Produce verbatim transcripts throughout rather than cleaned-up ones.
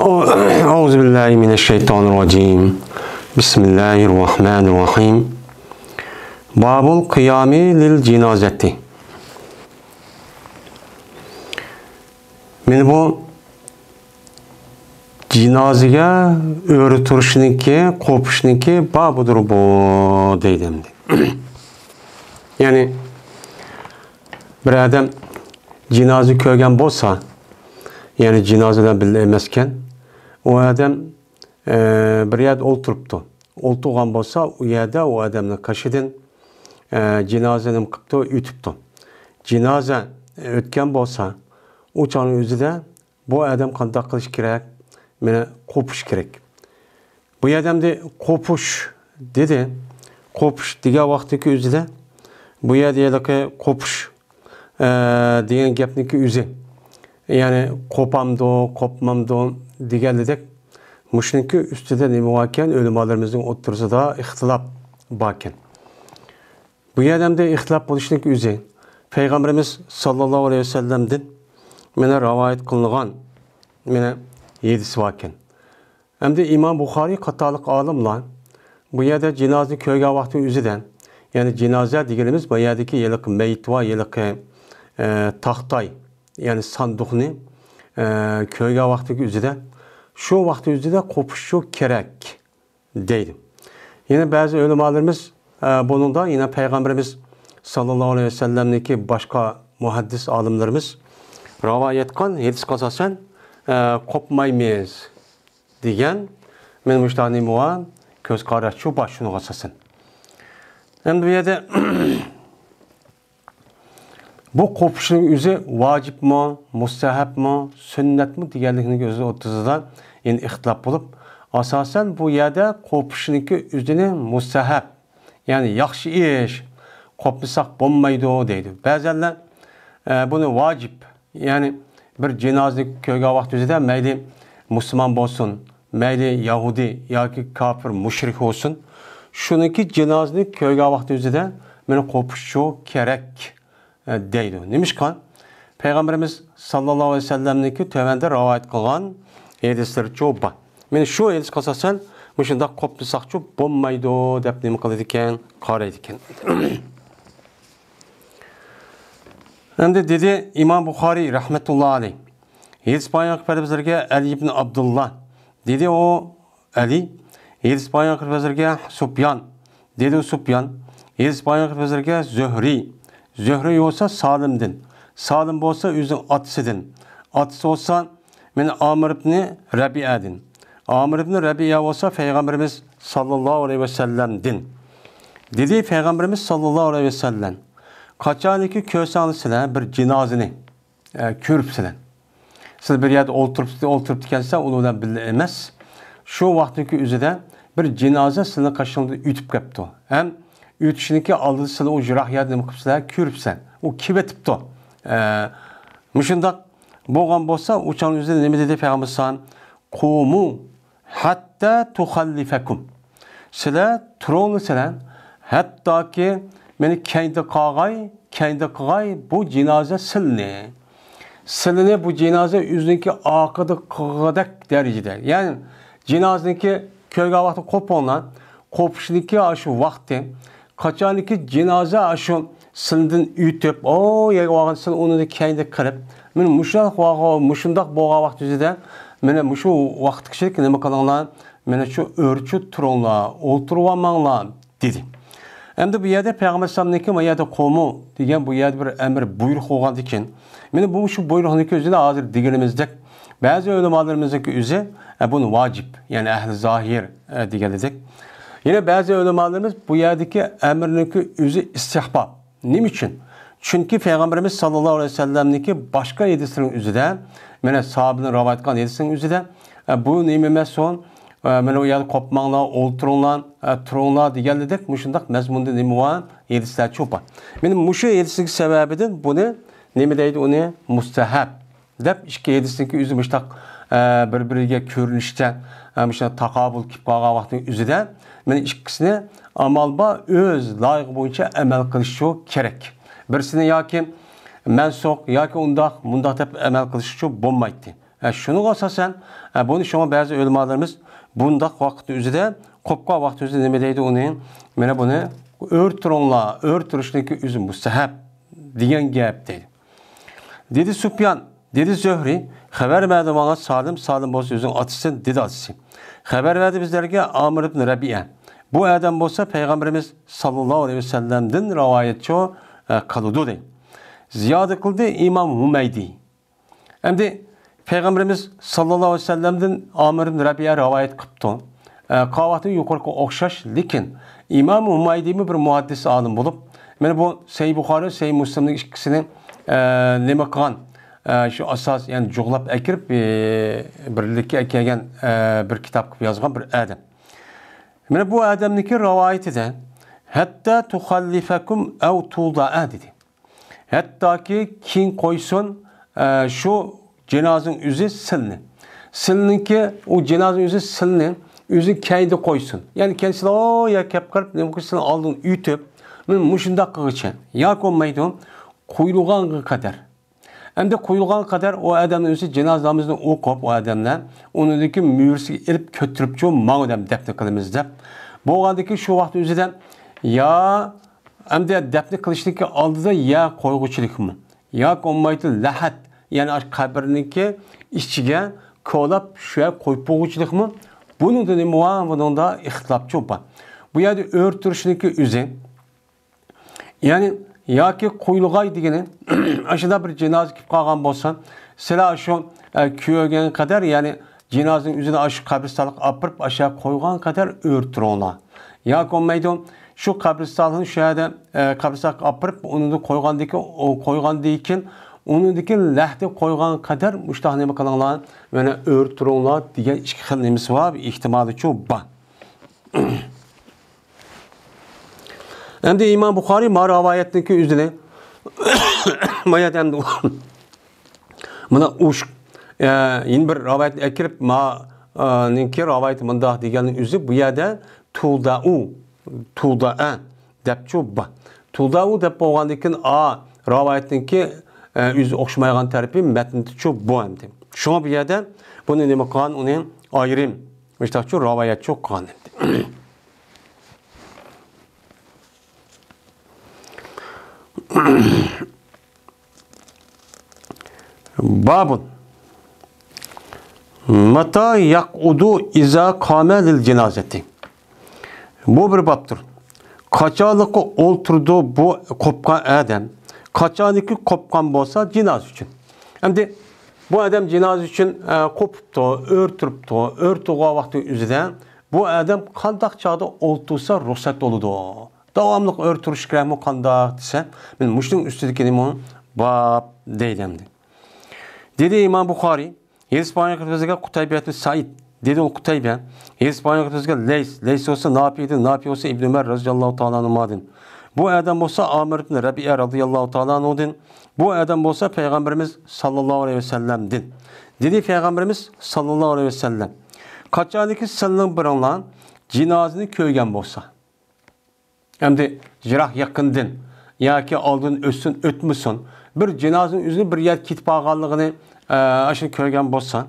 أعوذ بالله من الشيطان الرجيم. بسم الله الرحمن الرحيم. باب القيام للجنازة. مانا بۇ جىنازىگە ئۆرە تۇرۇشنىڭكى، قوپۇشنىڭكى بابىدۇر بۇ، دەيدۇ ئەمدى. يەنى بىر ئادەم جىنازا كۆرگەن بولسا، يەنى جىنازا بىلەن بىللە ئەمەسكەن، ئۇ ئادەم، ئە، بىر يەردە ئولتۇرۇپتۇ. ئولتۇرغان بولسا، ئۇ يەردە ئۇ ئادەمنىڭ قېشىدىن، ئە، جىنازا نېمە قىپتۇ؟ ئۆتۈپتۇ. جىنازا ئۆتكەن بولسا، ئۇ چاغنىڭ ئۆزىدە بۇ ئادەم قانداق قىلىش كېرەك؟ مانا قوپۇش كېرەك. بۇ ئادەمدە قوپۇش دېدى. قوپۇش دېگەن ۋاقىتتىكى ئۆزىدە، بۇ يەردە ھېلىقى قوپۇش، ئە، دېگەن گەپنىكى ئۆزى. يەنى قوپامدۇ، قوپمامدۇ دېگەنلىدەك، مۇشۇنىڭكى ئۈستىدە نېمە باركەن؟ ئۆلىمالىرىمىزنىڭ ئوتتۇرىسىدا ئىختىلاپ باركەن. بۇ يەردە ئەمدى ئىختىلاپ بولۇشنىڭ ئۆزى پەيغەمبىرىمىز ساللاللاھۇ ئەلەيھى ۋەسەللەمدىن مانا رىۋايەت قىلىنغان مانا ھەدىس باركەن. ئەمدى ئىمام بۇخارىي قاتارلىق ئالىملار بۇ يەردە جىنازىنى كۆرگەن ۋاقتى ئۆزىدە، يەنى جىنازا دېگىنىمىز بۇ يەردىكى ھېلىقى مەيىت بار، ھېلىقى، ئە، تاختاي، يەنى ساندۇقنى، ئە، كۆرگەن ۋاقتىدىكى ئۆزىدە شۇ ۋاقتى ئۆزىدە قوپۇشچۇ كېرەك دەيدۇ. يەنە بەزى ئۆلىمالىرىمىز، ئە، بۇنىڭدا يەنە پەيغەمبىرىمىز ساللاللاھۇ ئەلەيھى ۋەسەللەمنىڭكى باشقا مۇھەددىس ئالىملىرىمىز رىۋايەت قىلغان ھەدىسكە ئاساسەن، ئە، قوپمايمىز دېگەن، مانا مۇشۇنداق نېمە بار؟ كۆز قاراشچۇ بار شۇنىڭغا ئاساسەن. ئەمدى بۇ يەردە بۇ قوپۇشنىڭ ئۆزى ۋاجىپمۇ، مۇستەھەبمۇ، سۈننەتمۇ دېگەنلىكنىڭ ئۆزى ئوتتۇرىسىدا يەنە ئىختىلاپ بولۇپ، ئاساسەن بۇ يەردە قوپۇشنىڭكى ئۆزىنى مۇستەھەب، يەنى ياخشى ئىش، قوپمىساق بولمايدۇ دەيدۇ. بەزەنلەر، ئە، بۇنى ۋاجىپ، يەنى بىر جىنازىنى كۆرگەن ۋاقتىمىزدا مەيلى مۇسۇلمان بولسۇن، مەيلى يەھۇدىي ياكى كاپىر مۇشرىك بولسۇن، شۇنىڭكى جىنازىنى كۆرگەن ۋاقتىمىزدا مانا قوپۇشچۇ كېرەك، ئە، دەيدۇ. نېمىشقا؟ پەيغەمبىرىمىز ساللاللاھۇ ئەلەيھى ۋەسەللەمنىڭكى تۆۋەندە رىۋايەت قىلغان ھەدىسلىرىچۇ بار. مانا شۇ ھەدىسكە ئاساسەن مۇشۇنداق قوپمىساقچۇ بولمايدۇ دەپ نېمە قىلىدىكەن، قارايدىكەن. ئەمدى دېدى ئىمام بۇخارىي رەھمەتۇللا ئەلەيھ، ھەدىس بايان قىلىپ بەرگەن بىزلەرگە ئەلى ئىبن ئابدۇللا. دېدى ئۇ ئەلى، ھەدىس بايان قىلىپ بەرگەن بىزلەرگە سۇپيان. دېدى ئۇ سۇپيان، ھەدىس بايان قىلىپ بەرگەن بىزلەرگە زۆھرى. زۆھرى بولسا سالىمدىن. سالىم بولسا ئۆزىنىڭ ئاتىسىدىن. ئاتىسى بولسا مانا ئامىر ئىبنى رەبىئەدىن. ئامىر ئىبنى رەبىئە بولسا پەيغەمبىرىمىز ساللاللاھۇ ئەلەيھى ۋەسەللەمدىن. دېدى پەيغەمبىرىمىز ساللاللاھۇ ئەلەيھى ۋەسەللەم، قاچانكى كۆرسەڭلار سىلەر بىر جىنازىنى، ئە، كۆرۈپسىلەر. سىز بىر يەردە ئولتۇرۇپ، ئولتۇرۇپتىكەنسىلەر، ئۇنىڭ بىلەن بىللە ئەمەس. شۇ ۋاقىتتىكى ئۆزىدە بىر جىنازا سىلىنىڭ قېشىڭدىن ئۆتۈپ كەپتۇ. ھەم ئۆتۈشنىڭكى ئالدىدا سىلەر ئۇ يىراق يەردە نېمە قىپسىلەر؟ كۆرۈپسەن. ئۇ كېلىۋېتىپتۇ. ئە، مۇشۇنداق بولغان بولسا، ئۇ چاغنىڭ ئۆزىدە نېمە دېدى پەيغەمبەر ئەلەيھىسسالام؟ قۇمۇ ھەتتا تۇخەللىفەكۇم. سىلەر تۇرۇڭلار سىلەر، ھەتتاكى مېنى كەينىدە قالغاي، كەينىدە قىلغاي بۇ جىنازا سىلىنى. سىلىنى بۇ جىنازا ئۆزىنىڭكى ئارقىدا قىلغۇدەك دەرىجىدە. يەنى جىنازىنىڭكى كۆرگەن ۋاقتى قوپۇڭلار، قوپۇشنىڭكى ئاشۇ ۋاقتى، قاچانكى جىنازا ئاشۇ سىلىدىن ئۆتۈپ، ئو يەرگە بارغان سىلى ئۇنى كەينىدە قىلىپ، مانا مۇشۇنداق ۋاقىت، مۇشۇنداق بولغان ۋاقتىمىزدا، مانا مۇشۇ ۋاقىتقىچىلىك نېمە قىلىڭلار؟ مانا شۇ ئۆرە تۇرۇڭلار، ئولتۇرۇۋالماڭلار، دېدى. ئەمدى بۇ يەردە پەيغەمبەر ئەلەيھىسسالامنىڭكى ما يەردە قومۇ دېگەن بۇ يەردە بىر ئەمر بۇيرۇق بولغاندىكىن، مانا بۇ شۇ بۇيرۇقنىڭكى ئۆزىنى ھازىر دېگىنىمىزدەك، بەزى ئۆلىمالىرىمىزنىڭكى ئۆزى، ئە، بۇنى ۋاجىپ، يەنى ئەھلى زاھىر، ئە، دېگەنلىدەك. يەنە بەزى ئۆلىمالىرىمىز بۇ يەردىكى ئەمرنىڭكى ئۆزى ئىستىھباب. نېمە ئۈچۈن؟ چۈنكى پەيغەمبىرىمىز ساللاللاھۇ ئەلەيھى ۋەسەللەمنىڭكى باشقا ھەدىسلىرىنىڭ ئۆزىدە، مانا ساھابىدىن رىۋايەت قىلغان ھەدىسنىڭ ئۆزىدە، ئە، بۇ نېمە ئەمەس ئۇ؟ ئە، مانا ئۇ يەردە قوپماڭلار، ئولتۇرۇڭلار، ئە، تۇرۇڭلار دېگەنلىدەك مۇشۇنداق مەزمۇندا نېمە بار؟ ھەدىسلەر چوپ بار. مانا مۇشۇ ھەدىسنىڭ سەۋەبىدىن بۇنى نېمە دەيدۇ ئۇنى؟ مۇستەھەب دەپ ئىككى ھەدىسنىڭكى ئۆزى مۇشۇنداق، ئە، بىر-بىرىگە كۆرۈنۈشتە، ئە، مۇشۇنداق تاقابىل كېلىپ قالغان ۋاقىتنىڭ ئۆزىدە، مانا ئىككىسىنى ئامال بار ئۆز لايىقى بويىچە ئەمەل قىلىشچۇ كېرەك. بىرسىنى ياكى مەنسۇخ ياكى ئۇنداق، مۇنداق دەپ ئەمەل قىلىشچۇ بولمايتتى. ئە، شۇنىڭغا ئاساسەن، ئە، بۇنى شۇڭا بەزى ئۆلىمالىرىمىز بۇنداق ۋاقىتنىڭ ئۆزىدە، قوپقان ۋاقىتنىڭ ئۆزىدە نېمە دەيدۇ ئۇنى؟ مانا بۇنى ئۆرە تۇرۇڭلار، ئۆرە تۇرۇشنىڭكى ئۆزى مۇستەھەب دېگەن گەپ دەيدۇ. دېدى سۇپيان، دېدى زۆھرى، خەۋەر بەردى ماڭا سالىم، سالىم بولسا ئۆزىنىڭ ئاتىسىدىن، دېدى ئاتىسى. خەۋەر بەردى بىزلەرگە ئامىر ئىبن رەبىئە. بۇ ئادەم بولسا پەيغەمبىرىمىز ساللاللاھۇ ئەلەيھى ۋەسەللەمدىن رىۋايەتچۇ، ئە، قىلىدۇ دەيدۇ. زىيادە قىلدى ئىمام ھۇمەيدى. ئەمدى پەيغەمبىرىمىز ساللاللاھۇ ئەلەيھى ۋەسەللەمدىن ئامىر ئىبن رەبىئە رىۋايەت قىپتۇ. ئە، قاۋاقتىن يۇقىرىقىغا ئوخشاش، لېكىن ئىمام ھۇمەيدىمۇ بىر مۇھەددىس ئالىم بولۇپ، مانا بۇ سەھىھ بۇخارى، سەھىھ مۇسلىمنىڭ ئىككىسىنى، ئە، نېمە قىلغان، ئە، شۇ ئاساس، يەنى جۇغلاپ ئەكىرىپ، ئە، بىرلىككە ئەكەلگەن، ئە، بىر كىتاب قىلىپ يازغان بىر ئادەم. مانا بۇ ئادەمنىڭكى رىۋايىتىدە، ھەتتا تۇخەللىفەكۇم ئەۋ تۇدەئە دېدى. ھەتتاكى كېيىن قويسۇن، ئە، شۇ جىنازىنىڭ ئۆزى سىلنى. سىلنىڭكى ئۇ جىنازىنىڭ ئۆزى سىلنى، ئۆزى كەينىدە قويسۇن. يەنى كەينىسىلا ئو يەر كەپ قىلىپ، نېمە قىلسۇن، ئالدىن ئۆتۈپ، مانا مۇشۇنداق قىلغۇچە. ياكى بولمايدۇ، قويۇلغانغا قەدەر. ئەمدى قويۇلغانغا قەدەر ئۇ ئادەمنىڭ ئۆزى جىنازا نامىزىنى ئوقۇپ، ئۇ ئادەملەر ئۇنىڭدىكى مۈرىسىگە ئېلىپ كۆتۈرۈپچۇ، ماڭا دەپ دەپنە قىلىمىز دەپ. بولغاندىكىن شۇ ۋاقىت ئۆزىدە يا ئەمدى دەپنە قىلىشنىڭكى ئالدىدا يەر قويغۇچىلىكمۇ؟ ياكى بولمايدۇ لەھەد، يەنى ئاشۇ قەبرىنىڭكى ئىچىگە كولاپ شۇ يەر قويۇپ بولغۇچىلىكمۇ؟ بۇنىڭدا نېمە بار؟ بۇنىڭدا ئىختىلاپچۇ بار. بۇ يەردە ئۆرە تۇرۇشنىڭكى ئۆزى، يەنى ياكى قويۇلغاي دېگىنى، ئاشۇنداق بىر جىنازا كېلىپ قالغان بولسا، سىلەر شۇ، ئە، كۆرگەن قەدەر، يەنى جىنازىنىڭ ئۆزىنى ئاشۇ قەبرىستانلىققا ئاپىرىپ، ئاشۇ قويغان قەدەر ئۆرە تۇرۇڭلار. ياكى بولمايدۇ، شۇ قەبرىستانلىقنى شۇ يەردە، ئە، قەبرىستانلىققا ئاپىرىپ، ئۇنىڭدا قويغاندىكى، ئۇ قويغاندىن كېيىن، ئۇنىڭدىكى لەھدە قويغان قەدەر مۇشۇنداق نېمە قىلىڭلار، مانا ئۆرە تۇرۇڭلار دېگەن ئىككى خىل نېمىسى بار، ئېھتىمالىچۇ بار. ئەمدى ئىمام بۇخارىي ما رىۋايەتنىڭكى ئۆزىنى، ما يەردە ئەمدى مانا ئۇش، ئە، يەنە بىر رىۋايەتنى ئەكىرىپ، ما، ئە، نىڭكى رىۋايىتى مۇنداق دېگەننىڭ ئۆزى بۇ يەردە تۇدەئۇ، تۇدەئە دەپچۇ بار. تۇدەئۇ دەپ بولغاندىن كېيىن ئا رىۋايەتنىڭكى، ئە، ئۆزى ئوخشىمايدىغان تەرىپى مەتندىچۇ بۇ ئەمدى. شۇڭا بۇ يەردە بۇنى نېمە قىلغان، ئۇنى ئايرىم مۇشتاقچۇ رىۋايەتچۇ قىلغان ئەمدى. بابۇن. ماتا يەقئۇدۇ ئىزا قامە لىل جىنازەتى. بۇ بىر بابتۇر. قاچانلىقى ئولتۇرىدۇ بۇ قوپقان ئادەم؟ قاچانلىقى قوپقان بولسا جىنازا ئۈچۈن. ئەمدى بۇ ئادەم جىنازا ئۈچۈن، ئە، قوپۇپتۇ، ئۆرە تۇرۇپتۇ، ئۆرە تۇرغان ۋاقتى ئۆزىدە بۇ ئادەم قانداق چاغدا ئولتۇرسا رۇخسەت بولىدۇ؟ داۋاملىق ئۆرە تۇرۇش كېرەكمۇ قانداق دېسە، مانا مۇشۇنىڭ ئۈستىدىكى نېمە؟ باب دەيدۇ ئەمدى. دېدى ئىمام بۇخارىي، ھەدىس بايان قىلىپ بىزگە قۇتەيبە ئىبن سەئىد. دېدى ئۇ قۇتەيبە، ھەدىس بايان قىلىپ بىزگە لەيس، لەيس بولسا نافىئدىن، نافىئ بولسا ئىبن ئۆمەر رەزىياللاھۇ تائالا ئەنھۇمادىن. بۇ ئادەم بولسا ئامىر ئىبن رەبىئە رەزىياللاھۇ تائالا ئەنھۇدىن. بۇ ئادەم بولسا پەيغەمبىرىمىز ساللاللاھۇ ئەلەيھى ۋەسەللەمدىن. دېدى پەيغەمبىرىمىز ساللاللاھۇ ئەلەيھى ۋەسەللەم، قاچانكى سىلىنىڭ بىرىڭلار جىنازىنى كۆرگەن بولسا، ئەمدى يىراق يېقىندىن ياكى ئالدىن ئۆتسۇن، ئۆتمىسۇن، بىر جىنازىنىڭ ئۆزىنى بىر يەردە كېتىپ قالغانلىقىنى، ئە، ئاشۇنى كۆرگەن بولسا،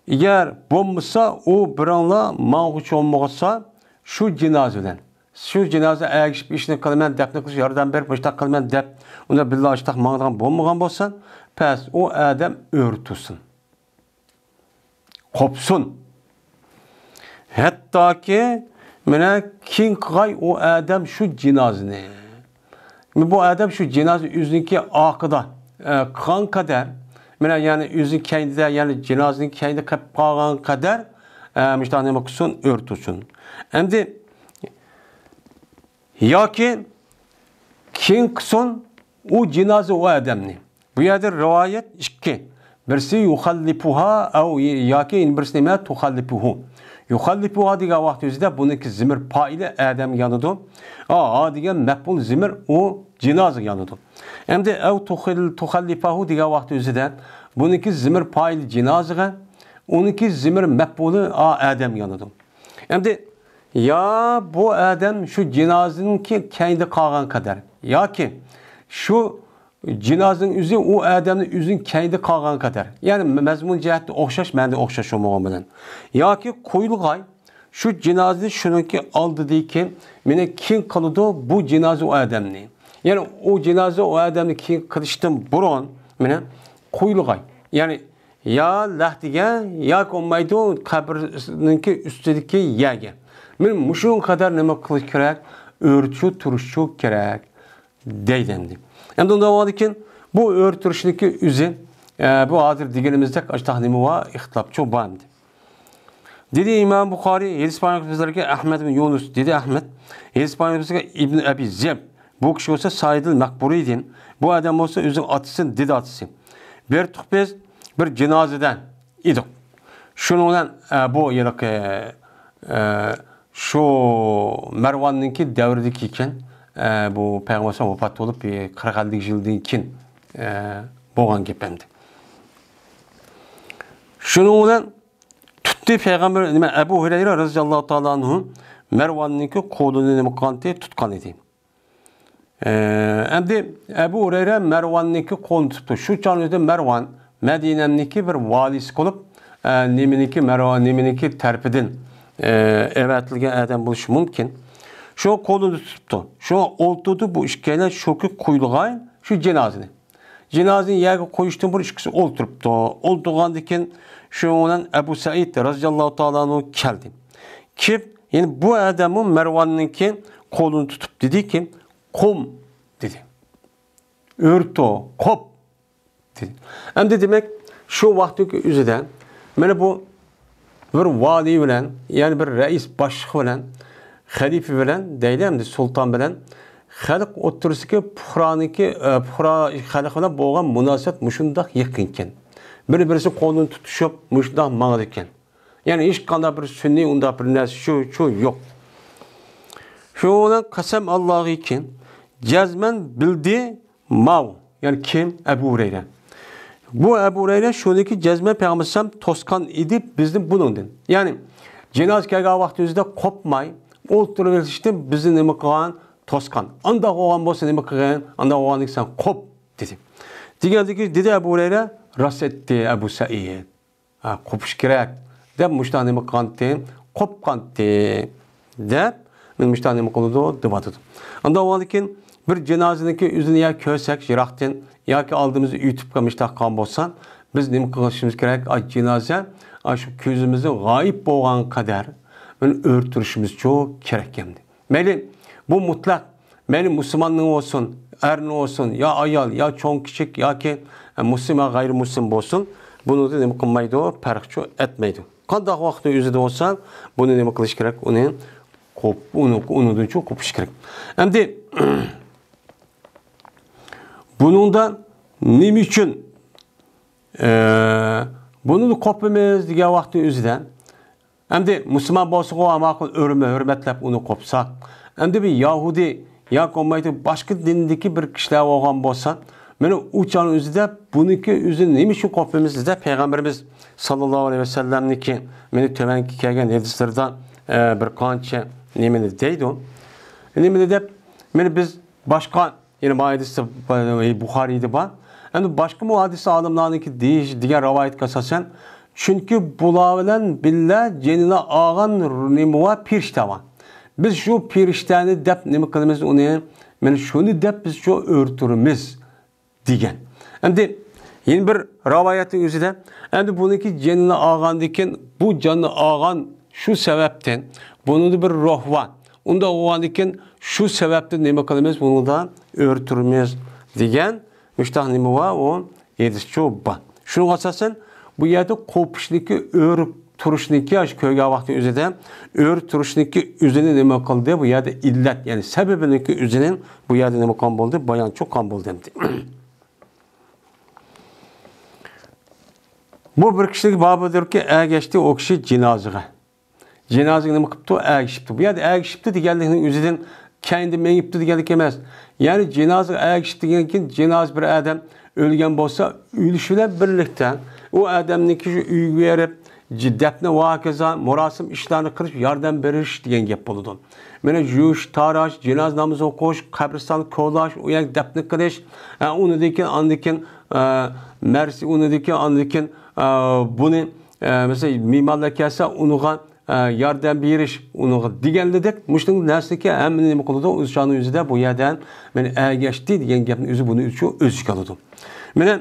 ئەگەر بولمىسا، ئۇ بىرىڭلار ماڭغۇچى بولمىغۇچە شۇ جىنازا بىلەن، شۇ جىنازا ئەگىشىپ ئىشنى قىلىمەن، دەپنە قىلىش ياردەم بېرىپ، مۇشۇنداق قىلىمەن دەپ، ئۇنى بىللە ئاشتاق ماڭىدىغان بولمىغان بولسا، پەس ئۇ ئادەم ئۆرە تۇرسۇن. قوپسۇن. ھەتتاكى، مانا، كېيىن قىلغاي ئۇ ئادەم شۇ جىنازىنى. بۇ ئادەم شۇ جىنازا ئۆزىنىڭكى ئارقىدا، ئە، قىلغان قەدەر، مانا، يەنى ئۆزىنىڭ كەينىدە، يەنى جىنازىنىڭ كەينىدە قېلىپ قالغان قەدەر، ئە، مۇشۇنداق نېمە قىلسۇن، ئۆرە تۇرسۇن. ئەمدى ياكى كېيىن قىلسۇن ئۇ جىنازا ئۇ ئادەمنى. بۇ يەردە رىۋايەت ئىككى. بىرسى يۇخەللىپۇھا ئەۋ ياكى يەنە بىرسى نېمە؟ تۇخەللىپۇھۇ. يۇخەللىپۇھا دېگەن ۋاقىت ئۆزىدە بۇنىڭكى زىمىر پائىلى ئادەمگە يانىدۇ. ئا، ھا دېگەن مەپئۇل زىمىر ئۇ جىنازىغا يانىدۇ. ئەمدى ئەۋ تۇخىل-، تۇخەللىپەھۇ دېگەن ۋاقىت ئۆزىدە بۇنىڭكى زىمىر پائىلى جىنازىغا، ئۇنىڭكى زىمىر مەپئۇلى ئا ئادەمگە يانىدۇ. ئەمدى يا بۇ ئادەم شۇ جىنازىنىڭكى كەينىدە قالغان قەدەر ياكى شۇ جىنازىنىڭ ئۆزى ئۇ ئادەمنىڭ ئۆزىنىڭ كەينىدە قالغان قەدەر. يەنى مەزمۇن جەھەتتە ئوخشاش، مەنىدە ئوخشاش بولمىغان بىلەن. ياكى قويۇلغاي، شۇ جىنازىنى شۇنىڭكى ئالدىدىكى مېنى كېيىن قىلىدۇ، بۇ جىنازا ئۇ ئادەمنى. يەنى ئۇ جىنازا ئۇ ئادەمنى كېيىن قىلىشتىن بۇرۇن مېنى قويۇلغاي. يەنى يا لەھدىگە، ياكى بولمايدۇ قەبرىنىڭكى ئۈستىدىكى يەرگە. مېنى مۇشۇنىڭ قەدەر نېمە قىلىش كېرەك؟ ئۆرە تۇرۇشچۇ كېرەك. دەيدۇ ئەمدى. ئەمدى ئۇنداق بولغاندىكىن، بۇ ئۆرە تۇرۇشنىكى ئۆزى، ئە، بۇ ھازىر دېگىنىمىزدەك ئاشتاق نېمە بار، ئىختىلاپچۇ بار ئەمدى. دېدى ئىمام بۇخارىي، ھەدىس بايان قىلىپ سۆزلەرگە ئەھمەد بىن يۇنۇس، دېدى ئەھمەد، ھەدىس بايان قىلىپ سۆزلەرگە ئىبن ئەبى زىب، بۇ كىشى بولسا سائىدىل مەقبۇرىدىن، بۇ ئادەم بولسا ئۆزىنىڭ ئاتىسىدىن، دېدى ئاتىسى. بىر تۇق بىز بىر جىنازىدە ئىدۇق. شۇنىڭ بىلەن، ئە، بۇ ھېلىقى، ئە، شۇ مەرۋاننىڭكى دەۋرىدىكى ئىكەن، ئە، بۇ پەيغەمبەر ۋاپات بولۇپ، بىر قىرىق ئەللىك يىلدىن كېيىن، ئە، بولغان گەپ ئەمدى. شۇنىڭ بىلەن تۇتتى پەيغەمبەر، نېمە، ئەبۇ ھۇرەيرە رەزىياللاھۇ تائالا ئەنھۇ مەرۋاننىڭكى قولىنى نېمە قىلغانتى، تۇتقان ئىدى. ئەمدى ئەبۇ ھۇرەيرە مەرۋاننىڭكى قولىنى تۇتۇپتۇ. شۇ چاغنىڭ ئۆزىدە مەرۋان مەدىنەنىڭكى بىر ۋالىسى بولۇپ، ئە، نېمىنىڭكى مەرۋان، نېمىنىڭكى تەرىپىدىن، ئە، ئەۋەتىلگەن ئادەم بولۇشى مۇمكىن. شۇ قولىنى تۇتۇپتۇ. شۇ ئولتۇردى بۇ ئىككىيلەن شۇكى قويۇلغان شۇ جىنازىنى. جىنازىنى يەرگە قويۇشتىن بۇرۇن ئىككىسى ئولتۇرۇپتۇ. ئولتۇرغاندىن كېيىن شۇنىڭ بىلەن ئەبۇ سەئىد رەزىياللاھۇ تائالا ئەنھۇ كەلدى. كېلىپ، يەنى بۇ ئادەممۇ مەرۋاننىڭكى قولىنى تۇتۇپ دېدىكى، قۇم دېدى. ئۆرە تۇر، قوپ دېدى. ئەمدى دېمەك، شۇ ۋاقىتتىكى ئۆزىدە مانا بۇ بىر ۋالىي بىلەن، يەنى بىر رەئىس باشلىق بىلەن، خەلىپە بىلەن دەيلى، ئەمدى سۇلتان بىلەن خەلق ئوتتۇرىسىدىكى پۇقرانىڭكى، ئە، پۇقرا خەلق بىلەن بولغان مۇناسىۋەت مۇشۇنداق يېقىنكەن. بىر-بىرسى قولىنى تۇتۇشۇپ مۇشۇنداق ماڭىدىكەن. يەنى ھېچقانداق بىر سۈنئىي ئۇنداق بىر نەرسە شۇ، شۇ يوق. شۇنىڭ بىلەن قەسەم ئاللاھىكى، جەزمەن بىلدى ماۋۇ. يەنى كىم؟ ئەبۇ ھۇرەيرە. بۇ ئەبۇ ھۇرەيرە شۇنىكى جەزمەن پەيغەمبەر ئەلەيھىسسالام توسقان ئىدى بىزنى بۇنىڭدىن. يەنى جىنازا كەلگەن ۋاقتىمىزدا قوپماي ئولتۇرۇۋېلىشتىن بىزنى نېمە قىلغان؟ توسقان. ئانداق بولغان بولسا نېمە قىلغىن؟ ئانداق بولغاندىكىن سەن قوپ دېدى. دېگەندىكى دېدى ئەبۇ ھۇرەيرە، راست ئېيتتى ئەبۇ سەئىد. ھە، قوپۇش كېرەك دەپ مۇشۇنداق نېمە قىلغانتى؟ قوپقانتى دەپ، مانا مۇشۇنداق نېمە قىلىدۇ دەۋاتىدۇ. ئانداق بولغاندىكىن بىر جىنازىنىڭكى ئۆزىنى يا كۆرسەك يىراقتىن ياكى ئالدىمىزدا ئۆتۈپ مۇشۇنداق قىلغان بولسا، بىز نېمە قىلىشىمىز كېرەك؟ ئا، جىنازا، ئا، شۇ كۆزىمىزدىن غايىب بولغان قەدەر مانا ئۆرە تۇرۇشىمىزچۇ كېرەك ئەمدى. مەيلى، بۇ مۇتلەق، مەيلى مۇسۇلماننىڭ بولسۇن، ئەرنىڭ بولسۇن، يا ئايال، يا چوڭ كىچىك، ياكى، ئە، مۇسلىم يا غەيرىي مۇسلىم بولسۇن، بۇنىڭدا نېمە قىلمايدۇ؟ پەرقچۇ ئەتمەيدۇ. قانداق ۋاقىتنىڭ ئۆزىدە بولسا، بۇنى نېمە قىلىش كېرەك؟ ئۇنى قوپ-، ئۇنى، ئۇنىڭدىنچۇ قوپۇش كېرەك. ئەمدى بۇنىڭدا نېمە ئۈچۈن، ئە، بۇنى قوپىمىز دېگەن ۋاقىتنىڭ ئۆزىدە، ئەمدى مۇسۇلمان بولسىغۇ، ماقۇل، ئۆرمە-، ھۆرمەتلەپ ئۇنى قوپساق، ئەمدى بىر يەھۇدىي ياكى بولمايدۇ باشقا دىندىكى بىر كىشىلەر بولغان بولسا، مانا ئۇ چاغنىڭ ئۆزىدە بۇنىڭكى ئۆزىنى نېمە ئۈچۈن قوپىمىز دېسە، پەيغەمبىرىمىز ساللاللاھۇ ئەلەيھى ۋەسەللەمنىڭكى مانا تۆۋەنكى كەلگەن ھەدىسلىرىدا، ئە، بىر قانچە نېمىنى دەيدۇ. نېمىنى دەپ، مانا بىز باشقا يەنە بۇ ھەدىستە، بۇخارىيدا بار. ئەمدى باشقا مۇھەددىس ئالىملارنىڭكى دېيىش، دېگەن رىۋايەتكە ئاساسەن، چۈنكى بۇلار بىلەن بىللە جېنىنى ئالغان نېمە بار؟ پىرىشتە بار. بىز شۇ پىرىشتەنى دەپ نېمە قىلىمىز ئۇنى؟ مانا شۇنى دەپ بىز شۇ ئۆرە تۇرىمىز دېگەن. ئەمدى يەنە بىر رىۋايەتنىڭ ئۆزىدە، ئەمدى بۇنىڭكى جېنىنى ئالغاندىن كېيىن، بۇ جاننى ئالغان شۇ سەۋەبتىن، بۇنىڭدا بىر روھ بار. ئۇنداق بولغاندىن كېيىن شۇ سەۋەبتىن نېمە قىلىمىز؟ بۇنىڭدا ئۆرە تۇرىمىز دېگەن مۇشتاق نېمە بار؟ ئۇ ھەدىسچۇ بار. شۇنىڭغا ئاساسەن، بۇ يەردە قوپۇشنىكى، ئۆرە تۇرۇشنىكى، ئاشۇ كۆرگەن ۋاقتى ئۆزىدە ئۆرە تۇرۇشنىكى ئۆزىنى نېمە قىلدى؟ بۇ يەردە ئىللەت، يەنى سەۋەبىنىكى ئۆزىنى بۇ يەردە نېمە قىلغان بولدى؟ بايانچۇ قىلغان بولدى ئەمدى. بۇ بىر كىشىلىك بابىدۇركى، ئەگەشتى ئۇ كىشى جىنازىغا. جىنازىغا نېمە قىپتۇ؟ ئەگىشىپتۇ. بۇ يەردە ئەگىشىپتۇ دېگەنلىكنىڭ ئۆزىدىن كەينىدە مېڭىپتۇ دېگەنلىك ئەمەس. يەنى جىنازىغا ئەگىشىپ دېگەندىن كېيىن جىنازا بىر ئادەم ئۆلگەن بولسا، ئۆلۈشى بىلەن بىرلىكتە ئۇ ئادەمنىڭكى شۇ ئۆيىگە بېرىپ، جى-، دەپنە ۋە ھاكازا مۇراسىم ئىشلارنى قىلىش، ياردەم بېرىش دېگەن گەپ بولىدۇ. مانا يۇيۇش، تاراش، جىنازا نامىزى ئوقۇش، قەبرىستان كولاش، ئۇ يەرگە دەپنە قىلىش، ھە، ئۇنىڭدىن كېيىن، ئاندىن كېيىن، ئە، مەرسى، ئۇنىڭدىن كېيىن، ئاندىن كېيىن، ئە، بۇنى، ئە، مەسىلەن، مېھمانلار كەلسە، ئۇنىڭغا، ئە، ياردەم بېرىش، ئۇنىڭغا دېگەنلىدەك، مۇشۇ نەرسىنىڭكى ھەممىنى نېمە قىلىدۇ؟ ئۆز چاغنىڭ ئۆزىدە بۇ يەردە مەن ئەگەشتى دېگەن گەپنى ئۆزى بۇنى ئۆز ئىچىگە ئالىدۇ. مانا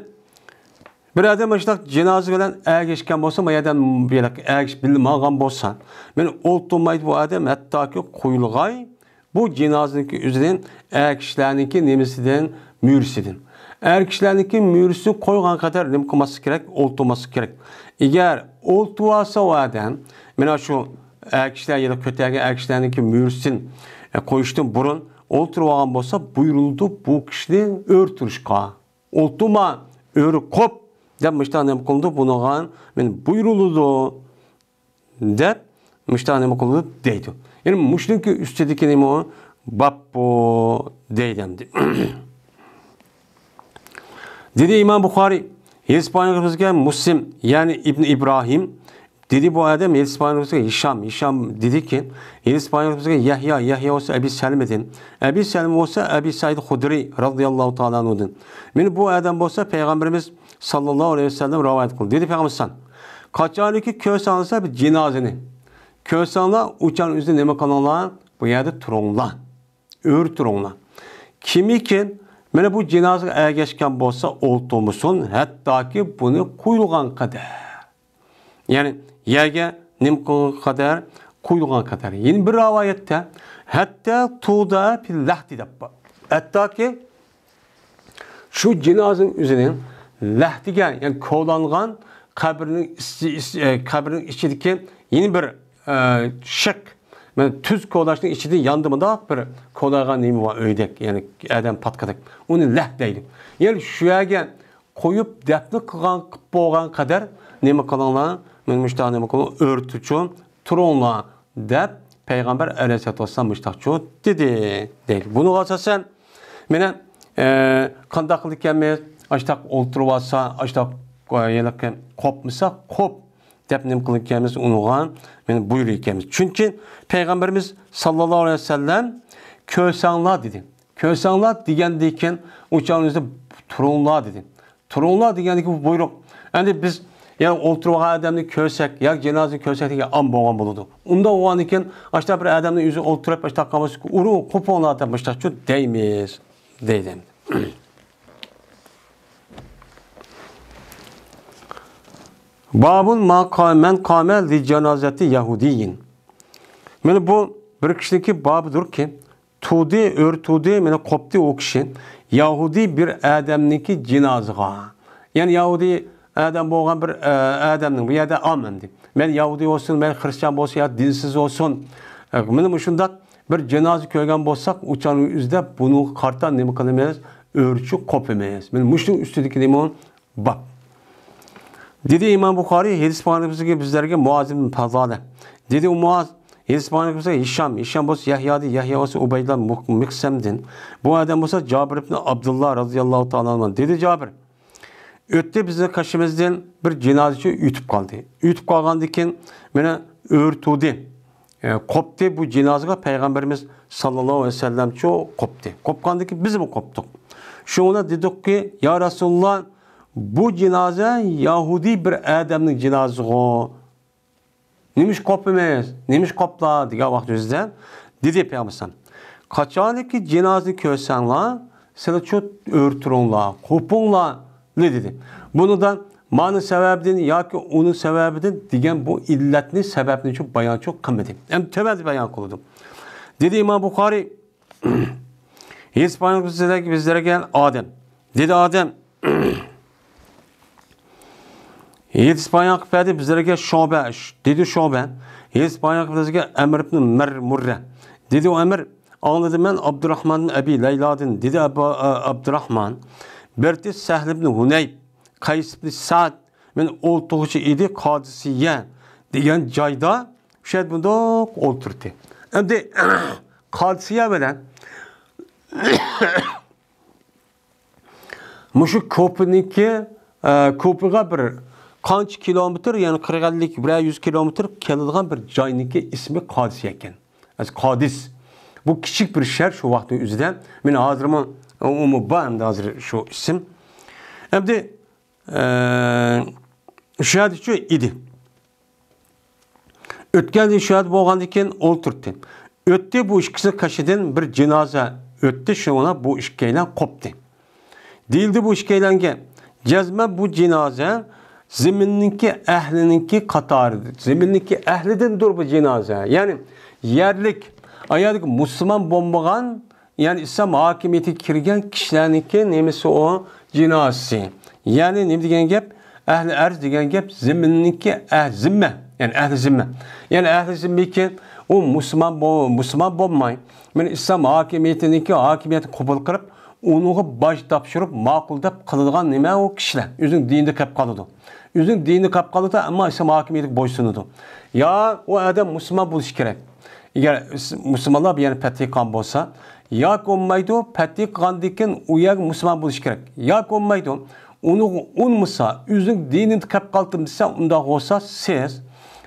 بىر ئادەم مۇشۇنداق جىنازا بىلەن ئەگەشكەن بولسا، ما يەردىن بىلەك ئەگىشىپ بىللە ماڭغان بولسا، مانا ئولتۇرمايدۇ بۇ ئادەم، ھەتتاكى قويۇلغاي بۇ جىنازىنىڭكى ئۆزىدىن، ئەر كىشىلەرنىڭكى نېمىسىدىن، مۈرىسىدىن. ئەر كىشىلەرنىڭكى مۈرىسىنى قويغان قەدەر نېمە قىلماسلىق كېرەك؟ ئولتۇرماسلىق كېرەك. ئەگەر ئولتۇرۇۋالسا ئۇ ئادەم، مانا شۇ ئەر كىشىلەر يا كۆتەرگەن ئەر كىشىلەرنىڭكى مۈرىسىدىن، ئە، قويۇشتىن بۇرۇن ئولتۇرۇۋالغان بولسا، بۇيرۇلىدۇ بۇ كىشىنى ئۆرە تۇرۇشقا. ئولتۇرما، ئۆرە قوپ، دەپ مۇشتاق نېمە قىلىدۇ؟ بۇنىڭغا مانا بۇيرۇلىدۇ، دەپ مۇشتاق نېمە قىلىدۇ دەيدۇ. يەنى مۇشۇنىڭكى ئۈستىدىكى نېمە ئۇ؟ باب بۇ دەيدۇ ئەمدى. دېدى ئىمام بۇخارىي، ھېدىس پايغەمبىرىمىزگە مۇسلىم، يەنى ئىبن ئىبراھىم، دېدى بۇ ئادەم ھېدىس پايغەمبىرىمىزگە ھىشام، ھىشام دېدىكى، ھېدىس پايغەمبىرىمىزگە يەھيا، يەھيا بولسا ئەبى سەلمىدىن، ئەبى سەلمە بولسا ئەبى سەئىد خۇدرىي رازىياللاھۇ تائالا ئەنھۇدىن. مانا بۇ ئادەم بولسا پەيغەمبىرىمىز ساللاللاھۇ ئەلەيھى ۋەسەللەم رىۋايەت قىلدى. دېدى پەيغەمبەر سان، قاچانكى كۆرسەڭلار بىر جىنازىنى، كۆرسەڭلار ئۇچان ئۆزىنى نېمە قىلىڭلار؟ بۇ يەردە تۇرۇڭلار. ئۆرە تۇرۇڭلار. كىمكى مانا بۇ جىنازىغا ئەگەشكەن بولسا ئولتۇرمىسۇن، ھەتتاكى بۇنى قويۇلغان قەدەر. يەنى يەرگە نېمە قىلغان قەدەر؟ قويۇلغان قەدەر. يەنە بىر رىۋايەتتە، ھەتتا تۇدا پىل لەھدى دەپ بار. ھەتتاكى شۇ جىنازىنىڭ ئۆزىنىڭ لەھدىگە، يەنى كولانغان قەبرىنىڭ ئىچى-، ئىچ-، ئە، قەبرىنىڭ ئىچىدىكى يەنە بىر، ئە، شەك، مانا تۈز كولاشنىڭ ئىچىدە ياندا مۇنداق بىر كولايغان نېمە بار ئۆيدەك، يەنى ئادەم پاتقىدەك. ئۇنى لەھ دەيدۇ. يەنى شۇ يەرگە قويۇپ دەپنە قىلغان، قىلىپ بولغان قەدەر نېمە قىلىڭلار، مانا مۇشتاق نېمە قىلىڭ، ئۆرە تۇرۇڭ، تۇرۇڭلار، دەپ پەيغەمبەر ئەلەيھىسسالاتۇ ۋەسسالام مۇشتاقچۇ دېدى، دەيدۇ. بۇنىڭغا ئاساسەن، مانا، ئە، قانداق قىلىدىكەنمىز؟ ئاشتاق ئولتۇرۇۋالسا، ئاشتاق، ئە، ھېلىقى قوپمىسا، قوپ دەپ نېمە قىلىدىكەنمىز؟ ئۇنىڭغا مانا بۇيرۇيدىكەنمىز. چۈنكى پەيغەمبىرىمىز ساللاللاھۇ ئەلەيھى ۋەسەللەم كۆرسەڭلار دېدى. كۆرسەڭلار دېگەندىن كېيىن ئۇ چاغنىڭ ئۆزىدە تۇرۇڭلار دېدى. تۇرۇڭلار دېگەندىكى بۇ بۇيرۇق. ئەمدى بىز يەنە ئولتۇرۇۋالغان ئادەمنى كۆرسەك ياكى جىنازىنى كۆرسەك دېگەن ئام بولغان بولىدۇ. ئۇنداق بولغاندىن كېيىن ئاشۇنداق بىر ئادەمنىڭ ئۆزى ئولتۇرۇپ ئاشۇنداق قالمىسا، ئۇرۇڭ، قوپۇڭلار دەپ مۇشتاقچۇ دەيمىز، دەيدۇ. بابۇن ما قا-، مەن قامە لىجانازەتى يەھۇدىيين. مانا بۇ بىر كىشىنىڭكى بابىدۇركى، تۇردى، ئۆرە تۇردى، مانا قوپتى ئۇ كىشى. يەھۇدىي بىر ئادەمنىڭكى جىنازىغا. يەنى يەھۇدىي ئادەم بولغان بىر، ئە، ئادەمنىڭ، بۇ يەردە ئام ئەمدى. مەن يەھۇدىي بولسۇن، مەن خرىستىيان بولسۇن يا دىنسىز بولسۇن. ئە، مانا مۇشۇنداق بىر جىنازا كۆرگەن بولساق، ئۇ چاغنىڭ ئۆزىدە بۇنىڭغا قارىتا نېمە قىلىمىز؟ ئۆرە چۇ قوپىمىز. مانا مۇشۇنىڭ ئۈستىدىكى نېمە؟ باب. دېدى ئىمام بۇخارىي، ھەدىس بارلىقىمىزدىكى بىزلەرگە مۇئاز ئىبن پازالە. دېدى ئۇ مۇئاز، ھەدىس بارلىقىمىزدىكى ھىشام، ھىشام بولسا يەھيادىن، يەھيا بولسا ئۇبەيدۇللا مۇق-، مىقسەمدىن. بۇ ئادەم بولسا جابىر ئىبن ئابدۇللا رازىياللاھۇ تائالا ئەنھۇ. دېدى جابىر، ئۆتتى بىزنىڭ قېشىمىزدىن بىر جىنازىچى ئۆتۈپ قالدى. ئۆتۈپ قالغاندىن كېيىن مانا ئۆرە تۇردى. ئە، قوپتى بۇ جىنازىغا پەيغەمبىرىمىز ساللاللاھۇ ئەلەيھى ۋەسەللەمچۇ قوپتى. قوپقاندىن كېيىن بىزمۇ قوپتۇق. شۇڭا دېدۇقكى، يا رەسۇلاللا، بۇ جىنازە يەھۇدىي بىر ئادەمنىڭ جىنازىسىغۇ. نېمىش قوپىمىز؟ نېمىش قوپلا؟ دېگەن ۋاقتىمىزدا دېدى پەيغەمبەر ئەلەيھىسسالام، قاچانكى جىنازىنى كۆرسەڭلار، سىلەر شۇ ئۆرە تۇرۇڭلار، قوپۇڭلار، دېدى. بۇنىدا مانا سەۋەبىدىن ياكى ئۇنىڭ سەۋەبىدىن دېگەن بۇ ئىللەتنى، سەۋەبنى شۇ بايانچۇ قىلمىدى. ئەمدى تۆۋەندە بايان قىلىدۇ. دېدى ئىمام بۇخارىي، ھەدىس بايان قىلسىدەك بىزلەرگە ئادەم. دېدى ئادەم، ھەدىس بايان قىلىپ بەردى بىزلەرگە شۇبە. دېدى شۇبە، ھەدىس بايان قىلىپ بىزگە ئەمر ئىبن مەر-، مۇررە. دېدى ئۇ ئەمر، ئاڭلىدىم مەن ئابدۇراخمان ئەبى لەيلادىن. دېدى ئابا-، ئابدۇراخمان، بىرتى سەھل ئىبن ھۇنەيب، قەيس ئىبن سەئد، مەن ئولتۇرغۇچى ئىدى قادىسىيە دېگەن جايدا، شۇ يەردە مۇنداق ئولتۇردى. ئەمدى قادىسىيە بىلەن مۇشۇ كوپىنىڭكى، ئە، كوپىغا بىر قانچە كىلومېتىر، يەنى قىرىق ئەللىك، بىرەر يۈز كىلومېتىر كېلىدىغان بىر جاينىڭكى ئىسمى قادىس ئىكەن. قادىس. بۇ كىچىك بىر شەھەر شۇ ۋاقىتنىڭ ئۆزىدە. مەن ھازىرمۇ ئۇمۇ بار ئەمدى ھازىر شۇ ئىسىم. ئەمدى، ئە، شۇ يەردىچۇ ئىدى. ئۆتكەندىن شۇ يەردە بولغاندىن كېيىن ئولتۇرتتى. ئۆتتى بۇ ئىككىسى قېشىدىن بىر جىنازا ئۆتتى، شۇڭا بۇ ئىككىيلەن قوپتى. دېيىلدى بۇ ئىككىيلەنگە، جەزمەن بۇ جىنازا زېمىننىڭكى ئەھلىنىڭكى قاتارىدىن، زېمىننىڭكى ئەھلىدىندۇر بۇ جىنازا. يەنى يەرلىك، ئايالىك مۇسۇلمان بولمىغان، يەنى ئىسلام ھاكىمىيىتىگە كىرگەن كىشىلەرنىڭكى نېمىسى ئۇ جىنازىسى. يەنى نېمە دېگەن گەپ؟ ئەھلى ئەرز دېگەن گەپ زىممىنىڭكى ئەھ-، زىممە، يەنى ئەھلى زىممە. يەنى ئەھلى زىممىكى ئۇ مۇسۇلمان بو-، مۇسۇلمان بولماي، مەن ئىسلام ھاكىمىيىتىنىڭكى ھاكىمىيەتنى قوبۇل قىلىپ، ئۇنىڭغا باج تاپشۇرۇپ ماقۇل دەپ قىلىدىغان نېمە ئۇ كىشىلەر؟ ئۆزىنىڭ دىنىدا قېلىپ قالىدۇ. ئۆزىنىڭ دىنىدا قېلىپ قالىدۇ، ئەمما ئىسلام ھاكىمىيىتىگە بويسۇنىدۇ. يا ئۇ ئادەم مۇسۇلمان بولۇشى كېرەك. ئەگەر ئىس-، مۇسۇلمانلار بۇ يەرنى پەتھى قىلغان بولسا، ياكى بولمايدۇ، پەتھى قىلغاندىن كېيىن ئۇ يەرگە مۇسۇلمان بولۇشى كېرەك. ياكى بولمايدۇ، ئۇنىڭغا ئۇنىمىسا، ئۆزىنىڭ دىنىدا قېلىپ قالدىم دېسە، ئۇنداق بولسا سىز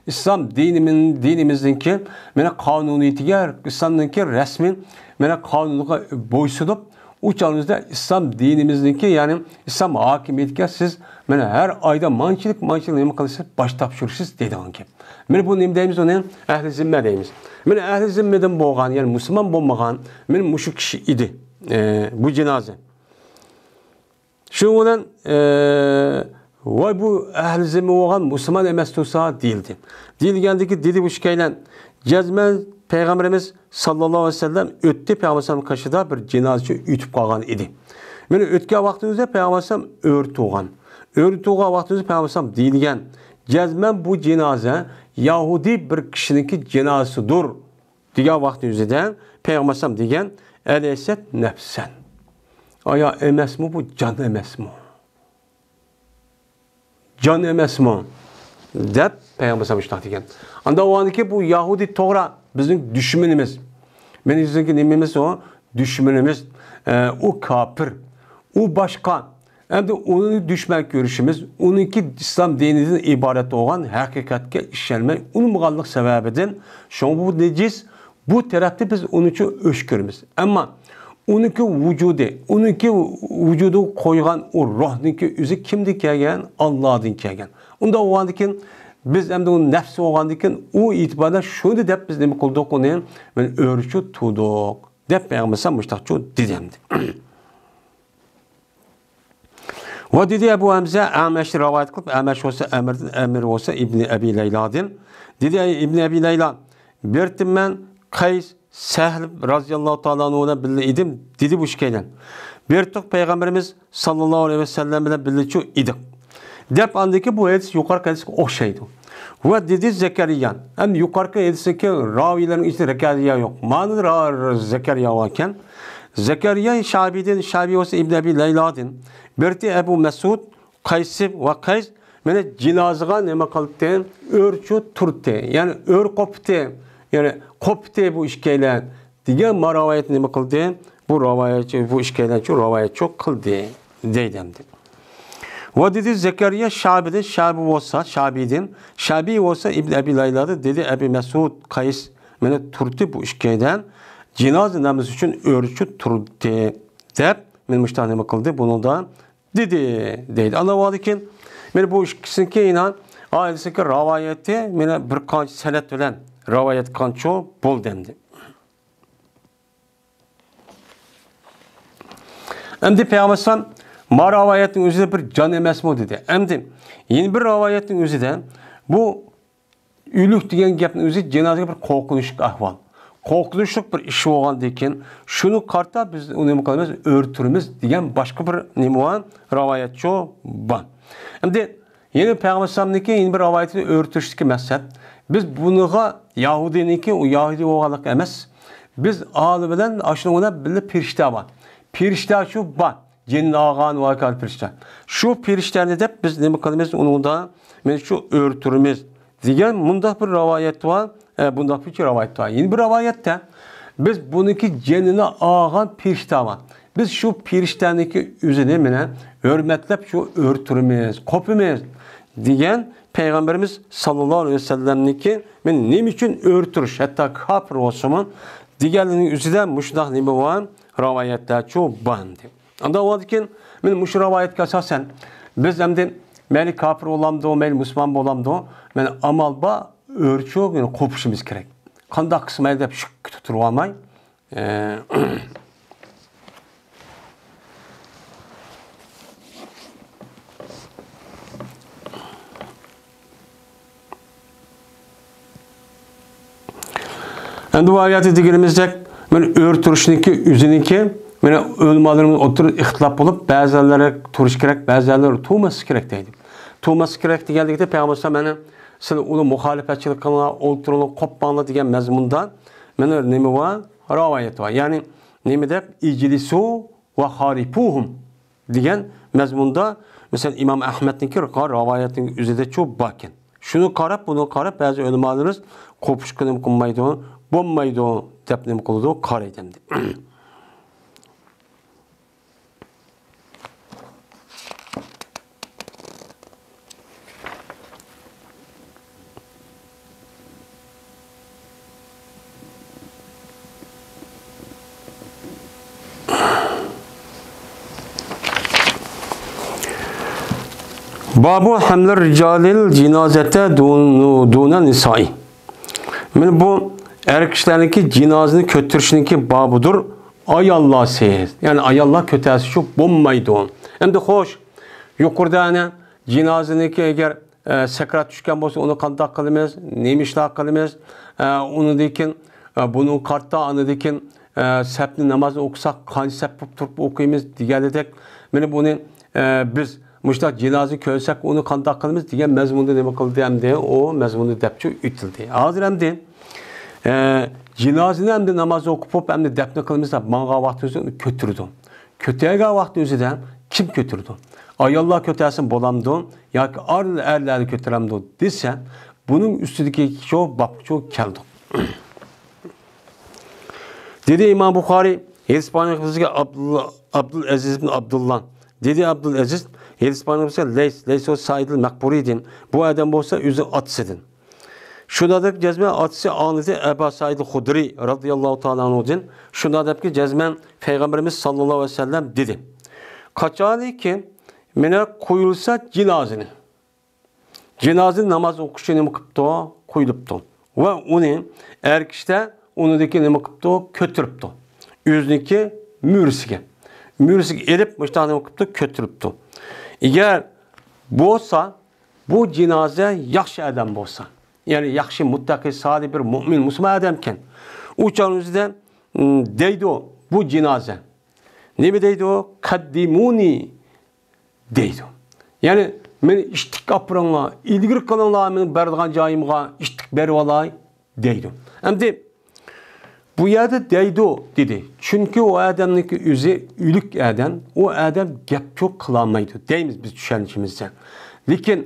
ئىسلام دىنىمىز-، دىنىمىزنىڭكى مانا قانۇنىيىتىگە، ئىسلامنىڭكى رەسمىي مانا قانۇنىغا بويسۇنۇپ، ئۇ چاغىمىزدا ئىسلام دىنىمىزنىڭكى، يەنى ئىسلام ھاكىمىيىتىگە سىز مانا ھەر ئايدا مانچىلىك، مانچىلىك نېمە قىلىسىز، باج تاپشۇرىسىز دەيدىغان گەپ. مانا بۇ نېمە دەيمىز ئۇنى؟ ئەھلى زىممە دەيمىز. مانا ئەھلى زىممىدىن بولغان، يەنى مۇسۇلمان بولمىغان، مانا مۇشۇ كىشى ئىدى، ئە، بۇ جىنازا. شۇنىڭ بىلەن، ئە، ۋاي بۇ ئەھلى زىممە بولغان مۇسۇلمان ئەمەس تۇرسا دېيىلدى. دېيىلگەندىكى دېدى بۇ ئىككىيلەن، جەزمەن پەيغەمبىرىمىز ساللاللاھۇ ئەلەيھى ۋەسەللەم ئۆتتى، پەيغەمبەر ئەلەيھىسسالام قېشىدا بىر جىنازىچى ئۆتۈپ قالغان ئىدى. مانا ئۆتكەن ۋاقتىمىزدا پەيغەمبەر ئەلەيھىسسالام ئۆرە تۇرغان. ئۆرە تۇرغان ۋاقتىمىزدا پەيغەمبەر ئەلەيھىسسالام دېيىلگەن، جەزمەن بۇ جىنازە يەھۇدىي بىر كىشىنىڭكى جىنازىسىدۇر دېگەن ۋاقتى ئۆزىدە پەيغەمبەر ئەلەيھىسسالام دېگەن، ئەلەيسەت نەفسەن. ئايا ئەمەسمۇ بۇ، جان ئەمەسمۇ؟ جان ئەمەسمۇ؟ دەپ پەيغەمبەر ئەلەيھىسسالام شۇنداق دېگەن. ئاندا ئۇ ئاندىكى بۇ يەھۇدىي توغرا بىزنىڭ دۈشمىنىمىز. مېنىڭ بىزنىڭكى نېمىمىز ئۇ؟ دۈشمىنىمىز. ئە، ئۇ كاپىر. ئۇ باشقا. ئەمدى ئۇنى دۈشمەن كۆرۈشىمىز، ئۇنىڭكى ئىسلام دىنىدىن ئىبارەت بولغان ھەقىقەتكە ئىشەنمەي ئۇنىمىغانلىق سەۋەبىدىن، شۇڭا بۇ نىجىس، بۇ تەرەپتە بىز ئۇنىچۇ ئۆچ كۆرىمىز. ئەمما ئۇنىڭكى ۋۇجۇدى، ئۇنىڭكى ۋۇجۇدىغا قويغان ئۇ روھنىڭكى ئۆزى كىمدىن كەلگەن؟ ئاللادىن كەلگەن. ئۇنداق بولغاندىكىن، بىز ئەمدى ئۇ نەپس بولغاندىكىن، ئۇ ئېتىباردا شۇنى دەپ بىز نېمە قىلدۇق؟ ئۇنى مانا ئۆرە تۇردۇق، دەپ پەيغەمبەر ئەلەيھىسسالام مۇشتاقچۇ دېدى ئەمدى. ۋە دېدى ئەبۇ ھەمزە، ئەمەش رىۋايەت قىلىپ، ئەمەش بولسا ئەمىردىن، ئەمىر بولسا ئىبنى ئەبى لەيلادىن. دېدى، ئەي ئىبنى ئەبى لەيلا، بىر مەن قەيس، سەھل رازىياللاھۇ تائالا ئەنھۇ بىلەن بىللە ئىدىم، دېدى بۇ ئىككىيلەن. بىر پەيغەمبىرىمىز ساللاللاھۇ ئەلەيھى ۋەسەللەم بىلەن بىللىچۇ ئىدۇق، دەپ ئاندىكى بۇ ھەدىس يۇقىرىقى ھەدىسكە ئوخشايدۇ. ۋە دېدى زەكەرىيا، ئەمدى يۇقىرىقى ھەدىستىكى راۋىيلەرنىڭ ئىچىدە زەكەرىيا يوق. مانا را-، زەكەرىيا باركەن. زەكەرىيا شابىدىن، شابى بولسا ئىبن ئەبى لەيلادىن. بىرتى ئەبۇ مەسۇد، قەيسى ۋە قەيس، مانا جىنازىغا نېمە قىلدى؟ ئۆرچۇ تۇردى. يەنى ئۆر قوپتى. يەنى قوپتى بۇ ئىككىيلەن. دېگەن ما راۋايەتنى نېمە قىلدى؟ بۇ راۋايەتچى، بۇ ئىككىيلەنچۇ راۋايەتچۇ قىلدى، دەيدۇ ئەمدى. ۋە دېدى زەكەرىيا شابىدىن، شابى بولسا، شابىدىن، شابى بولسا ئىبن ئەبى لەيلادىن، دېدى ئەبى مەسۇد، قەيس، مانا تۇردى بۇ ئىككىيلەن، جىنازا نامىزى ئۈچۈن ئۆرچۇ تۇردى، دەپ، مانا مۇشۇنداق نېمە قىلدى، بۇنىڭدا دېدى، دەيدۇ. ئاندىن كېيىن، مانا بۇ ئىككىسىنىڭكى يەنە ئائىلىسىنىڭكى راۋايەتى، مانا بىر قانچە سەنەد بىلەن راۋايەت قىلغانچۇ بولدى ئەمدى. ئەمدى پەيغەمبەر ئەلەيھىسسالام، ما راۋايەتنىڭ ئۆزىدە بىر جان ئەمەسمۇ دېدى. ئەمدى يەنە بىر راۋايەتنىڭ ئۆزىدە بۇ ئۆلۈك دېگەن گەپنىڭ ئۆزى جىنازىغا بىر قورقۇنچلۇق ئەھۋال. قورقۇنچلۇق بىر ئىش بولغاندىن كېيىن، شۇنى قارىتا بىز ئۇنى نېمە قىلىمىز؟ ئۆرە تۇرىمىز دېگەن باشقا بىر نېمە بار؟ راۋايەتچۇ بار. ئەمدى يەنە پەيغەمبەر ئەلەيھىسسالامنىڭكى يەنە بىر راۋايىتىنى ئۆرە تۇرۇشتىكى مەقسەت، بىز بۇنىڭغا يەھۇدىينىڭكى، ئۇ يەھۇدىي بولغانلىق ئەمەس. بىز ئالدى بىلەن ئاشۇنىڭ بىلەن بىللە پىرىشتە بار. پىرىشتە شۇ بار. جىننى ئالغان ۋە كار پىرىشتە. شۇ پىرىشتەنى دەپ بىز نېمە قىلىمىز؟ ئۇنىڭدا مانا شۇ ئۆرە تۇرىمىز دېگەن مۇنداق بىر راۋايەت بار. ئە، بۇنداق بىر راۋايەت بار. يەنە بىر راۋايەتتە بىز بۇنىڭكى جېنىنى ئالغان پىرىشتە بار. بىز شۇ پىرىشتەنىڭكى ئۆزىنى مانا ھۆرمەتلەپ شۇ ئۆرە تۇرىمىز، قوپىمىز. دېگەن پەيغەمبىرىمىز ساللاللاھۇ ئەلەيھى ۋەسەللەمنىڭكى، مەن نېمە ئۈچۈن ئۆرە تۇرۇش، ھەتتا كاپىر بولسىمۇ، دېگەنلىرىنىڭ ئۆزىدە مۇشۇنداق نېمە بار؟ راۋايەتلەرچۇ بار ئەمدى. ئانداق بولغاندىكىن، مەن مۇشۇ راۋايەتكە ئاساسەن، بىز ئەمدى مەيلى كاپىر بولامدۇ، مەيلى مۇسۇلمان بولامدۇ، مەن ئامال بار ئۆرە چوغ، يەنى قوپۇشىمىز كېرەك. قانداق قىلسا مەيلى دەپ شۈك كۈتۈپ تۇرۇۋالماي، ئە، ئەمدى بۇ ئايەتتە دېگىنىمىزدەك، مانا ئۆرە تۇرۇشنىڭكى ئۆزىنىڭكى، مانا ئۆلىمالىرىمىز ئوتتۇرىدا ئىختىلاپ بولۇپ، بەزىلەر تۇرۇش كېرەك، بەزىلەر تۇرماسلىق كېرەك دەيدۇ. تۇرماسلىق كېرەك دېگەنلىكتە پەيغەمبەر ئەلەيھىسسالام، مانا سىلەر ئۇلار مۇخالىپەتچىلىك قىلىڭلار، ئولتۇرۇڭلار، قوپماڭلار دېگەن مەزمۇندا مانا نېمە بار؟ راۋايەت بار. يەنى نېمە دەپ؟ ئىجلىسۇ ۋە خالىپۇھۇم دېگەن مەزمۇندا، مەسىلەن، ئىمام ئەھمەدنىڭكى راۋايەتنىڭ ئۆزىدەچۇ باركەن. شۇنى قاراپ، بۇنى قاراپ، بەزى ئۆلىمالىرىمىز قوپۇشقا نېمە قىلمايدۇ، بولمايدۇ دەپ نېمە قىلىدۇ، قارايدۇ ئەمدى. بابۇ ھەملىر رىجالىل جىنازەتە دۇنە نىسائى. مانا بۇ ئەر كىشىلەرنىڭكى جىنازىنى كۆتۈرۈشنىڭكى بابىدۇر، ئاياللارسىز. يەنى ئاياللار كۆتەرسە شۇ بولمايدۇ. ئەمدى خوش، يۇقىرىدا ئەنە جىنازىنىڭكى ئەگەر ئە، سەكرات چۈشكەن بولسا، ئۇنى قانداق قىلىمىز؟ نېمە ئىشلار قىلىمىز؟ ئە، ئۇنىڭدىن كېيىن، ئە، بۇنىڭغا قارىتا، ئاندىن كېيىن، ئە، سەپنى نامازنى ئوقۇساق، قانچە سەپ بولۇپ تۇرۇپ ئوقۇيمىز دېگەندەك، مانا بۇنى، ئە، بىز مۇشۇنداق جىنازىنى كۆرسەك، ئۇنى قانداق قىلىمىز دېگەن مەزمۇندا نېمە قىلدى ئەمدى؟ ئۇ مەزمۇندا دەپچۇ ئۆتۈلدى. ھازىر ئەمدى، ئە، جىنازىنى ئەمدى ناماز ئوقۇپ، ئەمدى دەپنە قىلىمىز دەپ ماڭغان ۋاقتىمىزدا ئۇنى كۆتۈرىدۇ. كۆتەرگەن ۋاقتى ئۆزىدە كىم كۆتۈرىدۇ؟ ئاياللار كۆتەرسىمۇ بولامدۇ ياكى ئار-، ئەرلەرنى كۆتۈرەمدۇ دېسە، بۇنىڭ ئۈستىدىكى شۇ بابقىچۇ كەلدۇق. دېدى ئىمام بۇخارىي، ھېدىس بارنىڭ بىزگە ئابدۇللا، ئابدۇلئەزىز ئىبن ئابدۇللا. دېدى ئابدۇلئەزىز، ھېدىس بارنىڭ بىزگە لەيس، لەيس سائىدىل مەقبۇرىدىن. بۇ ئادەم بولسا ئۆزى ئاتىسىدىن. شۇنداق دەپ جەزمەن ئاتىسى ئاڭلىدى ئەبا سائىد خۇدرى رەزىياللاھۇ تائالا ئەنھۇدىن. شۇنداق دەپكى جەزمەن پەيغەمبىرىمىز ساللاللاھۇ ئەلەيھى ۋەسەللەم دېدى. قاچانكى مېنى قويۇلسا جىنازىنى. جىنازىنى ناماز ئوقۇشى نېمە قىپتۇ؟ قويۇلۇپتۇ. ۋە ئۇنى ئەر كىشىلەر ئۇنىڭدىكى نېمە قىپتۇ؟ كۆتۈرۈپتۇ. ئۆزىنىڭكى مۈرىسىگە. مۈرىسىگە ئېلىپ مۇشۇنداق نېمە قىپتۇ؟ كۆتۈرۈپتۇ. ئەگەر بولسا، بۇ جىنازە ياخشى ئادەم بولسا، يەنى ياخشى، مۇتتەقى، سالىھ بىر مۆمىن، مۇسۇلمان ئادەمكەن. ئۇ چاغنىڭ ئۆزىدە، م، دەيدۇ بۇ جىنازە. نېمە دەيدۇ؟ قەددىمۇنى دەيدۇ. يەنى مېنى ئىتتىك ئاپىرىڭلار، ئىلگىرى قىلىڭلار، مېنىڭ بارىدىغان جايىمغا ئىتتىك بېرىۋالاي دەيدۇ. ئەمدى بۇ يەردە دەيدۇ دېدى. چۈنكى ئۇ ئادەمنىڭكى ئۆزى ئۆلۈك ئادەم، ئۇ ئادەم گەپ جوق قىلالمايدۇ دەيمىز بىز چۈشەنچىمىزدە. لېكىن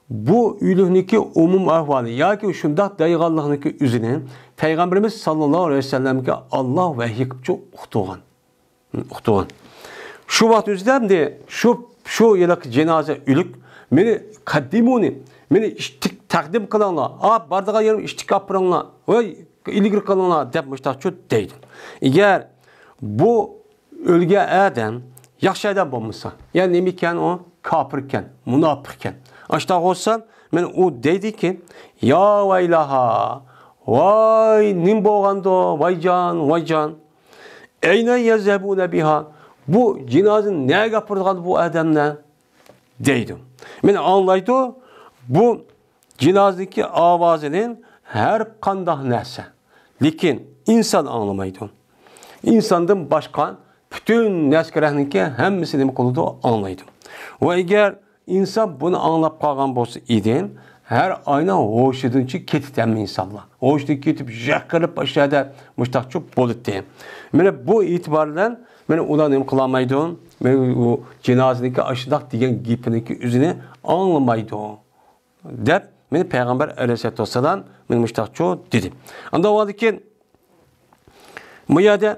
بۇ ئۆلۈكنىڭكى ئومۇم ئەھۋالى ياكى شۇنداق دەيدىغانلىقنىڭكى ئۆزىنى پەيغەمبىرىمىز ساللاللاھۇ ئەلەيھى ۋەسەللەمگە ئاللا ۋەھىي قىلىپچۇ ئۇقتۇرغان. ئۇقتۇرغان. شۇ ۋاقىت ئۆزىدە ئەمدى شۇ، شۇ ھېلىقى جىنازە ئۆلۈك، مېنى قەددىمۇنى، مېنى ئىتتىك تەقدىم قىلىڭلار. ئا، بارىدىغان يېرىمگە ئىتتىك ئاپىرىڭلار. ۋاي، ئىلگىرى قىلىڭلار دەپ مۇشتاقچۇ دەيدۇ. ئەگەر بۇ ئۆلگەن ئادەم ياخشى ئادەم بولمىسا، يا نېمىكەن ئۇ؟ كاپىركەن، مۇناپىقكەن. ئاشتاق بولسا، مەن ئۇ دەيدىكى، يا ۋەيلاھا، ۋاي، نېمە بولغاندۇ، ۋايجان، ۋايجان. ئەينە يەزھەبۇنە بىھا، بۇ جىنازىنى نەگە ئاپىرىدىغان بۇ ئادەملەر؟ دەيدۇ. مېنى ئاڭلايدۇ، بۇ جىنازىدىكى ئاۋازىنى ھەر قانداق نەرسە. لېكىن ئىنسان ئاڭلىمايدۇ. ئىنساندىن باشقا پۈتۈن نەرسە كېرەكنىڭكى ھەممىسى نېمە قىلىدۇ؟ ئاڭلايدۇ. ۋە ئەگەر ئىنسان بۇنى ئاڭلاپ قالغان بولسا ئىدى، ھەر ئاينىڭ ھوشىدىنچۇ كېتىدۇ ھەممە ئىنسانلار. ھوشىدىن كېتىپ، ژەقىرىپ ئاشۇ يەردە مۇشتاقچۇ بولىدۇ. مانا بۇ ئېتىبار بىلەن مانا ئۇلار نېمە قىلالمايدۇ؟ مانا ئۇ جىنازىنىڭكى ئاشۇنداق دېگەن گېپىنىڭكى ئۆزىنى ئاڭلىمايدۇ. دەپ، مانا پەيغەمبەر ئەلەيھىسسالاتۇ ۋەسسالام مانا مۇشتاقچۇ دېدى. ئاندىن بولغاندىكىن، بۇ يەردە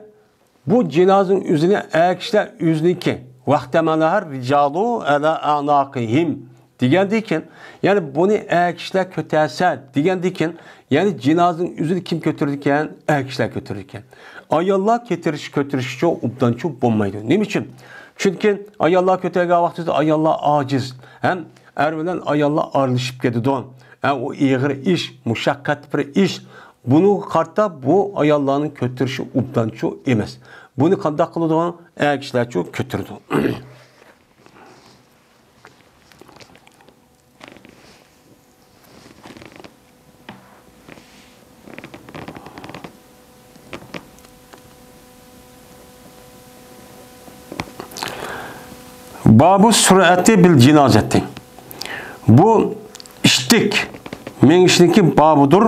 بۇ جىنازىنىڭ ئۆزىنى ئەر كىشىلەر ئۆزىنىڭكى، ۋەختەمەلەھەر رىجالۇ ئەلا ئەناقىھىم دېگەندىن كېيىن، يەنى بۇنى ئەر كىشىلەر كۆتەرسە دېگەندىن كېيىن، يەنى جىنازىنىڭ ئۆزىنى كىم كۆتۈرىدىكەن؟ ئەر كىشىلەر كۆتۈرىدىكەن. ئاياللار كۆتۈرۈش، كۆتۈرۈشكىچۇ ئوبدانچۇ بولمايدۇ. نېمە ئۈچۈن؟ چۈنكى ئاياللار كۆتەرگەن ۋاقتىدا ئاياللار ئاجىز ھەم ئەر بىلەن ئاياللار ئارىلىشىپ كېتىدۇ. ھە، ئۇ ئېغىر ئىش، مۇشەققەتلىك بىر ئىش. بۇنىڭغا قارىتا بۇ ئاياللارنىڭ كۆتۈرۈشى ئوبدانچۇ ئەمەس. بۇنى قانداق قىلىدۇ؟ ئەر كىشىلەرچۇ كۆتۈرىدۇ. بابۇ سۈرئەتى بىل جىنازەتى. بۇ ئىتتىك مېڭىشنىڭكى بابىدۇر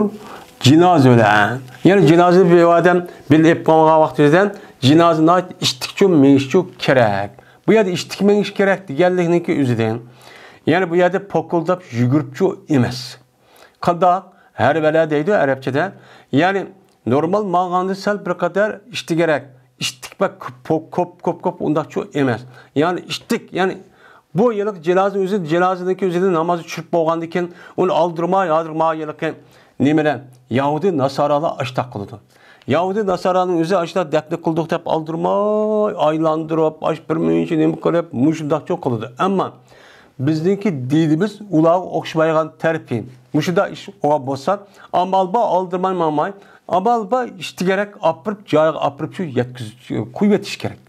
جىنازە بىلەن. يەنى جىنازىنى بىر ئادەم بىللە ئېلىپ قالغان ۋاقتىدا جىنازىنى ئىتتىكچۇ مېڭىشچۇ كېرەك. بۇ يەردە ئىتتىك مېڭىش كېرەك دېگەنلىكنىڭكى ئۆزىدىن. يەنى بۇ يەردە پوكۇلداپ يۈگۈرۈپچۇ ئەمەس. قانداق؟ ھەرۋەلە دەيدۇ ئەرەبچىدە. يەنى نورمال ماڭغاندا سەل بىر قەدەر ئىتتىكرەك، ئىتتىك بەك كۆپ، كۆپ، كۆپ، كۆپ ئۇنداقچۇ ئەمەس. يەنى ئىتتىك، يەنى بۇ ھېلىقى جىنازىنى ئۆزى، جىنازىنىڭكى ئۆزىنى نامازنى چۈشۈرۈپ بولغاندىن كېيىن ئۇنى ئالدۇرماي، ھازىر ماڭا ھېلىقى نېمىلەر، يەھۇدىي ناسارالار ئاشتاق قىلىدۇ. يەھۇدىي ناسارانىڭ ئۆزى ئاشۇنداق دەپنە قىلدۇق دەپ ئالدۇرماي، ئايلاندۇرۇپ، ئاش بىر مۇنچە نېمە قىلىپ، مۇشۇنداقچۇ قىلىدۇ. ئەمما بىزنىڭكى دىنىمىز ئۇلارغا ئوخشىمايدىغان تەرىپى. مۇشۇنداق ئىش بولغان بولسا، ئامال بار ئالدىرماي ماڭماي، ئامال بار ئىتتىكرەك ئاپىرىپ، جايىغا ئاپىرىپ شۇ يەتكۈزۈپ، قويۇۋېتىش كېرەك.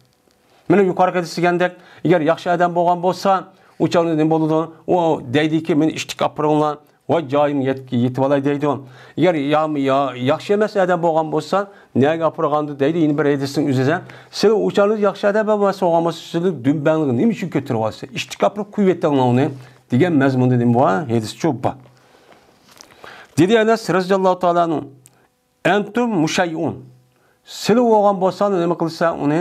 مانا يۇقىرىقىدا دېگەندەك، ئەگەر ياخشى ئادەم بولغان بولسا، ئۇ چاغدا نېمە بولىدۇ؟ ئۇ دەيدىكى، مېنى ئىتتىك ئاپىرىڭلار. ۋاي جايىم يەت-، يېتىۋالاي دەيدۇ. ئەگەر يا-، يا-، ياخشى ئەمەس ئادەم بولغان بولسا، نەگە ئاپىرغاندۇ دەيدۇ، يەنە بىر ھەدىسنىڭ ئۆزىدە. سىلەر ئۇچارنىڭىز ياخشى ئادەم ئەمەس بولغان بولسا، سىلەر دۈمبەڭلىكنى نېمە ئۈچۈن كۆتۈرۈۋالىسىز؟ ئىتتىك ئاپىرىپ قويۇۋېتىڭلار ئۇنى دېگەن مەزمۇندا نېمە بار؟ ھەدىسچۇ بار. دېدى ئەنەس رەزىياللاھۇ تائالا ئەنھۇ، ئەنتۇم مۇشەيئۇن. سىلەر بولغان بولساڭ نېمە قىلىسەن؟ ئۇنى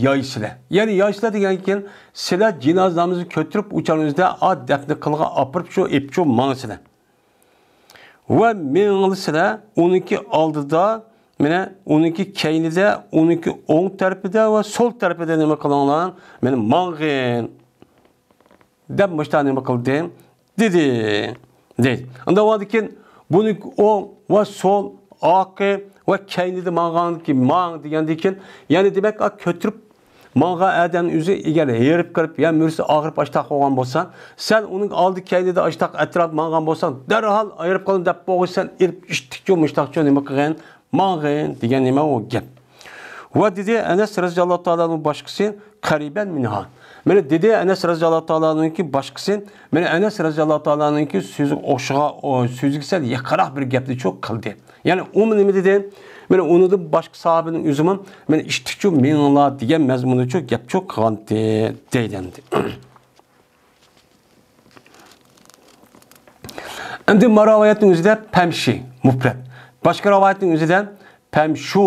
يايسىلەر. يەنى يايسىلەر دېگەندىن كېيىن سىلەر جىنازا نامىزى كۆتۈرۈپ ئۇچارنىڭىزدا ئا دەپنە قىلغا ئاپىرىپ شۇ ئېپچۇ ماڭىسىلەر. ۋە مېڭىڭلىسىلەر ئۇنىڭكى ئالدىدا، مانا ئۇنىڭكى كەينىدە، ئۇنىڭكى ئوڭ تەرىپىدە ۋە سول تەرىپىدە نېمە قىلىڭلار؟ مانا ماڭغىن دەپ مۇشتا نېمە قىلدى؟ دېدى. دەيدۇ. ئۇنداق بولغاندىكىن بۇنى ئوڭ ۋە سول، ئارقا ۋە كەينىدە ماڭغان، ماڭ دېگەندىكىن، يەنى دېمەك، ئا، كۆتۈرۈپ ماڭغان ئادەم ئۆزى ئەگەر ھېرىپ قېلىپ، يا مۈرىسى ئاغرىپ ئاشتاق بولغان بولسا، سەن ئۇنىڭ ئالدى كەينىدە ئاشتاق ئەتراپ ماڭغان بولساڭ، دەرھال ھېرىپ قالدىم دەپ بولغۇچ سەن ئېلىپ ئىشتىكچۇ، مۇشتاقچۇ نېمە قىلغىن؟ ماڭغىن دېگەن نېمە ئۇ گەپ. ۋە دېدى ئەنەس رەزىياللاھۇ تائالا ئانھۇ باشقىسى قەرىبەن مىنھا. مانا دېدى ئەنەس رەزىياللاھۇ تائالا ئانھۇنىڭكى باشقىسى، مانا ئەنەس رەزىياللاھۇ تائالا ئانھۇنىڭكى سۆزىگە ئوخشىغان، ئۇ سۆزىگە سەل يېقىنراق بىر گەپنى چۇ قىلدى. يەنى ئۇمۇ نېمە دېدى؟ مانا ئۇنىڭدىن باشقا ساھابىنىڭ ئۆزىمۇ مانا ئىشتىكچۇ مېڭىڭلار دېگەن مەزمۇندا چۇ گەپ چۇ قىلغانتى دەيدۇ ئەمدى. ئەمدى ما رىۋايەتنىڭ ئۆزىدە پەمشى، مۇپرەت. باشقا رىۋايەتنىڭ ئۆزىدە پەمشۇ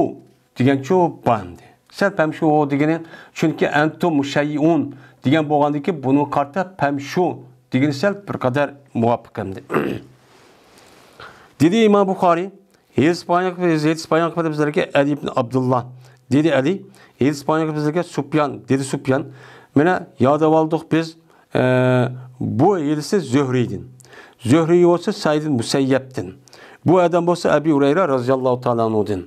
دېگەنچۇ بار ئەمدى. سەل پەمشۇ دېگىنى، چۈنكى ئەنتۇم مۇشەيئۇن دېگەن بولغاندىكىن بۇنىڭغا قارىتا پەمشۇ دېگىنى سەل بىر قەدەر مۇۋاپىق ئەمدى. دېدى ئىمام بۇخارىي، ھەدىس بايان قىلىپ، ھەدىس بايان قىلىپ بىزلەرگە ئەلى ئىبن ئابدۇللا. دېدى ئەلى، ھەدىس بايان قىلىپ بىزلەرگە سۇپيان، دېدى سۇپيان. مانا يادلاۋالدۇق بىز، ئە، بۇ ھەدىسنى زۆھرىيدىن. زۆھرىي بولسا سەئىد مۇسەييەبتىن. بۇ ئادەم بولسا ئەبى ھۇرەيرە رەزىياللاھۇ تائالا ئەنھۇدىن.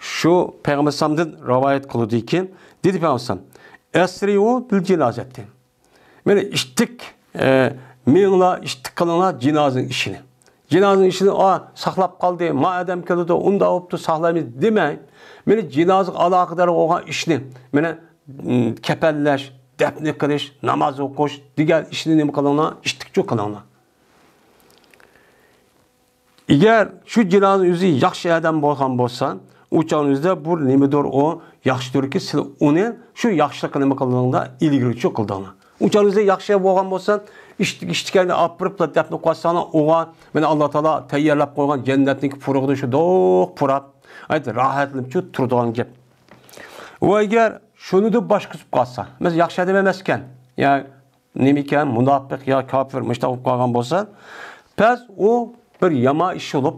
شۇ پەيغەمبەر ئەلەيھىسسالامدىن رىۋايەت قىلىدىكەن، دېدى پەيغەمبەر ئەلەيھىسسالام، ئەسرىئۇ بىل جىنازەتى. مانا ئىتتىك، ئە، مېڭىڭلار، ئىتتىك قىلىڭلار جىنازىنىڭ ئىشىنى. جىنازىنىڭ ئىشىنى، ئا، ساقلاپ قالدى، ما ئادەم كېلىدۇ، ئۇنداق بوپتۇ، ساقلايمىز دېمەي، مانا جىنازىغا ئالاقىدار بولغان ئىشنى، مانا، م، كەپەنلەش، دەپنە قىلىش، ناماز ئوقۇش دېگەن ئىشنى نېمە قىلىڭلار؟ ئىتتىكچۇ قىلىڭلار. ئەگەر شۇ جىنازىنىڭ ئۆزى ياخشى ئادەم بولغان بولسا، ئۇ چاغنىڭ ئۆزىدە بۇ نېمىدۇر، ئۇ ياخشىدۇركى، سىلەر ئۇنى شۇ ياخشىلىققا نېمە قىلدىڭلار؟ ئىلگىرىچۇ قىلدىڭلار. ئۇ چاغنىڭ ئۆزىدە ياخشى بولغان بولسا، ئىش-، ئىشتىكەننى ئاپىرىپلا دەپنە قويساڭلار، ئۇغا مانا ئاللا تائالا تەييارلاپ قويغان جەننەتنىڭكى پۇرىقىدا شۇنداق پۇراپ، ئايت، راھەتلىنىپچۇ تۇرىدىغان گەپ. ۋە ئەگەر شۇنىدىن باشقا قىلىپ قالسا، مەسىلەن، ياخشى ئادەم ئەمەسكەن، يا نېمىكەن، مۇناپىق يا كاپىر مۇشۇنداق بولۇپ قالغان بولسا، پەس ئۇ بىر يامان ئىش بولۇپ،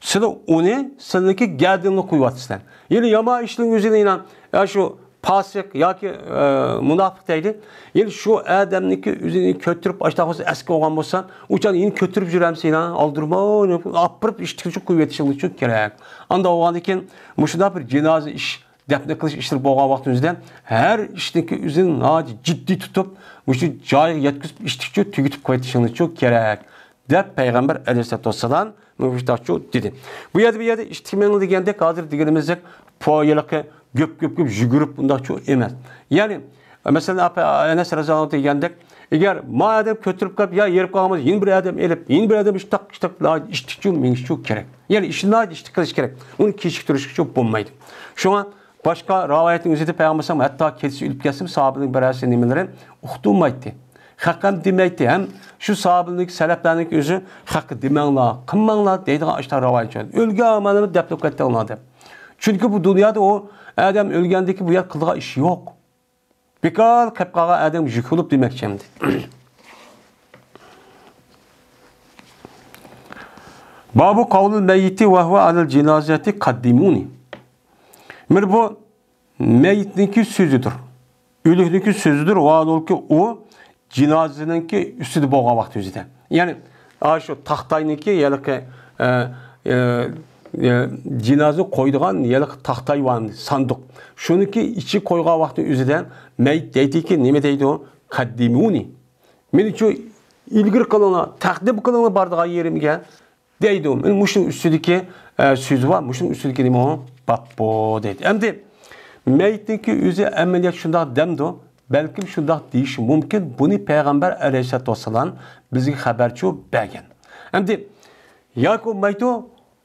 سىلەر ئۇنى سىلىنىڭكى گەدىنىگە قويۇۋاتىسىلەر. يەنى يامان ئىشنىڭ ئۆزىنى ئېنىق، يا شۇ پاسىق ياكى، ئە، مۇناپىق دەيدۇ. يەنى شۇ ئادەمنىڭكى ئۆزىنى كۆتۈرۈپ، ئاشتاق بولسا ئەسكى بولغان بولسا، ئۇ چاغدا يەنە كۆتۈرۈپ يۈرەمسەن، ھە؟ ئالدۇرما، ئاپىرىپ ئىشتىكىچە قويۇۋېتىشىڭلار كېرەك. ئاندا بولغاندىن كېيىن مۇشۇنداق بىر جىنازا ئىش، دەپنە قىلىش ئىشلىرى بولغان ۋاقتىمىزدا ھەر ئىشنىڭكى ئۆزىنى ناھايىتى جىددىي تۇتۇپ، مۇشۇ جايىغا يەتكۈزۈپ ئىشتىكىچە تۈگىتىپ قويۇۋېتىشىڭلار كېرەك. دەپ پەيغەمبەر ئەلەيھىسسالاتۇ ۋەسسالام مۇشۇنداقچۇ دېدى. بۇ يەردە، بۇ يەردە ئىشتىكمەن دېگەندەك، ھازىر دېگىنىمىزدەك پويىلىقى گۈپ، گۈپ، گۈپ يۈگۈرۈپ بۇنداقچۇ ئەمەس. يەنى، مەسىلەن، ئەنەس رەزىياللاھۇ ئەنھۇ دېگەندەك، ئەگەر ما ئادەم كۆتۈرۈپ كەپ، يا يېرىپ قالغان بولسا، يەنە بىر ئادەم ئېلىپ، يەنە بىر ئادەم ئىشتاق، ئىشتاق، ئىشتىكچۇ مېڭىشچۇ كېرەك. يەنى ئىشنى ناھايىتى ئىشتىك قىلىش كېرەك. ئۇنى كېچىكتۈرۈشكىچۇ بولمايدۇ. شۇڭا باشقا راۋايەتنىڭ ئۆزىدە پەيغەمبەر ھەتتا كېچىسى ئۆلۈپ كەتسىمۇ، ساھابىنىڭ بىرەرسى نېمىلىرى ئۇقتۇرمايتتى. خەققەم دېمەيتتى. ھەم شۇ ساھابىنىڭ، سەلەپلەرنىڭ ئۆزى خەققە دېمەڭلار، قىلماڭلار دەيدىغان ئاشتا راۋايەت. ئۆلگەن ئامالىمىز دەپنە قىلىۋېتىڭلار دەپ. چۈنكى بۇ دۇنيادا ئۇ ئادەم ئۆلگەندىكى بۇ يەر قىلىدىغان ئىش يوق. بىكار قېلىپ قالغان ئادەمگە يۈك بولۇپ دېمەكچى ئەمدى. بابۇ قاۋلۇل مەييىتى ۋە ھۇۋە ئەلەل جىنازەتى قەددىمۇنى. مانا بۇ مەييىتنىڭكى سۆزىدۇر. ئۆلۈكنىڭكى سۆزىدۇر. ۋاھالۇكى ئۇ جىنازىنىڭكى ئۈستىدە بولغان ۋاقتى ئۆزىدە. يەنى، ئاشۇ تاختاينىڭكى ھېلىقى، ئە، ئە، ئە، جىنازا قويىدىغان ھېلىقى تاختاي بار، ساندۇق. شۇنىڭكى ئىچىگە قويغان ۋاقتى ئۆزىدە مەييىت دەيدىكى، نېمە دەيدۇ؟ قەددىمۇنى. مېنى شۇ ئىلگىرى قىلىڭلار، تەقدىم قىلىڭلار بارىدىغان يېرىمگە. دەيدۇ. مانا مۇشۇنىڭ ئۈستىدىكى، ئە، سۆزى بار، مۇشۇنىڭ ئۈستىدىكى نېمە ئۇ؟ باب بۇ دەيدۇ. ئەمدى مەييىتنىڭكى ئۆزى ئەمەلىيەت شۇنداق دەمدۇ؟ بەلكىم شۇنداق دېيىشى مۇمكىن. بۇنى پەيغەمبەر ئەلەيھىسسالاتۇ ۋەسسالام بىزگە خەبەرچۇ بەرگەن. ئەمدى ياكى بولمايدۇ،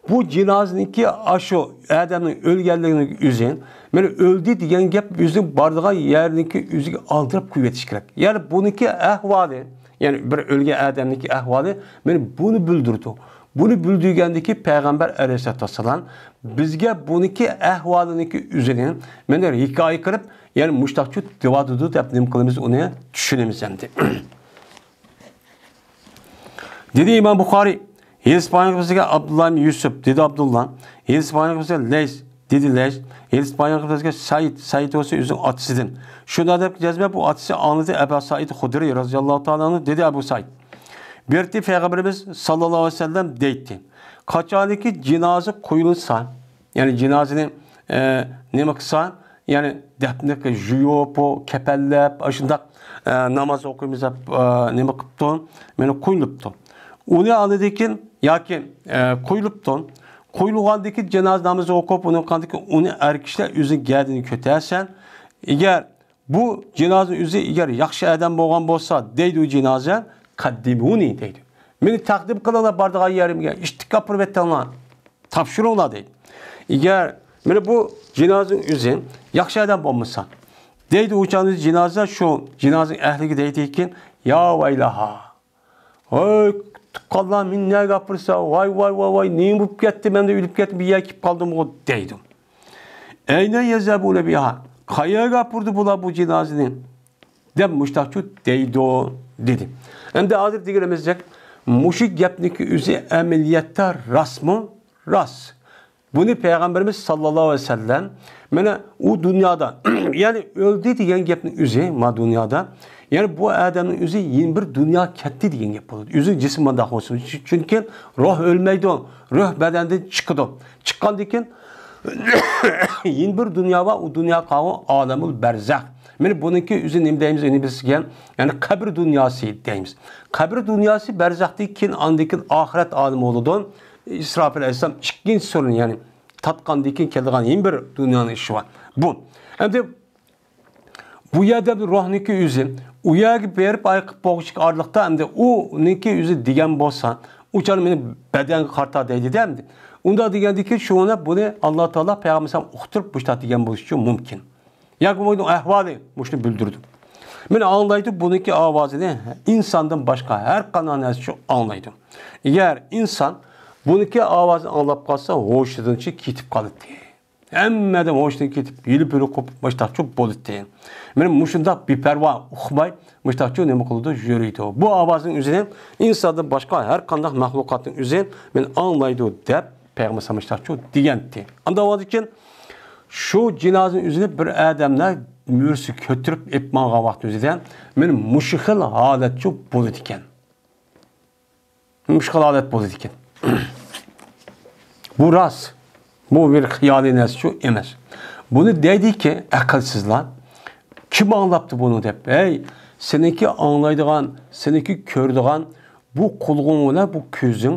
بۇ جىنازىنىڭكى ئاشۇ ئادەمنىڭ ئۆلگەنلىكىنىڭ ئۆزى، مانا ئۆلدى دېگەن گەپ ئۆزىنىڭ بارىدىغان يەرنىڭكى ئۆزىگە ئالدىراپ قويۇۋېتىش كېرەك. يەنى بۇنىڭكى ئەھۋالى، يەنى بىر ئۆلگەن ئادەمنىڭكى ئەھۋالى مانا بۇنى بىلدۈرىدۇ. بۇنى بىلدۈرگەندىكى پەيغەمبەر ئەلەيھىسسالاتۇ ۋەسسالام بىزگە بۇنىڭكى ئەھۋالىنىڭكى ئۆزىنى مانا ھېكايە قىلىپ، يەنى مۇشتاقچۇ دېۋادۇدۇ دەپ نېمە قىلىمىز، ئۇنى چۈشىنىمىز ئەمدى. دېدى ئىمام بۇخارىي، ھېدىس بايان قىلغان بىزگە ئابدۇللا ئىبن يۈسۈپ، دېدى ئابدۇللا. ھېدىس بايان قىلغان بىزگە لەيس، دېدى لەيس. ھېدىس بايان قىلغان بىزگە سەئىد، سەئىد بولسا ئۆزىنىڭ ئاتىسىدىن. شۇنداق دەپ جەزمەپ، بۇ ئاتىسى ئاڭلىدى، ئەبا سەئىد خۇدرىي رەزىياللاھۇ تائالا ئەنھۇ، دېدى ئەبۇ سەئىد. بىر رېتى پەيغەمبىرىمىز ساللاللاھۇ ئەلەيھى ۋەسەللەم دەيتتى. قاچانكى جىنازا قويۇلسا، يەنى جىنازىنى، ئە، نېمە قىلسا، يەنى دەپنە قىل-، يۇيۇپ، ئۇ كەپەنلەپ، ئاشۇنداق، ئە، ناماز ئوقۇيمىز دەپ، ئە، نېمە قىپتۇ، مانا قويۇلۇپتۇ. ئۇنى ئاندىن كېيىن ياكى، ئە، قويۇلۇپتۇ. قويۇلغاندىن كېيىن جىنازا نامىزى ئوقۇپ، ئۇنى قىلغاندىن كېيىن ئۇنى ئەر كىشىلەر ئۆزىنىڭ گەدىنىگە كۆتەرسە، ئەگەر بۇ جىنازا ئۆزى ئەگەر ياخشى ئادەم بولغان بولسا، دەيدۇ جىنازا، قەددىمۇنى دەيدۇ. مېنى تەقدىم قىلىڭلار بارىدىغان يېرىمگە، ئىشتىككە ئاپىرىۋېتىڭلار. تاپشۇرۇڭلار دەيدۇ. ئەگەر مانا بۇ جىنازىنىڭ ئۆزى ياخشى ئادەم بولمىسا، دەيدۇ ئۇ چاغدا جىنازا شۇ جىنازىنىڭ ئەھلىگە دەيدىكى، يا ۋەيلاھا. ھەي، تۇغقانلار، مېنى نەگە ئاپىرىسا؟ ۋاي، ۋاي، ۋاي، ۋاي، نېمە بولۇپ كەتتى؟ مەن ئۆلۈپ كەتتىم، بىر يەرگە كېلىپ قالدىمغۇ دەيدۇ. ئەينە يەزھەبۇنە بىھا؟ قەيەرگە ئاپىرىدۇ بۇلار بۇ جىنازىنى؟ دەپ مۇشتاقچۇ دەيدۇ، دېدى. ئەمدى ھازىر دېگىنىمىزدەك، مۇشۇ گەپنىڭكى ئۆزى ئەمەلىيەتتە راستمۇ؟ راست. بۇنى پەيغەمبىرىمىز ساللاللاھۇ ئەلەيھى ۋەسەللەم، مانا ئۇ دۇنيادا، يەنى ئۆلدى دېگەن گەپنىڭ ئۆزى، ما دۇنيادا، يەنى بۇ ئادەمنىڭ ئۆزى يەنە بىر دۇنياغا كەتتى دېگەن گەپ بولىدۇ. ئۆزىنىڭ جىسمى مۇنداق بولسىمۇ، چۈ-، چۈنكى روھ ئۆلمەيدۇ، روھ بەدەندىن چىقىدۇ. چىققاندىن كېيىن يەنە بىر دۇنيا بار، ئۇ دۇنيا قالغان ئالەمۇل بەرزەخ. مانا بۇنىڭكى ئۆزى نېمە دەيمىز، ئۇنى بىز دېگەن، يەنى قەبرە دۇنياسى دەيمىز. قەبرە دۇنياسى بەرزەختىن كېيىن، ئاندىن كېيىن ئاخىرەت ئالىمى بولىدۇ. ئىسراپىل ئەلەيھىسسالام ئىككىنچى سۈرىنى، يەنى تارتقاندىن كېيىن كېلىدىغان يەنە بىر دۇنيانىڭ ئىشى بار. بۇ. ئەمدى بۇ يەردە بىر روھنىڭكى ئۆزى، ئۇ يەرگە بېرىپ ئايىقىپ بولغۇچىلىك ئارىلىقتا، ئەمدى ئۇنىڭكى ئۆزى دېگەن بولسا، ئۇ چاغدا مېنى بەدەنگە قارىتا دەيدىدە ئەمدى. ئۇنداق دېگەندىكىن شۇنى بۇنى ئاللا تائالا پەيغەمبەر ئالەيھىسسالام ئۇقتۇرۇپ مۇشۇنداق دېگەن بولۇشى مۇمكىن. ياكى بۇنىڭ ئەھۋالى مۇشۇنى بىلدۈرىدۇ. مانا ئاڭلايدۇ بۇنىڭكى ئاۋازىنى، ئىنساندىن باشقا ھەر قانداق نەرسە شۇ ئاڭلايدۇ. ئەگەر ئىنسان بۇنىڭكى ئاۋازىنى ئاڭلاپ قالسا، ھوشىدىن چىقىپ كېتىپ قالىدۇ. ھەممە ئادەم ھوشىدىن كېتىپ، يېلىپ يۈرۈپ قوپۇپ، مۇشتاقچۇ بولىدۇ. مانا مۇشۇنداق بىپەرۋا، ئۇقماي، مۇشتاقچۇ نېمە قىلىدۇ، يۈرىدۇ. بۇ ئاۋازنىڭ ئۆزىنى ئىنساندىن باشقا ھەر قانداق مەخلۇقاتنىڭ ئۆزى مانا ئاڭلايدۇ دەپ پەيغەمبەر ساللاللاھۇ ئەلەيھى ۋەسەللەم مۇشتاقچۇ دېگەنتى. ئاندىن ئاۋازدىن كېيىن شۇ جىنازىنىڭ ئۆزىنى بىر ئادەملەر مۈرىسى كۆتۈرۈپ ئېلىپ ماڭغان ۋاقىت ئۆزىدە مانا مۇشۇ خىل ھالەتچۇ بولىدىكەن. مۇشۇ خىل ھالەت بولىدىكەن. بۇ راست. بۇ بىر خىيالىي نەرسىچۇ ئەمەس. بۇنى دەيدىكى ئەقىلسىزلار، كىم ئاڭلاپتۇ بۇنى دەپ. ھەي، سېنىڭكى ئاڭلايدىغان، سېنىڭكى كۆرىدىغان بۇ قۇلىقىڭ بىلەن بۇ كۆزۈڭ،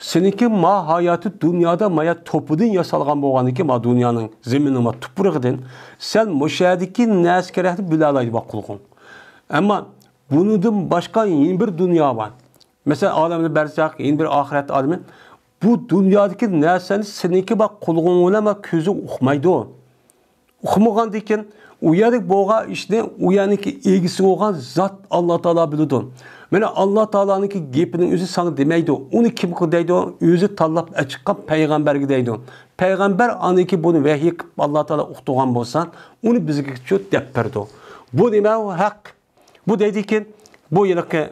سېنىڭكى ما ھاياتى دۇنيادا مايا توپىدىن ياسالغان بولغاندىكىن، ما دۇنيانىڭ، زېمىننىڭ ما تۇپرىقىدىن سەن مۇشۇ يەردىكى نەرسە كېرەكنى بىلەلەيدۇ بۇ قۇلىقىڭ. ئەمما بۇنىڭدىن باشقا يەنە بىر دۇنيا بار. مەسىلەن، ئالەمدە بەرزەخ، يەنە بىر ئاخىرەت ئالىمى. بۇ دۇنيادىكى نەرسىنى سېنىڭكى بار قۇلىقىڭ بىلەن بار كۆزۈڭ ئۇقمايدۇ. ئۇقمىغاندىكىن، ئۇ يەردە بولغان ئىشنى ئۇ يەرنىڭكى ئىگىسى بولغان زات ئاللا تائالا بىلىدۇ. مانا ئاللا تائالانىڭكى گېپىنىڭ ئۆزى ساڭا دېمەيدۇ. ئۇنى كىمگە دەيدۇ؟ ئۆزى تاللاپ ئەچىققان پەيغەمبەرگە دەيدۇ. پەيغەمبەر ئاندىن كېيىن بۇنى ۋەھىي قىلىپ ئاللا تائالا ئۇقتۇرغان بولسا، ئۇنى بىزگىچۇ دەپ بەردى. بۇ نېمە؟ ئۇ ھەق. بۇ دەيدىكى، بۇ ھېلىقى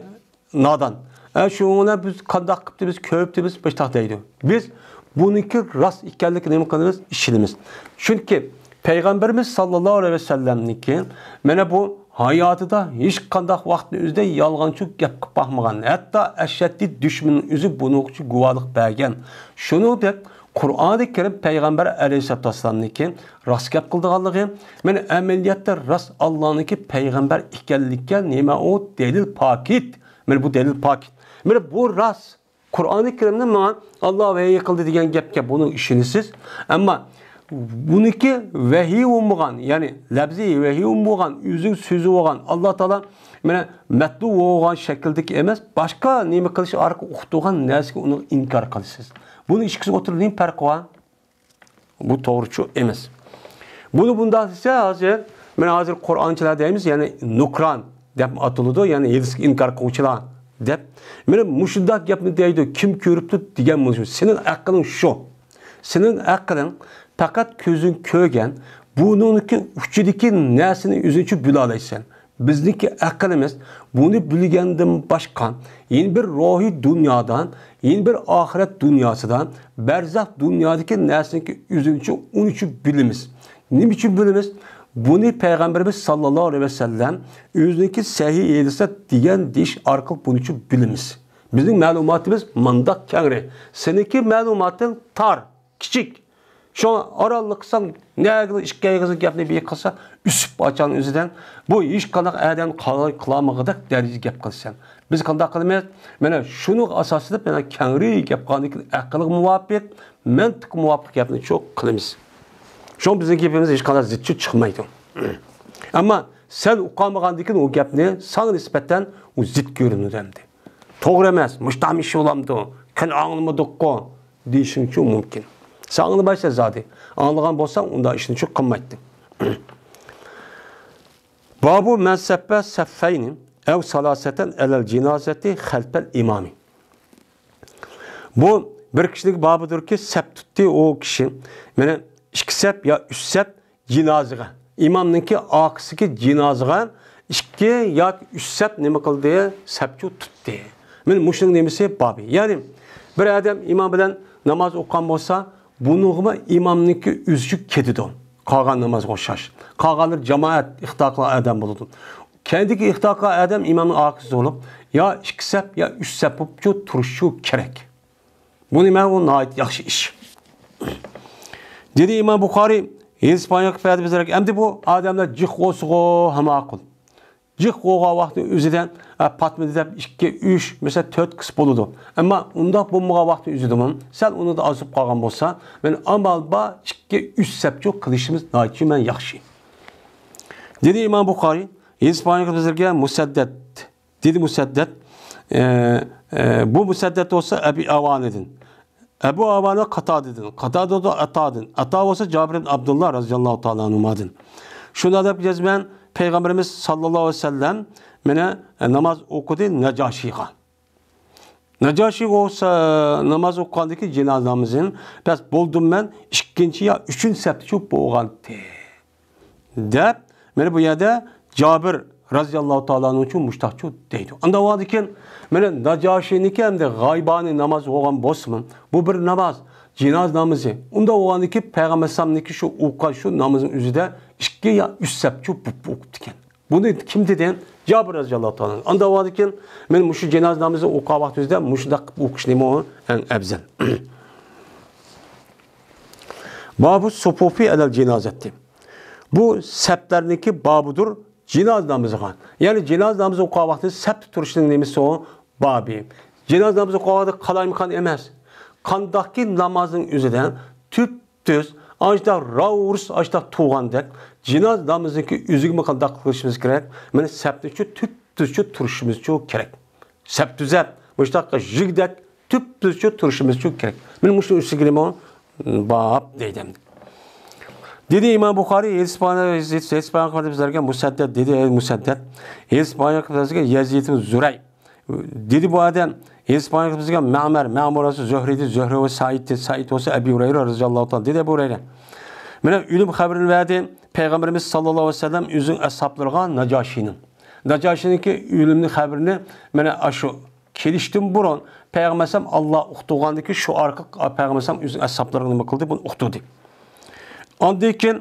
نادان. ئە، شۇنىڭ بىلەن بىز قانداق قىپتىمىز، كۆرۈپتىمىز، بۇشتاق دەيدۇ. بىز بۇنىڭكى راست ئىكەنلىكىنى نېمە قىلىمىز؟ ئىشىنىمىز. چۈنكى پەيغەمبىرىمىز ساللاللاھۇ ئەلەيھى ۋەسەللەمنىڭكى مانا بۇ ھاياتىدا ھېچقانداق ۋاقىتنىڭ ئۆزىدە يالغانچۇ گەپ قىلىپ باقمىغان. ھەتتا ئەشەددىي دۈشمىنىڭ ئۆزى بۇنىڭ ئۈچۈن گۇۋاھلىق بەرگەن. شۇنىڭدەك قۇرئانى كەرىم پەيغەمبەر ئەلەيھىسسالاتۇ ۋەسسالامنىڭكى راست گەپ قىلىدىغانلىقى، مانا ئەمەلىيەتتە راست ئاللانىڭكى پەيغەمبەر ئىكەنلىكىگە نېمە ئۇ دەلىل پاكىت. مانا بۇ دەلىل پاكىت. مانا بۇ راست. قۇرئانى كەرىمنى ماڭا ئاللا ۋەھىي قىلدى دېگەن گەپكە بۇنى ئىشىنىسىز. ئەمما بۇنىڭكى ۋەھىي بولمىغان، يەنى لەپزىي ۋەھىي بولمىغان، ئۆزىنىڭ سۆزى بولغان، ئاللا تائالا مانا مەتلۇ بولغان شەكىلدىكى ئەمەس، باشقا نېمە قىلىش ئارقىلىق ئۇقتۇرغان نەرسىگە ئۇنى ئىنكار قىلىسىز. بۇنىڭ ئىككىسى ئوتتۇرىدا نېمە پەرقى بار؟ بۇ توغرىچۇ ئەمەس. بۇنى بۇنداق دېسە، ھازىر، مانا ھازىر قۇرئانچىلار دەيمىز، يەنى نۇكران دەپ ئاتىلىدۇ، يەنى ھەدىسكە ئىنكار قىلغۇچىلار دەپ. مانا مۇشۇنداق گەپنى دەيدۇ، كىم كۆرۈپتۇ دېگەن مۇشۇ. سېنىڭ ئەقلىڭ شۇ. سېنىڭ ئەقلىڭ پەقەت كۆزۈڭ كۆرگەن، بۇنىڭدىكى ئۇچىدىكى نەرسىنى ئۆزۈڭچە بىلالايسەن. بىزنىڭكى ئەقلىمىز بۇنى بىلگەندىن باشقا، يەنە بىر روھىي دۇنيادا، يەنە بىر ئاخىرەت دۇنياسىدا، بەرزەخ دۇنيادىكى نەرسىنىڭكى ئۆزىنىچۇ، ئۇنىچۇ بىلىمىز. نېمە ئۈچۈن بىلىمىز؟ بۇنى پەيغەمبىرىمىز ساللاللاھۇ ئەلەيھى ۋەسەللەم ئۆزىنىڭكى سەھىھ ھەدىسىدە دېگەن دېيىش ئارقىلىق بۇنىچۇ بىلىمىز. بىزنىڭ مەلۇماتىمىز مانداق كەڭرى. سېنىڭكى مەلۇماتىڭ تار، كىچىك. شۇڭا ئارانلا قىلساڭ، نەگىلا ئىككى ئېغىز گەپنى بىر قىلسا، ئۈسۈپ ئاچان ئۆزىدىن. بۇ ھېچقانداق ئادەم قىلالمىغۇدەك دەرىجىدە گەپ قىلىسەن. بىز قانداق قىلىمىز؟ مانا شۇنىڭغا ئاساسلىنىپ، مانا كەڭرى گەپ قىلغاندىن كېيىن ئەقىلگە مۇۋاپىق، مەنتىققە مۇۋاپىق گەپنى شۇ قىلىمىز. شۇڭا بىزنىڭ گېپىمىز ھېچقانداق زىتچۇ چىقمايدۇ. ئەمما سەن ئۇقالمىغاندىن كېيىن ئۇ گەپنى ساڭا نىسبەتەن ئۇ زىت كۆرۈنىدۇ ئەمدى. توغرا ئەمەس، مۇشتام ئىش بولامدۇ؟ قېنى ئاڭلىمىدۇققۇ؟ دېيىشىڭچۇ مۇمكىن. سەن ئاڭلىمايسەن زادى. ئاڭلىغان بولساڭ، ئۇنداق ئىشنىچۇ قىلمايتتىڭ. بابۇ مەن سەپپە سەففەينى ئەۋ سالاسەتەن ئەلەل جىنازەتى خەلپەل ئىمامى. بۇ بىر كىشىنىڭ بابىدۇركى، سەپ تۇتتى ئۇ كىشى. مانا ئىككى سەپ يا ئۈچ سەپ جىنازىغا، ئىمامنىڭكى ئارقىسىدىكى جىنازىغا ئىككى ياكى ئۈچ سەپ نېمە قىلدى؟ سەپچۇ تۇتتى. مانا مۇشۇنىڭ نېمىسى بابى. يەنى بىر ئادەم ئىمام بىلەن ناماز ئوقۇغان بولسا، بۇنىڭغىمۇ ئىمامنىڭكى ئۆزىچۇ كېتىدۇ. قالغان نامازغا ئوخشاش. قالغانلىرى جامائەت ئىقتىدا قىلغان ئادەم بولىدۇ. كەينىدىكى ئىقتىدا قىلغان ئادەم ئىمامنىڭ ئارقىسىدا بولۇپ، يا ئىككى سەپ، يا ئۈچ سەپ بولۇپچۇ تۇرۇشچۇ كېرەك. بۇ نېمە؟ بۇ ناھايىتى ياخشى ئىش. دېدى ئىمام بۇخارىي، ھېدىس بايان قىلىپ بەردى بىزلەرگە. ئەمدى بۇ ئادەملەر جىق بولسىغۇ، ھە ماقۇل. جىق بولغان ۋاقتى ئۆزىدە، ئە، پاتمىدى دەپ ئىككى، ئۈچ، مەسىلەن، تۆت قىلسا بولىدۇ. ئەمما ئۇنداق بولمىغان ۋاقتى ئۆزىدىمۇ سەل ئۇنىڭدا ئازىپ قالغان بولسا، مەن ئامال بار ئىككى، ئۈچ سەپچۇ قىلىشىمىز ناھايىتى مەن ياخشى. دېدى ئىمام بۇخارىي، ھېدىس بايان قىلىپ بىزلەرگە مۇسەددەت. دېدى مۇسەددەت، ئە، ئە، بۇ مۇسەددەت بولسا ئەبى ئاۋانىدىن. ئەبۇ ئاۋانە قاتادىدىن. قاتادە ئاتادىن. ئاتا بولسا جابىر ئىبن ئابدۇللا رەزىياللاھۇ تائالا ئەنھۇمادىن. شۇنداق دەپ جەزمەن پەيغەمبىرىمىز ساللاللاھۇ ئەلەيھى ۋەسەللەم مانا ناماز ئوقۇدى ناجاشىغا. ناجاشىغا بولسا ناماز ئوقۇغاندىن كېيىن جىنازا نامىزىنى، بەس بولدۇم مەن ئىككىنچى يا ئۈچىنچى سەپتە چۈشۈپ بولغانتى. دەپ، مانا بۇ يەردە جابىر رەزىياللاھۇ تائالا ئەنھۇچۇ مۇشتاقچۇ دەيدۇ. ئانداق بولغاندىكىن، مانا ناجاشىنىڭكى ئەمدى غايىبانە ناماز بولغان بولسىمۇ، بۇ بىر ناماز، جىنازا نامىزى. ئۇنداق بولغاندىكىن پەيغەمبەر ئەلەيھىسسالامنىڭكى شۇ ئوقۇغان شۇ نامىزنىڭ ئۆزىدە ئىككى يا ئۈچ سەپچە بۇ، بۇ ئوقۇپتىكەن. بۇنى كىم دېدى؟ جابىر رەزىياللاھۇ تائالا. ئانداق بولغاندىكىن مەن مۇشۇ جىنازا نامىزى ئوقۇغان ۋاقتىمىزدا مۇشۇنداق قىلىپ ئوقۇش نېمە ئەڭ ئەۋزەل. بابۇ سۇپۇفى ئەلەل جىنازەتى. بۇ سەپلەرنىڭكى بابىدۇر جىنازا نامىزىغا. يەنى جىنازا نامىزى ئوقۇغان ۋاقتىدا سەپتە تۇرۇشنىڭ نېمىسى ئۇ؟ بابى. جىنازا نامىزى ئوقۇغان ۋاقتىدا قالايمىقان ئەمەس. قانداقكى نامازنىڭ ئۆزىدە تۈپتۈز، ئاشۇنداق راۋۇرۇس، ئاشۇنداق تۇرغاندەك، جىنازا نامىزىنىڭكى ئۆزىگىمۇ قانداق قىلىشىمىز كېرەك؟ مانا سەپتە شۇ تۈپتۈزچە تۇرۇشىمىزچۇ كېرەك. سەپ تۈزەپ، مۇشۇنداق يىگدەك تۈپتۈزچە تۇرۇشىمىزچۇ كېرەك. مانا مۇشۇنىڭ ئۈستىگە نېمە باب دەيدۇ ئەمدى. دېدى ئىمام بۇخارىي، ھەدىس بايان، ھەدىس بايان قىلدى بىزلەرگە مۇسەددەد، دېدى، ئەي مۇسەددەد. ھەدىس بايان قىلدى بىزگە يەزىد ئىبن زۇرەي. دېدى بۇ ئادەم، ھەدىس بايان قىلدى بىزگە مەمەر، مەمۇر ئەمەس، زۆھرى دېدى، زۆھرى ۋە سەئىد دېدى، سەئىد بولسا ئەبى ھۇرەيرە رەزىياللاھۇ تائالا، دېدى ئەبۇ ھۇرەيرە. مانا ئۆلۈم خەۋىرىنى بەردى پەيغەمبىرىمىز ساللاللاھۇ ئەلەيھى ۋەسەللەم ئۆزىنىڭ ئەسھابلىرىغا ناجاشىنىڭ. ناجاشىنىڭكى ئۆلۈمنىڭ خەۋىرىنى مانا ئاشۇ كېلىشتىن بۇرۇن پەيغەمبەر ئەلەيھىسسالام ئاللا ئۇقتۇرغاندىكىن شۇ ئارقىلىق پەيغەمبەر ئەلەيھىسسالام ئۆزىنىڭ ئەسھابلىرىغا نېمە قىلدى؟ بۇنى ئۇقتۇردى. ئاندىن كېيىن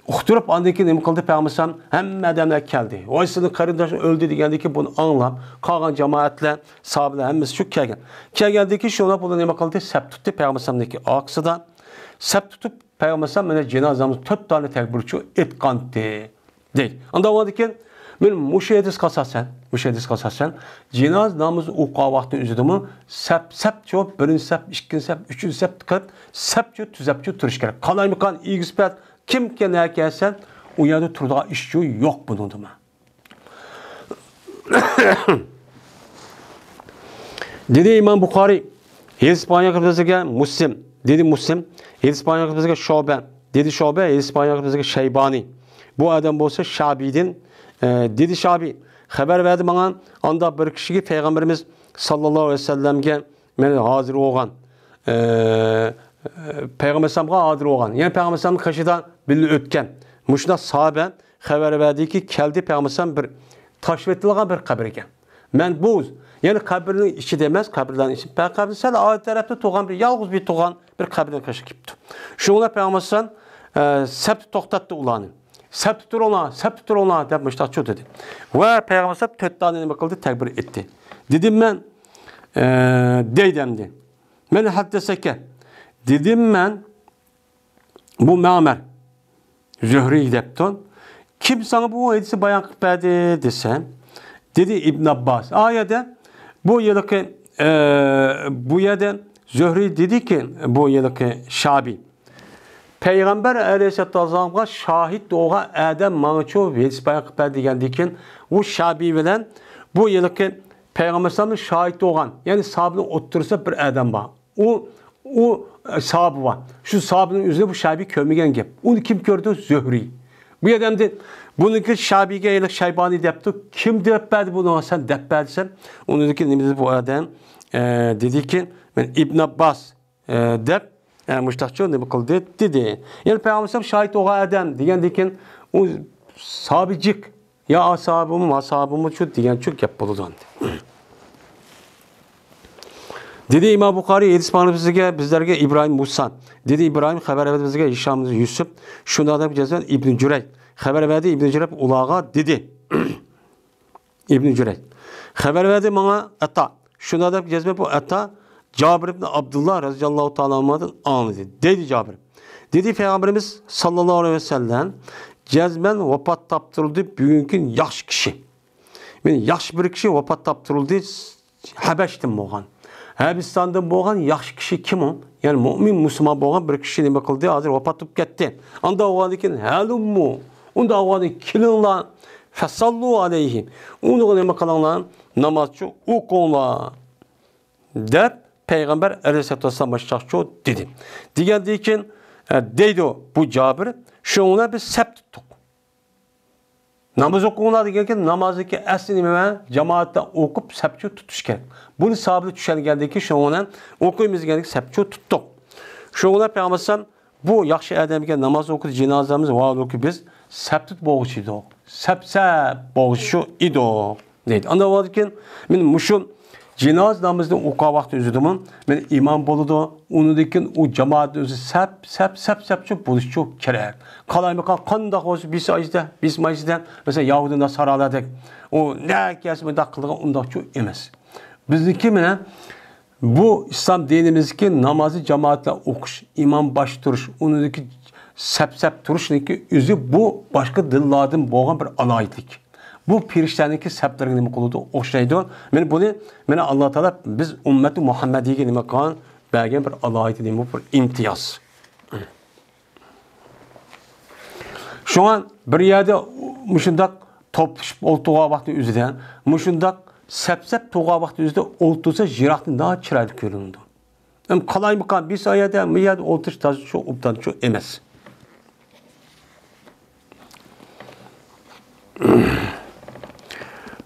ئۇقتۇرۇپ، ئاندىن كېيىن نېمە قىلدى؟ پەيغەمبەر ئەلەيھىسسالام ھەممە ئادەملەر كەلدى. ۋاي، سىزنىڭ قېرىنداشىڭ ئۆلدى دېگەندىن كېيىن بۇنى ئاڭلاپ، قالغان جامائەتلەر، ساھابىلەر ھەممىسى شۇ كەلگەن. كەلگەندىن كېيىن شۇنداق بۇلار نېمە قىلدى؟ سەپ تۇتتى پەيغەمبەر ئەلەيھىسسالامنىڭكى ئارقىسىدا. سەپ تۇتۇپ، پەيغەمبەر ئەلەيھىسسالام مانا جىنازا نامىزى تۆت دانە تەكبىرچۇ ئېيتقانتى. دەيدۇ. ئانداق بولغاندىكىن، مەن مۇشۇ ھەدىسكە ئاساسەن، مۇشۇ ھەدىسكە ئاساسەن، جىنازا نامىزى ئوقۇغان ۋاقتى ئۆزىدىمۇ سەپ، سەپچۇ، بىرىنچى سەپ، ئىككىنچى سەپ، ئۈچىنچى سەپ قىلىپ، سەپچۇ تۈزەپچۇ تۇرۇش كېرەك. قالايمىقان، ئېگىز پەس، كىمكەن نەكەسەن، ئۇ يەردە تۇرىدىغان ئىشچۇ يوق بۇنىڭدىمۇ. دېدى ئىمام بۇخارىي، ھەدىس بايان قىلىپ بىزگە مۇسلىم، دېدى مۇسلىم، ھەدىس بايان قىلىپ بىزگە شۇبە، دېدى شۇبە، ھەدىس بايان قىلىپ بىزگە شەيبانى. بۇ ئادەم بولسا شابىدىن، ئە، دېدى شابى، خەۋەر بەردى ماڭا، ئانداق بىر كىشىگە پەيغەمبىرىمىز ساللاللاھۇ ئەلەيھى ۋەسەللەمگە مەن ھازىر بولغان، ئە، پەيغەمبەر ئەلەيھىسسالامغا ھازىر بولغان، يەنى پەيغەمبەر ئەلەيھىسسالامنىڭ قېشىدا بىللە ئۆتكەن، مۇشۇنداق ساھابە خەۋەر بەردىكى، كەلدى پەيغەمبەر ئەلەيھىسسالام بىر تاشلىۋېتىلغان بىر قەبرىگە. مەن بۇ، يەنى قەبرىنىڭ ئىچىدە ئەمەس، قەبرىلەرنىڭ ئىچى، قەبرىنىڭ سەل ئارقا تەرەپتە تۇرغان بىر يالغۇز بىر تۇرغان بىر قەبرىنىڭ قېشىغا كېلىپتۇ. شۇڭا پەيغەمبەر ئەلەيھىسسالام، ئە، سەپتە توختاتتى ئۇلارنى. «سەپتە تۇرۇڭلار، سەپتە تۇرۇڭلار» دەپ مۇشتاقچۇ دېدى. ۋە پەيغەمبەر ئەلەيھىسسالام تۆت دانە نېمە قىلدى؟ تەكبىر ئېيتتى. دېدىم مەن، ئە، دەيدۇ ئەمدى. مەن ھەددەسەكە. دېدىم مەن، بۇ مەمەر، زۆھرى دەپتۇ. كىم ساڭا بۇ ھەدىسنى بايان قىلىپ بەردى دېسە، دېدى ئىبن ئابباس. ئا يەردە بۇ يىلقى، ئە، بۇ يەردە زۆھرى دېدىكى، بۇ يىلقى شابى. پەيغەمبەر ئەلەيھىسسالاتۇ ۋەسسالامغا شاھىت بولغان ئادەم ماڭىچۇ ھەدىس بايان قىلىپ بەردى دېگەندىن كېيىن، ئۇ شابى بىلەن بۇ يىلقى پەيغەمبەر ئەلەيھىسسالامنىڭ شاھىت بولغان، يەنى ساھابىنىڭ ئوتتۇرىسىدا بىر ئادەم بار. ئۇ، ئۇ، ئە، ساھابە بار. شۇ ساھابىنىڭ ئۆزىنى بۇ شابى كۆرمىگەن گەپ. ئۇنى كىم كۆردى؟ زۆھرى. بۇ يەردە ئەمدى بۇنىڭكى شابىگە ھېلىقى شەيبانى دەپتۇ. كىم دەپ بەردى بۇنىڭغا سەن دەپ بەردىسەن؟ ئۇنىڭدىن كېيىن نېمە دېدى بۇ ئادەم؟ ئە، دېدىكى، مەن ئىبن ئابباس، ئە، دەپ، ئە، مۇشتاقچۇ نېمە قىلدى؟ دېدى. يەنى پەيغەمبەر ئەلەيھىسسالام شاھىت بولغان ئادەم دېگەندىن كېيىن ئۇ ساھابىجىك يا ئاسابىمۇ، ماسابىمۇ شۇ دېگەن شۇ گەپ بولىدۇ ئەمدى. دېدى ئىمام بۇخارىي، ھەدىس بايان بىزگە، بىزلەرگە ئىبراھىم مۇسا. دېدى ئىبراھىم، خەۋەر بەردى بىزگە ھىشام يۈسۈپ. شۇنداق دەپ جەزمەن ئىبن جۈرەيج. خەۋەر بەردى ئىبن جۈرەيج ئۇلارغا دېدى. ئىبن جۈرەيج. خەۋەر بەردى ماڭا ئەتا. شۇنداق دەپ جەزمەن بۇ ئەتا جابىر ئىبن ئابدۇللا رەزىياللاھۇ تائالا ئەنھۇدىن ئاڭلىدى. دەيدۇ جابىر. دېدى پەيغەمبىرىمىز ساللاللاھۇ ئەلەيھى ۋەسەللەم، جەزمەن ۋاپات تاپتۇرۇلدى بۈگۈنكى كۈن ياخشى كىشى. مەن ياخشى بىر كىشى ۋاپات تاپتۇرۇلدى، ھەبەشتىن بولغان. ھەبىستاندىن بولغان ياخشى كىشى كىم ئۇ؟ يەنى مۇئمىن، مۇسۇلمان بولغان بىر كىشى نېمە قىلدى؟ ھازىر ۋاپات بولۇپ كەتتى. ئانداق بولغاندىن كېيىن، ھەلۇممۇ، ئۇنداق بولغاندىن كېيىن كېلىڭلار، فەسەللۇ ئەلەيھىم، ئۇنىڭغا نېمە قىلىڭلار؟ نامازچۇ ئوقۇڭلار، دەپ پەيغەمبەر ئەلەيھىسسالاتۇ ۋەسسالام باشلاقچۇ دېدى. دېگەندىن كېيىن، ئە، دەيدۇ بۇ جابىر، شۇنىڭ بىلەن بىز سەپ تۇتتۇق. ناماز ئوقۇڭلار دېگەنكى، نامازنىڭكى ئەسلى نېمە؟ جامائەتتە ئوقۇپ سەپچۇ تۇتۇش كېرەك. بۇنى ساھابىلەر چۈشەنگەندىن كېيىن شۇنىڭ بىلەن ئوقۇيمىز دېگەندىكىن سەپچۇ تۇتتۇق. شۇنىڭ بىلەن پەيغەمبەر ئەلەيھىسسالام بۇ ياخشى ئادەمگە ناماز ئوقۇدى، جىنازىمىز، ۋاھالۇكى بىز سەپتۇت بولغۇچى ئىدۇق. سەپ-سەپ بولغۇچى شۇ ئىدۇق دەيدۇ. ئاندىن بولغاندىكىن مەن مۇشۇ جىنازا نامىزىنى ئوقۇغان ۋاقتى ئۆزىدىمۇ، مانا، ئىمام بولىدۇ، ئۇنىڭدىن كېيىن ئۇ جامائەتنىڭ ئۆزى سەپ، سەپ، سەپ، سەپچە بولۇشى كېرەك. قالايمىقان قانداق بولسا، بىسايىسىدە، بىسمايىسىدە، مەسىلەن، يەھۇدىي ناسارالاردەك، ئۇ نەگە كەلسە مۇنداق قىلىدىغان، ئۇنداقچۇ ئەمەس. بىزنىڭكى مانا بۇ ئىسلام دىنىمىزدىكى نامازنى جامائەت بىلەن ئوقۇش، ئىمام باشتا تۇرۇش، ئۇنىڭدىكى سەپ-سەپ تۇرۇشنىڭكى ئۆزى بۇ باشقا دىنلاردىن بولغان بىر ئالاھىدىلىك. بۇ پەرىشتىلەرنىڭكى سەپلىرىگە نېمە قىلىدۇ؟ ئوخشايدۇ. مانا بۇنى، مانا ئاللا تائالا بىز ئۈممەتى مۇھەممەدىيگە نېمە قىلغان؟ بەرگەن بىر ئالاھىدە نېمە؟ بىر ئىمتىياز. شۇڭا بىر يەردە مۇشۇنداق توپلىشىپ ئولتۇرغان ۋاقتى ئۆزىدە، مۇشۇنداق سەپ-سەپ تۇرغان ۋاقتى ئۆزىدە ئولتۇرسا، يىراقتىن ناھايىتى چىرايلىق كۆرۈنىدۇ. ئەمما قالايمىقان بىر سايەدە، بۇ يەردە ئولتۇرۇش تازا شۇ ئوبدانچۇ ئەمەس.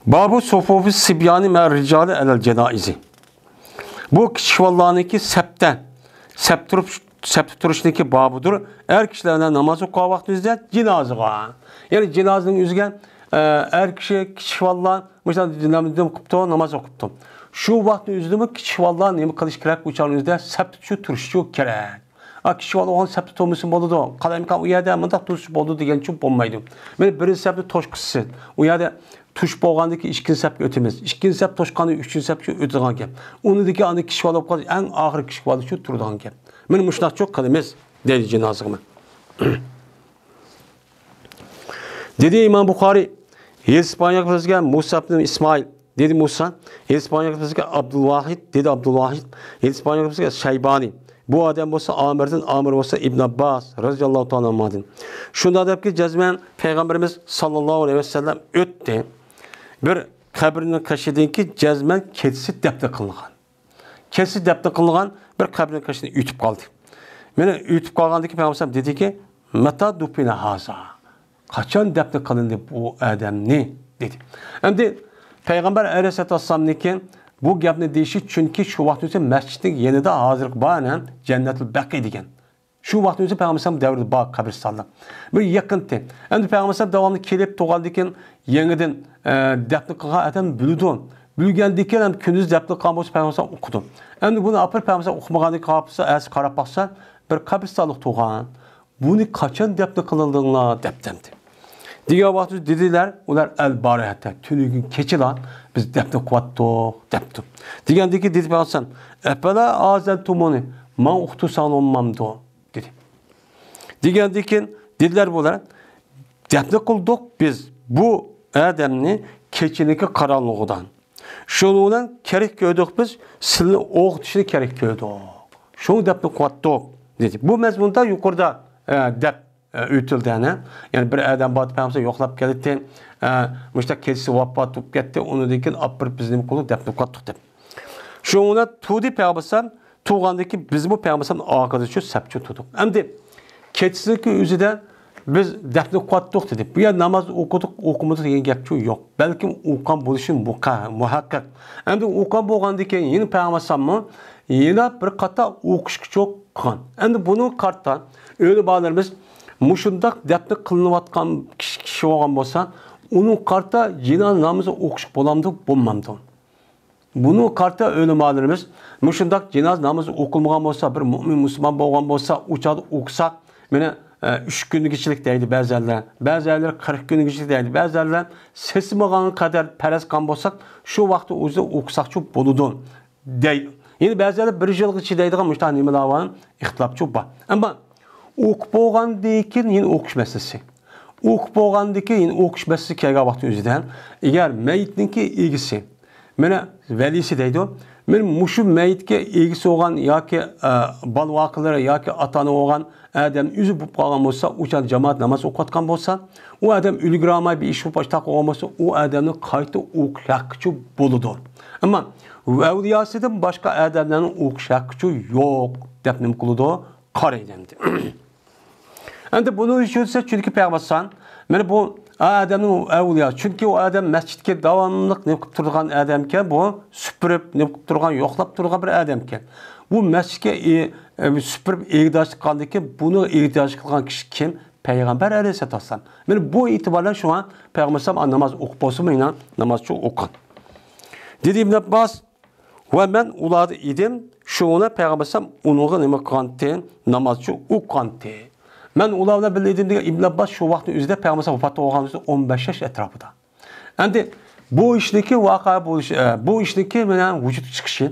بابۇ سوفۇفى سىبيانى مە رىجالى ئەلەل جەنائىزى. بۇ كىچىك بالىلارنىڭكى سەپتە، سەپ تۇرۇپ، سەپتە تۇرۇشنىڭكى بابىدۇر. ئەر كىشىلەر بىلەن ناماز ئوقۇغان ۋاقتىمىزدا جىنازىغا. يەنى جىنازىنىڭ ئۆزىگە، ئە، ئەر كىشى، كىچىك بالىلار، مۇشۇنداق نېمە قىپتۇ، ناماز ئوقۇپتۇ. شۇ ۋاقىتنىڭ ئۆزىدىمۇ كىچىك بالىلار نېمە قىلىش كېرەك؟ ئۇ چاغنىڭ ئۆزىدە سەپتە شۇ تۇرۇشى كېرەك. ئا، كىچىك بالا ئوغلان سەپتە تۇرمىسا بولىدۇ، قالايمىقان ئۇ يەردە مۇنداق تۇرسا بولىدۇ دېگەنچۇ بولمايدۇ. مانا بىرىنچى سەپنى توشقۇسى، ئۇ يەردە توشۇپ بولغاندىن كېيىن ئىككىنچى سەپكە ئۆتىمىز. ئىككىنچى سەپ توشقاندىن ئۈچىنچى سەپكە ئۆتىدىغان گەپ. ئۇنىڭدىن كېيىن ئاندىن كىچىك بالا بولۇپ قالسا، ئەڭ ئاخىرى كىچىك بالا شۇ تۇرىدىغان گەپ. مانا مۇشۇنداقچۇ قىلىمىز، دەيدۇ جىنازىغا. دېدى ئىمام بۇخارىي، ھېلىسىپانىيەگە بىزگە مۇسا ئىبن ئىسمائىل، دېدى مۇسا، ھېلىسىپانىيەگە بىزگە ئابدۇلۋاھىد، دېدى ئابدۇلۋاھىد، ھېلىسىپانىيەگە بىزگە شەيبانى. بۇ ئادەم بولسا ئامىردىن، ئامىر بولسا ئىبن ئابباس رەزىياللاھۇ تائالا ئەنھۇدىن. شۇنداق دەپكى، جەزمەن پەيغەمبىرىمىز ساللاللاھۇ ئەلەيھى ۋەسەللەم ئۆتتى. بىر قەبرىنىڭ قېشىدىنكى جەزمەن كېچىسى دەپنە قىلىنغان. كېچىسى دەپنە قىلىنغان بىر قەبرىنىڭ قېشىدىن ئۆتۈپ قالدى. مانا ئۆتۈپ قالغاندىن كېيىن پەيغەمبەر دېدىكى، مەتا دۇفىنە ھازا؟ قاچان دەپنە قىلىندى بۇ ئادەمنى؟ دېدى. ئەمدى پەيغەمبەر ئەلەيھىسسالاتۇ ۋەسسالامنىڭكى بۇ گەپنى دېيىشى، چۈنكى شۇ ۋاقىت ئۆتسە مەسچىتنىڭ يېنىدا ھازىرقى بار جەننەتۇل بەقى دېگەن. شۇ ۋاقىت ئۆتسە پەيغەمبەر ئەلەيھىسسالام دەۋرىدە بار قەبرىستانلىق. بىر يېقىنتى. ئەمدى پەيغەمبەر ئەلەيھىسسالام داۋاملىق كېلىپ تۇرغاندىن كېيىن يېڭىدىن، ئە، دەپنە قىلغان ئادەم بىلىدۇ. بىلگەندىن كېيىن ھەم كۈندۈز دەپنە قىلغان بولسا پەيغەمبەر ئەلەيھىسسالام ئوقۇدۇ. ئەمدى بۇنى ئاپىرىپ پەيغەمبەر ئەلەيھىسسالام ئوقۇمىغاندىن كېيىن قاراپ باقسا، بىر قەبرىستانلىق تۇرغان. بۇنى قاچان دەپنە قىلدىڭلار؟ دەپتىمدى. دېگەن ۋاقىتتا دېدىلەر، ئۇلار ئەل بارىھەتە، تۈنۈگۈن كېچىلا بىز دەپنە قىلىۋاتتۇق، دەپتۇ. دېگەندىكى دېدى پەيغەمبەر، ئەپەلا ئازەنتۇمۇنى، ماڭا ئۇقتۇرساڭلار بولمامدۇ؟ دېدى. دېگەندىن كېيىن دېدىلەر بۇلار، دەپنە قىلدۇق بىز بۇ ئادەمنى كېچىنىڭكى قاراڭغۇلۇقىدا. شۇنىڭ بىلەن كېرەك كۆردۇق بىز، سىلىنى ئوقۇتۇشنى كېرەك كۆردۇق. شۇڭا دەپنە قىلىۋاتتۇق، دېدى. بۇ مەزمۇندا يۇقىرىدا، ئە، دەپ، ئە، ئۆتۈلدى، ئەنە. يەنى بىر ئادەم بار، پەيغەمبەر يوقلاپ كەلدى، ئە، مۇشۇنداق كېچىسى ۋاپات بولۇپ كەتتى، ئۇنىڭدىن كېيىن ئاپىرىپ بىز نېمە قىلدۇق، دەپنە قىلىۋاتتۇق دەپ. شۇڭا تۇردى پەيغەمبەر ئاخىرىچۇ سەپچۇ تۇردۇق. ئەمدى كېچىسىدىكى ئۆزىدە بىز دەپنە قىلىۋاتتۇق دېدى. بۇ يەردە ناماز ئوقۇدۇق، ئوقۇمىدۇق دېگەن گەپچۇ يوق. بەلكىم ئوقۇغان بولۇشى مۇقە-، مۇھەققەق. ئەمدى ئوقۇغان بولغاندىن كېيىن يەنە پەيغەمبەر ئەلەيھىسسالاممۇ يەنە بىر قاتار ئوقۇشقىچۇ قىلغان. ئەمدى بۇنىڭغا قارىتا ئۆلىمالىرىمىز مۇشۇنداق دەپنە قىلىنىۋاتقان كىشى، كىشى بولغان بولسا، ئۇنىڭغا قارىتا جىنازا نامىزى ئوقۇش بولامدۇ، بولمامدۇ؟ بۇنىڭغا قارىتا ئۆلىمالىرىمىز مۇشۇنداق جىنازا نامىزى ئوقۇلمىغان بولسا، بىر مۇئمىن مۇسۇلمان بولغان بولسا، ئۇ چاغدا ئوقۇساق، مانا، ئە، ئۈچ كۈنگىچىلىك دەيدۇ بەزىلەر، بەزىلەر قىرىق كۈنگىچىلىك دەيدۇ، بەزىلەر سېسىمىغانغا قەدەر پەرەز قىلغان بولساق، شۇ ۋاقىتتا ئۆزى ئوقۇساقچۇ بولىدۇ دەيدۇ. يەنە بەزىلەر بىر يىلغىچە دەيدىغان مۇشۇنداق نېمىلەر بار، ئىختىلاپچۇ بار. ئەمما ئوقۇپ بولغاندىن كېيىن يەنە ئوقۇش مەسىلىسى. ئوقۇپ بولغاندىن كېيىن يەنە ئوقۇش مەسىلىسى كەلگەن ۋاقىتنىڭ ئۆزىدە، ئەگەر مەيىتنىڭكى ئىگىسى، مانا ۋەلىسى دەيدۇ، مانا مۇشۇ مەيىتكە ئىگىسى بولغان ياكى، ئە، بالا-ۋاقىلىرى ياكى ئاتا-ئانا بولغان ئادەم ئۆزى بولۇپ قالغان بولسا، ئۇ چاغدا جامائەت ناماز ئوقۇۋاتقان بولسا، ئۇ ئادەم ئۈلگۈرەلمەي بىر ئىش بولۇپ ئاشتاق بولغان بولسا، ئۇ ئادەمنىڭ قايتا ئوقۇش ھەققىچۇ بولىدۇ. ئەمما ئەۋلىياسىدىن باشقا ئادەملەرنىڭ ئوقۇش ھەققىچۇ يوق دەپ نېمە قىلىدۇ؟ قارايدۇ ئەمدى. ئەمدى بۇنى ئۈچۈن دېسە، چۈنكى پەيغەمبەر ئەلەيھىسسالام، مانا بۇ ئادەمنىڭ ئەۋلىيا، چۈنكى ئۇ ئادەم مەسچىتكە داۋاملىق نېمە قىلىپ تۇرىدىغان ئادەمكەن، بۇ سۈپۈرۈپ، نېمە قىلىپ تۇرىدىغان، يوقلاپ تۇرىدىغان بىر ئادەمكەن. بۇ مەسچىتكە ئى-، ئى، سۈپۈرۈپ ئېگىداشلىق قىلغاندىن كېيىن، بۇنىڭ ئېگىداشلىق قىلغان كىشى كىم؟ پەيغەمبەر ئەلەيھىسسالاتۇ ۋەسسالام. مانا بۇ ئېتىبار بىلەن شۇڭا پەيغەمبەر ئەلەيھىسسالام ناماز ئوقۇپ بولسىمۇ، يەنە نامازچۇ ئوقۇغان. دېدى ئىبن ئابباس، ۋە مەن ئۇلاردا ئىدىم، شۇڭا پەيغەمبەر ئەلەيھىسسالام ئۇنىڭغا نېمە قىلغانتى؟ نامازچى ئوقۇغانتى. مەن ئۇلار بىلەن بىللە ئىدىم دېگەن ئىبن ئابباس شۇ ۋاقىتنىڭ ئۆزىدە پەيغەمبەر ئەلەيھىسسالام ۋاپات بولغان ئون بەش ياش ئەتراپىدا. ئەمدى بۇ ئىشنىڭكى ۋەقە بولۇشى، ئە، بۇ ئىشنىڭكى مانا ۋۇجۇدقا چىقىشى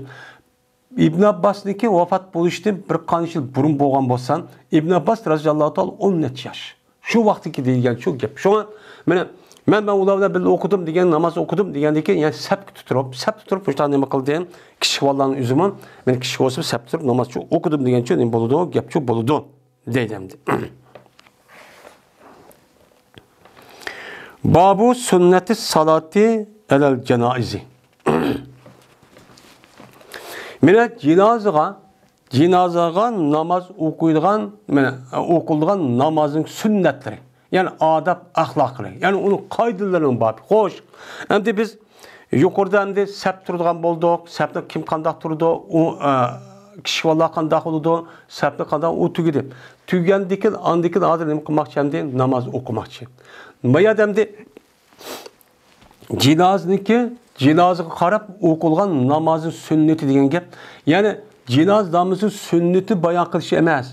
ئىبن ئابباسنىڭكى ۋاپات بولۇشىدىن بىر قانچە يىل بۇرۇن بولغان بولسا، ئىبن ئابباس رازىياللاھۇ تائالا ئون نەچچە ياش. شۇ ۋاقىتتىكى دېگەن شۇ گەپ. شۇڭا مانا مەن، مەن ئۇلار بىلەن بىللە ئوقۇدۇم دېگەن، ناماز ئوقۇدۇم دېگەندىن كېيىن، يەنى سەپكە تۇتۇپ، سەپتە تۇرۇپ مۇشۇنداق نېمە قىلدىم؟ كىچىك بالىلارنىڭ ئۆزىمۇ، مەن كىچىك بولسام سەپتە تۇرۇپ ناماز ئوقۇدۇم دېگەن شۇ نېمە بولىدۇ؟ گەپ شۇ بولىدۇ. دەيدۇ ئەمدى. بابۇ سۈننەتى سالاتى ئەلەل جانائىزى. مانا جىنازىغا، جىنازىغا ناماز ئوقۇيدىغان، مانا ئوقۇلىدىغان نامازنىڭ سۈننەتلىرى، يەنى ئاداب ئەخلاقلىرى، يەنى ئۇنىڭ قائىدىلىرىنىڭ بابى. خوش، ئەمدى بىز يۇقىرىدا ئەمدى سەپ تۇرىدىغان بولدۇق. سەپنى كىم قانداق تۇرىدۇ؟ ئۇ، ئە، كىچىك بالىلار قانداق بولىدۇ؟ سەپنى قانداق، ئۇ تۈگىدى. تۈگەندىكىن، ئاندىكىن ھازىر نېمە قىلماقچى ئەمدى؟ ناماز ئوقۇماقچى. ما يەردە ئەمدى جىنازىنىڭكى، جىنازىغا قاراپ ئوقۇلغان نامازنىڭ سۈننىتى دېگەن گەپ. يەنى جىنازا نامىزىنىڭ سۈننىتى بايان قىلىش ئەمەس.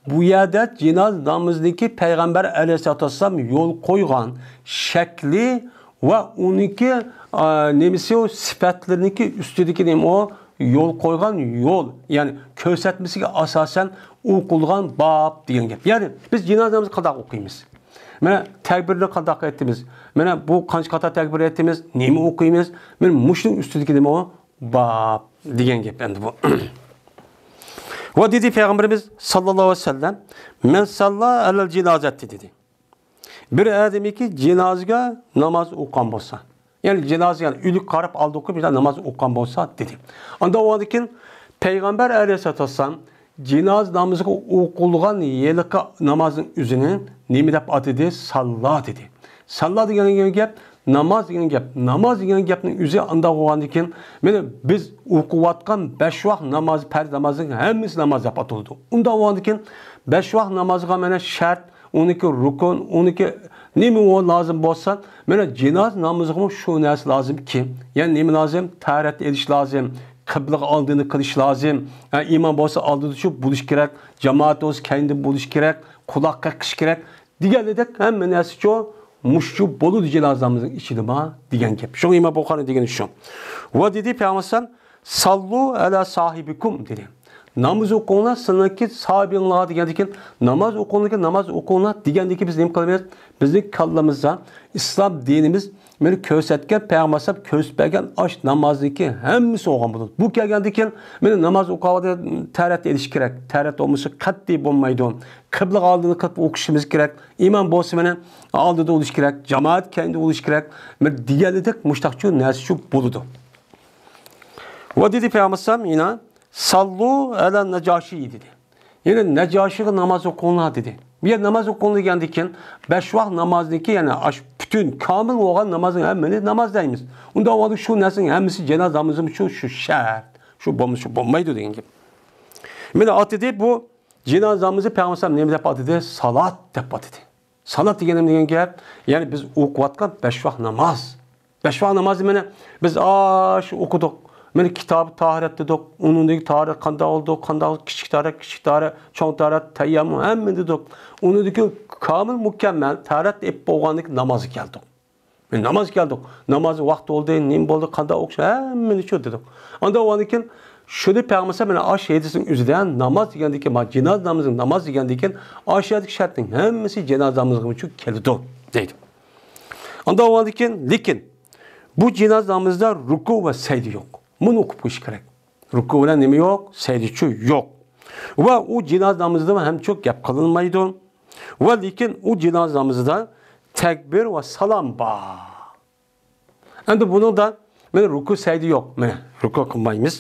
بۇ يەردە جىنازا نامىزىنىڭكى پەيغەمبەر ئەلەيھىسسالاتۇ ۋەسسالام يول قويغان شەكلى ۋە ئۇنىڭكى، ئا، نېمىسى، ئۇ سۈپەتلىرىنىڭكى ئۈستىدىكى نېمە، ئۇ يول قويغان يول، يەنى كۆرسەتمىسىگە ئاساسەن ئوقۇلغان باب دېگەن گەپ. يەنى بىز جىنازا نامىزىنى قانداق ئوقۇيمىز؟ مانا تەكبىرنى قانداق ئېيتىمىز؟ مانا بۇ قانچە قاتار تەكبىر ئېيتىمىز؟ نېمە ئوقۇيمىز؟ مانا مۇشۇنىڭ ئۈستىدىكى نېمە، ئۇ باب دېگەن گەپ ئەمدى بۇ. ۋە دېدى پەيغەمبىرىمىز ساللاللاھۇ ئەلەيھى ۋەسەللەم، مەن ساللا ئەلەل جىنازەتى دېدى. بىر ئادەمكى جىنازىگە ناماز ئوقۇغان بولسا، يەنى جىنازىگە، يەنى ئۆلۈككە قاراپ ئالدى ئوقۇپ ناماز ئوقۇغان بولسا دېدى. ئاندا ئۇنىڭدىن كېيىن پەيغەمبەر ئەلەيھىسسالاتۇ ۋەسسالام جىنازا نامىزىغا ئوقۇلغان ھېلىقى نامازنىڭ ئۆزىنى نېمە دەپ ئاتىدى؟ ساللا دېدى. ساللا دېگەن گەپ ناماز دېگەن گەپ. ناماز دېگەن گەپنىڭ ئۆزى ئانداق بولغاندىن كېيىن، مانا بىز ئوقۇۋاتقان بەش ۋاق ناماز، پەرز نامازنىڭ ھەممىسى ناماز دەپ ئاتىلىدۇ. ئۇنداق بولغاندىن كېيىن، بەش ۋاق نامازغا مانا شەرت، ئۇنىڭكى رۇكۇن، ئۇنىڭكى نېمە ئۇ لازىم بولسا، مانا جىناز نامىزىغىمۇ شۇ نەرسە لازىمكى. يەنى نېمە لازىم؟ تەھارەت ئېلىش لازىم، قىبلىغا ئالدىنى قىلىش لازىم. ھە، ئىمام بولسا ئالدىدا شۇ بولۇش كېرەك، جامائەت بولسا كەينىدە بولۇش كېرەك، قۇلاق قېقىش كېرەك. دېگەنلىدەك ھەممە نەرسىچۇ مۇشۇ بولىدۇ جىناز نامىزىنىڭ ئىچىدىمۇ دېگەن گەپ. شۇڭا ئىمام بۇخارى دېگىنى شۇ. ۋە دېدى پەيغەمبەر ساللۇ ئەلا ساھىبىكۇم دېدى. نامىز ئوقۇڭلار سىلىڭكى ساھىبىڭلارغا دېگەندىكىن ناماز ئوقۇڭلار، ناماز ئوقۇڭلار دېگەندىكى بىز نېمە قىلىمىز؟ بىزنىڭ كاللىمىزدا ئىسلام دىنىمىز مېنى كۆرسەتكەن، پەيغەمبەر ئەلەيھىسسالام كۆرسىتىپ بەرگەن ئاش نامازنىڭكى ھەممىسى بولغان بولىدۇ. بۇ كەلگەندىكىن مېنى ناماز ئوقۇۋاتقاندا تەھارەت ئېلىش كېرەك. تەھارەت بولمىسا قەتئىي بولمايدۇ. قىبلىغا ئالدىنى قىلىپ ئوقۇشىمىز كېرەك. ئىمام بولسا مانا ئالدىدا بولۇش كېرەك، جامائەت كەينىدە بولۇش كېرەك. مانا دېگەنلىدەك مۇشتاقچۇ نەرسىچۇ بولىدۇ. ۋە دېدى پەيغەمبەر ئەلەيھىسسالام يەنە ساللۇ ئەلە نەجاشىي دېدى. يەنى نەجاشىغا ناماز ئوقۇڭلار دېدى. بۇ يەردە ناماز ئوقۇڭلار دېگەندىكىن بەش ۋاق نامازنىڭكى، يەنى ئاش پۈتۈن كامىل بولغان نامازنىڭ ھەممىنى ناماز دەيمىز. ئۇنداق بولغاندا شۇ نەرسىنىڭ ھەممىسى جىناز نامىزىمۇ شۇ، شۇ شەرت. شۇ بولمىسا شۇ بولمايدۇ دېگەن گەپ. مانا ئاتىدى بۇ جىناز نامىزى پەيغەمبەر ئەلەيھىسسالام نېمە دەپ ئاتىدى؟ سالات دەپ ئاتىدى. سالات دېگىنىم دېگەن گەپ، يەنى بىز ئوقۇۋاتقان بەش ۋاق ناماز. بەش ۋاق نامازنى مانا بىز ئاشۇ ئوقۇدۇق. مانا كىتابى تاھارەت دېدۇق. ئۇنىڭدىن تاھارەت قانداق بولدى؟ قانداق بولدى؟ كىچىك تاھارەت، كىچىك تاھارەت، چوڭ تاھارەت، تەيەممۇم ھەممىنى دېدۇق. ئۇنىڭدىن كامىل مۇكەممەل تاھارەت ئېلىپ بولغاندىن كېيىن نامازغا كەلدۇق. ناماز كەلدۇق. ناماز ۋاقتى بولدى، نېمە بولدى، قانداق ئوقۇش، ھەممىنى شۇ دېدۇق. ئاندىن ئۇنىڭدىن كېيىن شۇنى پەيغەمبەر مانا ئاش ھەدىسنىڭ ئۆزىدە ناماز دېگەندىكىن، ما جىناز نامىزى، ناماز دېگەندىكىن ئاش يەردىكى شەرتنىڭ ھەممىسى جىناز نامىزىغىمۇ كېلىدۇ دەيدۇ. ئاندىن ئۇنىڭدىن كېيىن، لېكىن بۇ جىناز نامىزىدا رۇكۇ ۋە سەجدە يوق. بۇنى ئوقۇپ قويۇش كېرەك. رۇكۇ بىلەن نېمە يوق؟ سەجدىچۇ يوق. ۋە ئۇ جىناز نامىزىدا ھەمچۇ گەپ قىلىنمايدۇ. ۋە لېكىن ئۇ جىناز نامىزىدا تەكبىر ۋە سالام بار. ئەمدى بۇنىڭدا مانا رۇكۇ سەجدە يوق. مانا رۇكۇ قىلمايمىز.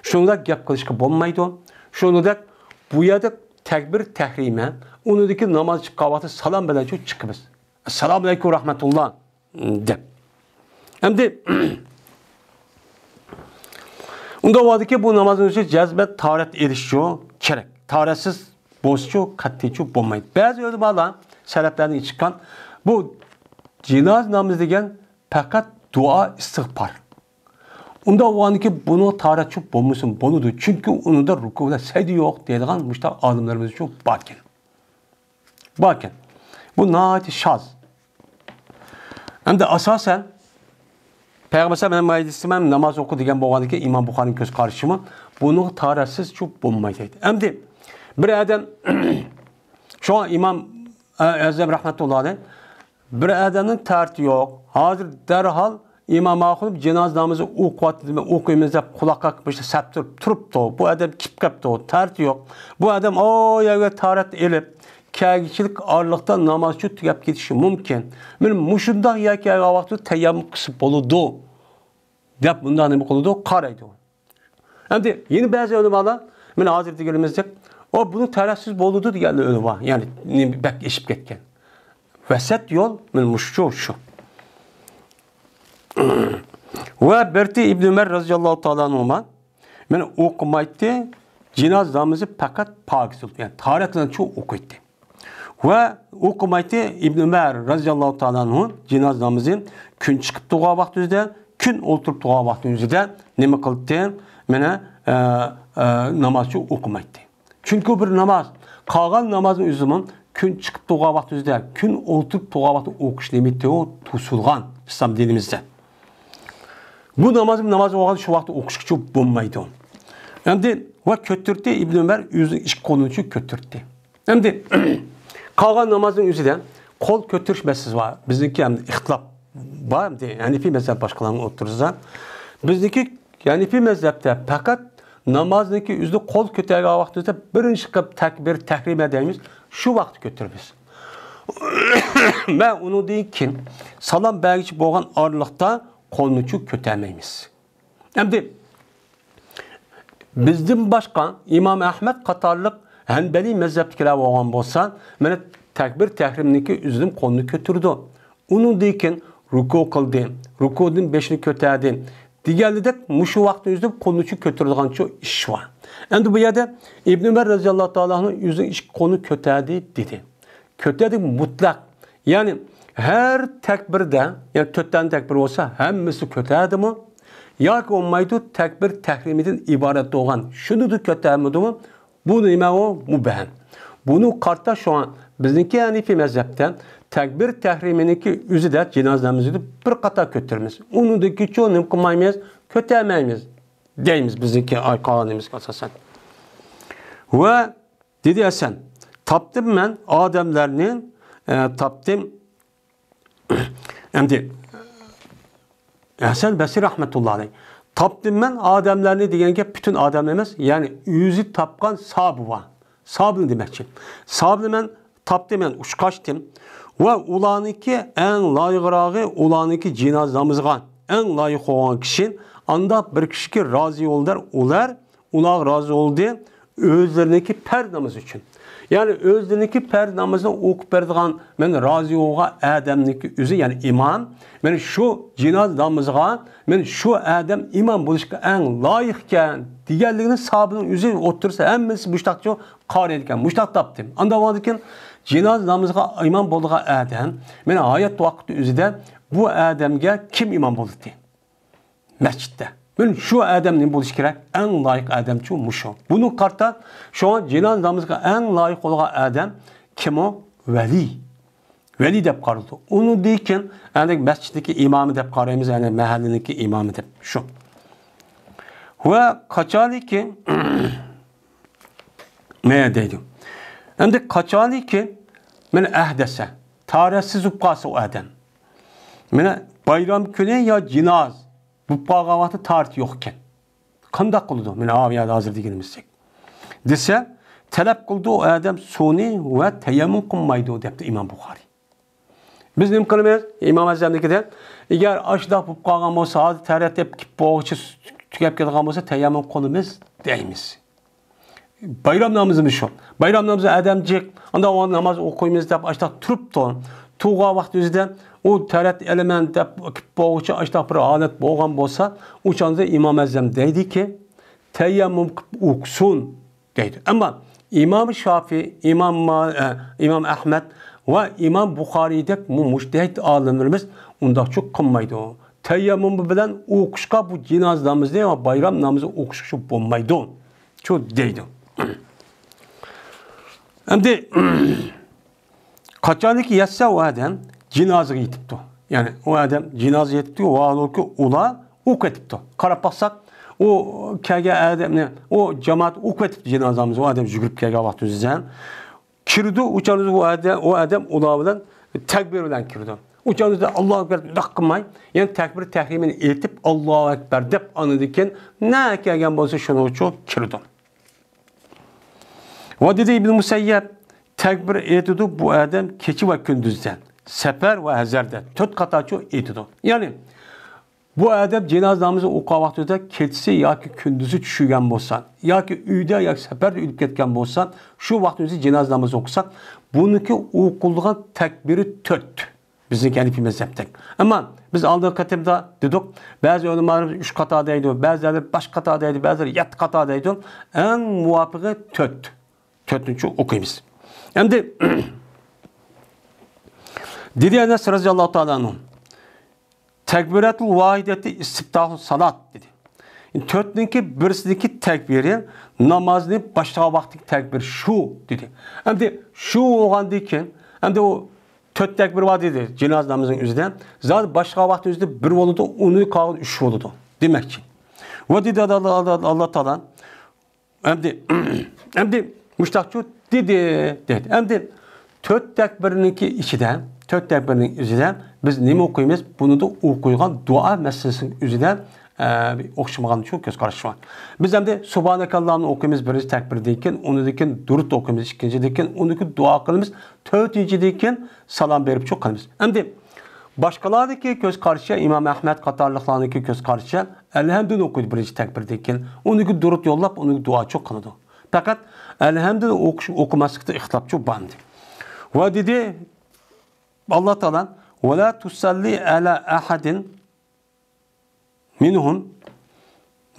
شۇنىڭدا گەپ قىلىشقا بولمايدۇ. شۇنىڭدەك بۇ يەردە تەكبىر تەھرىمە، ئۇنىڭدىكى ناماز چىققان ۋاقتى سالام بىلەن چىقىمىز. ئەسسالامۇ ئەلەيكۇم رەھمەتۇللا دەپ. ئەمدى ئۇنداق بولىدىكى بۇ نامازنىڭ ئۆزى جەزمەن تاھارەت ئېلىشچۇ كېرەك. تاھارەتسىز بولسىچۇ قەتئىيچۇ بولمايدۇ. بەزى ئۆلىمالار سەلەپلەردىن چىققان بۇ جىناز نامىزى دېگەن پەقەت دۇئا ئىستىغپار. ئۇنداق بولغاندىكىن بۇنىڭ تاھارەت چۈشۈپ بولمىسۇن، بولىدۇ. چۈنكى ئۇنىڭدا رۇكۇ بىلەن سەجدە يوق دەيدىغان مۇشۇنداق ئالىملىرىمىز چۈشۈپ باركەن. باركەن. بۇ ناھايىتى شاز. ئەمدى ئاساسەن پەيغەمبەر سەللەللاھۇ ئەلەيھى ۋەسەللەم ناماز ئوقۇ دېگەن بولغاندىكىن ئىمام بۇخارىنىڭ كۆز قارىشىمۇ بۇنىڭغا تاھارەتسىز چۈشۈپ بولمايدۇ دەيدۇ. ئەمدى بىر ئادەم شۇڭا ئىمام ئەزەم رەھمەتۇللاھى ئەلەيھ بىر ئادەمنىڭ تەرتى يوق. ھازىر دەرھال ئىمام ئاخۇنۇم جىنازا نامىزى ئوقۇۋاتىدۇ، ئوقۇيمىز دەپ قۇلاق قاقىپ مۇشۇ سەپ تۇرۇپ تۇرۇپتۇ. بۇ ئادەم كېلىپ قاپتۇ، تەرتى يوق. بۇ ئادەم ئو يەرگە تاھارەت ئېلىپ، كەلگۈچىلىك ئارىلىقتا ناماز ئۈچۈن تۈگەپ كېتىشى مۇمكىن. مانا مۇشۇنداق يەرگە كەلگەن ۋاقىتتا تەيەممۇم قىلسا بولىدۇ دەپ مۇنداق نېمە قىلىدۇ، قارايدۇ. ئەمدى يەنە بەزى ئۆلىمالار، مانا ھازىر دېگىنىمىزدەك، ئۇ بۇنى تەرەتسىز بولىدۇ دېگەن ئۆلىمە بار. يەنى نېمە بەك ئېشىپ كەتكەن. ۋەسەت يول، مانا مۇشۇ، شۇ. ۋە بىرتى ئىبن ئۆمەر رەزىياللاھۇ تائالا ئەنھۇما، مانا ئوقۇمايتتى، جىناز نامىزى پەقەت پاكىز بولۇپ، يەنى تاھارەت بىلەن شۇ ئوقۇيتتى. ۋە ئوقۇمايتتى ئىبن ئۆمەر رەزىياللاھۇ تائالا ئەنھۇ جىناز نامىزى كۈن چىقىپ تۇرغان ۋاقتى ئۆزىدە، كۈن ئولتۇرۇپ تۇرغان ۋاقتى ئۆزىدە نېمە قىلدى؟ مانا، ئە، ئە، نامازچى ئوقۇمايتتى. چۈنكى بىر ناماز، قالغان نامازنىڭ ئۆزىمۇ كۈن چىقىپ تۇرغان ۋاقتى ئۆزىدە، كۈن ئولتۇرۇپ تۇرغان ۋاقتى ئوقۇش نېمىتى ئۇ توسۇلغان ئىسلام دىنىمىزدە. بۇ ناماز، ناماز بولغان شۇ ۋاقىتتا ئوقۇشقىچە بولمايدۇ. ئەمدى ۋە كۆتۈرتتى، ئىبن ئۆمەر ئۆزىنىڭ ئىككى قولىنى كۆتۈرتتى. ئەمدى قالغان نامازنىڭ ئۆزىدە قول كۆتۈرۈش مەسىلىسى بار. بىزنىڭكى ئەمدى ئىختىلاپ بار، ئەمدى ھەنىفىي مەزھەپ باشقىلارنىڭ ئوتتۇرىسىدا. بىزنىڭكى ھەنىفىي مەزھەپتە پەقەت نامازنىڭكى ئۆزىدە قول كۆتەرگەن ۋاقتىدا بىرىنچى قىلىپ تەكبىر تەھرىمە دەيمىز، شۇ ۋاقىتتا كۆتۈرىمىز. مەن ئۇنىڭدىن كېيىن سالام بەرگۈچە بولغان ئارىلىقتا قولنىچۇ كۆتەرمەيمىز. ئەمدى بىزدىن باشقا ئىمام ئەھمەد قاتارلىق ھەنبەلىي مەزھەپتىكىلەر بولغان بولسا، مانا تەكبىر تەھرىمنىڭكى ئۆزىدىن قولنى كۆتۈرىدۇ. ئۇنىڭدىن كېيىن رۇكۇ قىلدى، رۇكۇدىن بېشىنى كۆتەردى دېگەنلىدەك مۇشۇ ۋاقىتنىڭ ئۆزىدە قولنىچۇ كۆتۈرىدىغانچۇ ئىش بار. ئەمدى بۇ يەردە ئىبن ئۆمەر رەزىياللاھۇ تائالا ئەنھۇ ئۆزىنىڭ ئىككى قولىنى كۆتەردى دېدى. كۆتەردى مۇتلەق. يەنى ھەر تەكبىردە، يەنى تۆت دانە تەكبىر بولسا، ھەممىسى كۆتەردىمۇ؟ ياكى بولمايدۇ، تەكبىر تەھرىمىدىن ئىبارەت بولغان شۇنىدۇ كۆتەرمىدىمۇ؟ بۇ نېمە ئۇ؟ مۇبھەم. بۇنى قارىتا شۇڭا بىزنىڭكى ھەنىفىي مەزھەپتە تەكبىر تەھرىمىنىڭكى ئۆزىدە جىنازا نامىزىدا بىر قاتار كۆتۈرىمىز. ئۇنىڭدىن كېيىن نېمە قىلمايمىز؟ كۆتەرمەيمىز دەيمىز بىزنىڭكى قانۇنىمىزغا ئاساسەن. ۋە دېدى ھەسەن، تاپتىم مەن ئادەملەرنى، ئە، تاپتىم. ئەمدى ھەسەن بەسرى رەھمەتۇللا ئەلەيھ، تاپتىم مەن ئادەملەرنى دېگەن گەپ پۈتۈن ئادەملەر ئەمەس، يەنى ئۆزى تاپقان ساھابە بار. ساھابىنى دېمەكچى. ساھابىنى مەن تاپتىم، مەن ئۇچراشتىم. ۋە ئۇلارنىڭكى ئەڭ لايىقراغى، ئۇلارنىڭكى جىنازا نامىزىغا ئەڭ لايىق بولغان كىشى، ئانداق بىر كىشىكى رازى بولدى، ئۇلار ئۇلارغا رازى بولدى، ئۆزلىرىنىڭكى پەرز نامىزى ئۈچۈن. يەنى ئۆزلىرىنىڭكى پەرز نامىزىنى ئوقۇپ بېرىدىغان، مەن رازى بولغان ئادەمنىڭكى ئۆزى، يەنى ئىمام، مەن شۇ جىنازا نامىزىغا، مەن شۇ ئادەم ئىمام بولۇشقا ئەڭ لايىق ئىكەن، دېگەنلىكىنى ساھابىنىڭ ئۆزى ئوتتۇرىسى ھەممىسى مۇشتاقچۇ قارىيدىكەن، مۇشتاق تاپتىم. ئانداق بولغاندىكىن جىنازا نامىزىغا ئىمام بولىدىغان ئادەم، مەن ھايات ۋاقتى ئۆزىدە بۇ ئادەمگە كىم ئىمام بولدى؟ مەسچىتتە. مانا شۇ ئادەم نېمە بولۇشى كېرەك؟ ئەڭ لايىق ئادەمچۇ مۇشۇ. بۇنى قارىتا، شۇڭا جىنازا نامىزىغا ئەڭ لايىق بولغان ئادەم كىم ئۇ؟ ۋەلىي. ۋەلىي دەپ قارىلىدۇ. ئۇنىڭدىن كېيىن، يەنى مەسچىتنىڭكى ئىمامى دەپ قارايمىز، يەنى مەھەللىنىڭكى ئىمامى دەپ شۇ. ۋە قاچانكى، مە دەيدۇ. ئەمدى قاچانكى، مانا ئەھدەسە، تاھارەتسىز بولۇپ قالسا ئۇ ئادەم. مانا بايرام كۈنى يا جىناز بولۇپ قالغان ۋاقىتتا تاھارىتى يوق ئىكەن. قانداق قىلىدۇ؟ مانا ئاۋۇ يەردە ھازىر دېگىنىمىزدەك. دېسە، تەلەپ قىلىدۇ ئۇ ئادەم سۇنى ۋە تەيەممۇم قىلمايدۇ، دەپتۇ ئىمام بۇخارىي. بىز نېمە قىلىمىز؟ ئىمام ئەزەمنىڭكىدە، ئەگەر ئاشۇنداق بولۇپ قالغان بولسا، ھازىر تەھارەت دەپ كېلىپ بولغۇچە تۈگەپ كېتىدىغان بولسا، تەيەممۇم قىلىمىز دەيمىز. بايرام نامىزىمۇ شۇ. بايرام نامىزى ئادەم جىق، ئاندىن ناماز ئوقۇيمىز دەپ ئاشۇنداق تۇرۇپتۇ. تۇرغان ۋاقتى ئۆزىدە ئۇ تەھارەت ئېلىمەن دەپ كېلىپ بولغۇچە ئاشۇنداق بىر ھالەت بولغان بولسا، ئۇ چاغدا ئىمام ئەزەم دەيدىكى، تەيەممۇم قىلىپ ئوقۇسۇن دەيدۇ. ئەمما ئىمام شافىي، ئىمام ما-، ئە، ئىمام ئەھمەد ۋە ئىمام بۇخارىيدەك مۇ-، مۇجتەھىد ئالىملىرىمىز ئۇنداقچۇ قىلمايدۇ. تەيەممۇم بىلەن ئوقۇشقا بۇ جىنازا نامىزىنى ۋە بايرام نامىزى ئوقۇشقا شۇ بولمايدۇ. شۇ دەيدۇ. ئەمدى قاچانكى يەتسە ئۇ ئادەم جىنازىغا يېتىپتۇ. يەنى ئۇ ئادەم جىنازىغا يېتىپتۇ، ۋاھالۇكى ئۇلار ئۇ كېتىپتۇ. قاراپ باقساق، ئۇ كەلگەن ئادەمنى، ئۇ جامائەت ئۇ كېتىپتۇ جىنازىمىز، ئۇ ئادەم يۈگۈرۈپ كەلگەن ۋاقتىمىزدا. كىرىدۇ، ئۇ چاغدا ئۇ ئادەم، ئۇ ئادەم ئۇلار بىلەن تەكبىر بىلەن كىرىدۇ. ئۇ چاغدا ئاللاھۇ ئەكبەر مۇنداق قىلماي، يەنى تەكبىر تەھرىمىنى ئېيتىپ، ئاللاھۇ ئەكبەر دەپ، ئاندىن كېيىن نە كەلگەن بولسا شۇنىڭغىچۇ كىرىدۇ. ۋە دېدى ئىبن مۇسەييەب، تەكبىر ئېيتىدۇ بۇ ئادەم كېچە ۋە كۈندۈزدە، سەپەر ۋە ھەزەردە، تۆت قاتارچۇ ئېيتىدۇ. يەنى بۇ ئادەم جىنازا نامىزى ئوقۇغان ۋاقتىدا كېچىسى ياكى كۈندۈزى چۈشۈرگەن بولسا، ياكى ئۆيدە ياكى سەپەردە ئۆلۈپ كەتكەن بولسا، شۇ ۋاقتىمىزدا جىنازا نامىزى ئوقۇساق، بۇنىڭكى ئوقۇلىدىغان تەكبىرى تۆت. بىزنىڭكى ھەنىفىي مەزھەپتەك. ئەمما بىز ئالدىنقى قېتىمدا دېدۇق، بەزى ئۆلىمالىرىمىز ئۈچ قاتا دەيدۇ، بەزىلەر بەش قاتا دەيدۇ، بەزىلەر يەتتە قاتا دەيدۇ. ئەڭ مۇۋاپىقى تۆت. تۆتىنچى ئوقۇيمىز. ئەمدى دېدى ئەنەس رەزىياللاھۇ تائالا ئەنھۇ، تەكبىراتۇل ۋاھىدەتى ئىستىفتاھۇ سالات دېدى. تۆتنىڭكى بىرسىدىكى تەكبىرى نامازنى باشلىغان ۋاقىتتىكى تەكبىر شۇ دېدى. ئەمدى شۇ بولغاندىن كېيىن، ئەمدى ئۇ تۆت تەكبىر بار دېدى جىنازا نامىزىنىڭ ئۆزىدە. زادى باشلىغان ۋاقتى ئۆزىدە بىر بولىدۇ، ئۇنى قالغان ئۈچ بولىدۇ دېمەكچى. ۋە دېدى ئاللا، ئاللا، ئاللا تائالا، ئەمدى، ئەمدى مۇشتاقچۇ دېدى، دېدى. ئەمدى تۆت تەكبىرنىڭكى ئىچىدە، تۆت تەكبىرنىڭ ئۆزىدە بىز نېمە ئوقۇيمىز؟ بۇنىدا ئوقۇيدىغان دۇئا مەسىلىسىنىڭ ئۆزىدە، ئە، بىر ئوخشىمىغان شۇ كۆز قارىشى بار. بىز ئەمدى سۇبھانەكاللامنى ئوقۇيمىز بىرىنچى تەكبىردىن كېيىن، ئۇنىڭدىن كېيىن دۇرۇت ئوقۇيمىز ئىككىنچىدىن كېيىن، ئۇنىڭدىن كېيىن دۇئا قىلىمىز تۆتىنچىدىن كېيىن، سالام بېرىپ شۇ قىلىمىز. ئەمدى باشقىلاردىكى كۆز قارىشى، ئىمام ئەھمەد قاتارلىقلارنىڭكى كۆز قارىشى، ئەلھەمدۇنى ئوقۇيدۇ بىرىنچى تەكبىردىن كېيىن، ئۇنىڭكى دۇرۇت يوللاپ، ئۇنىڭكى دۇئاچۇ قىلىدۇ. پەقەت ئەلھەمدۇنى ئوقۇش، ئوقۇماسلىقتا ئىختىلاپچۇ بار ئىدى. ۋە دېدى ئاللا تائالا، ۋە لا تۇسەللى ئەلا ئەھەدىن مىنھۇم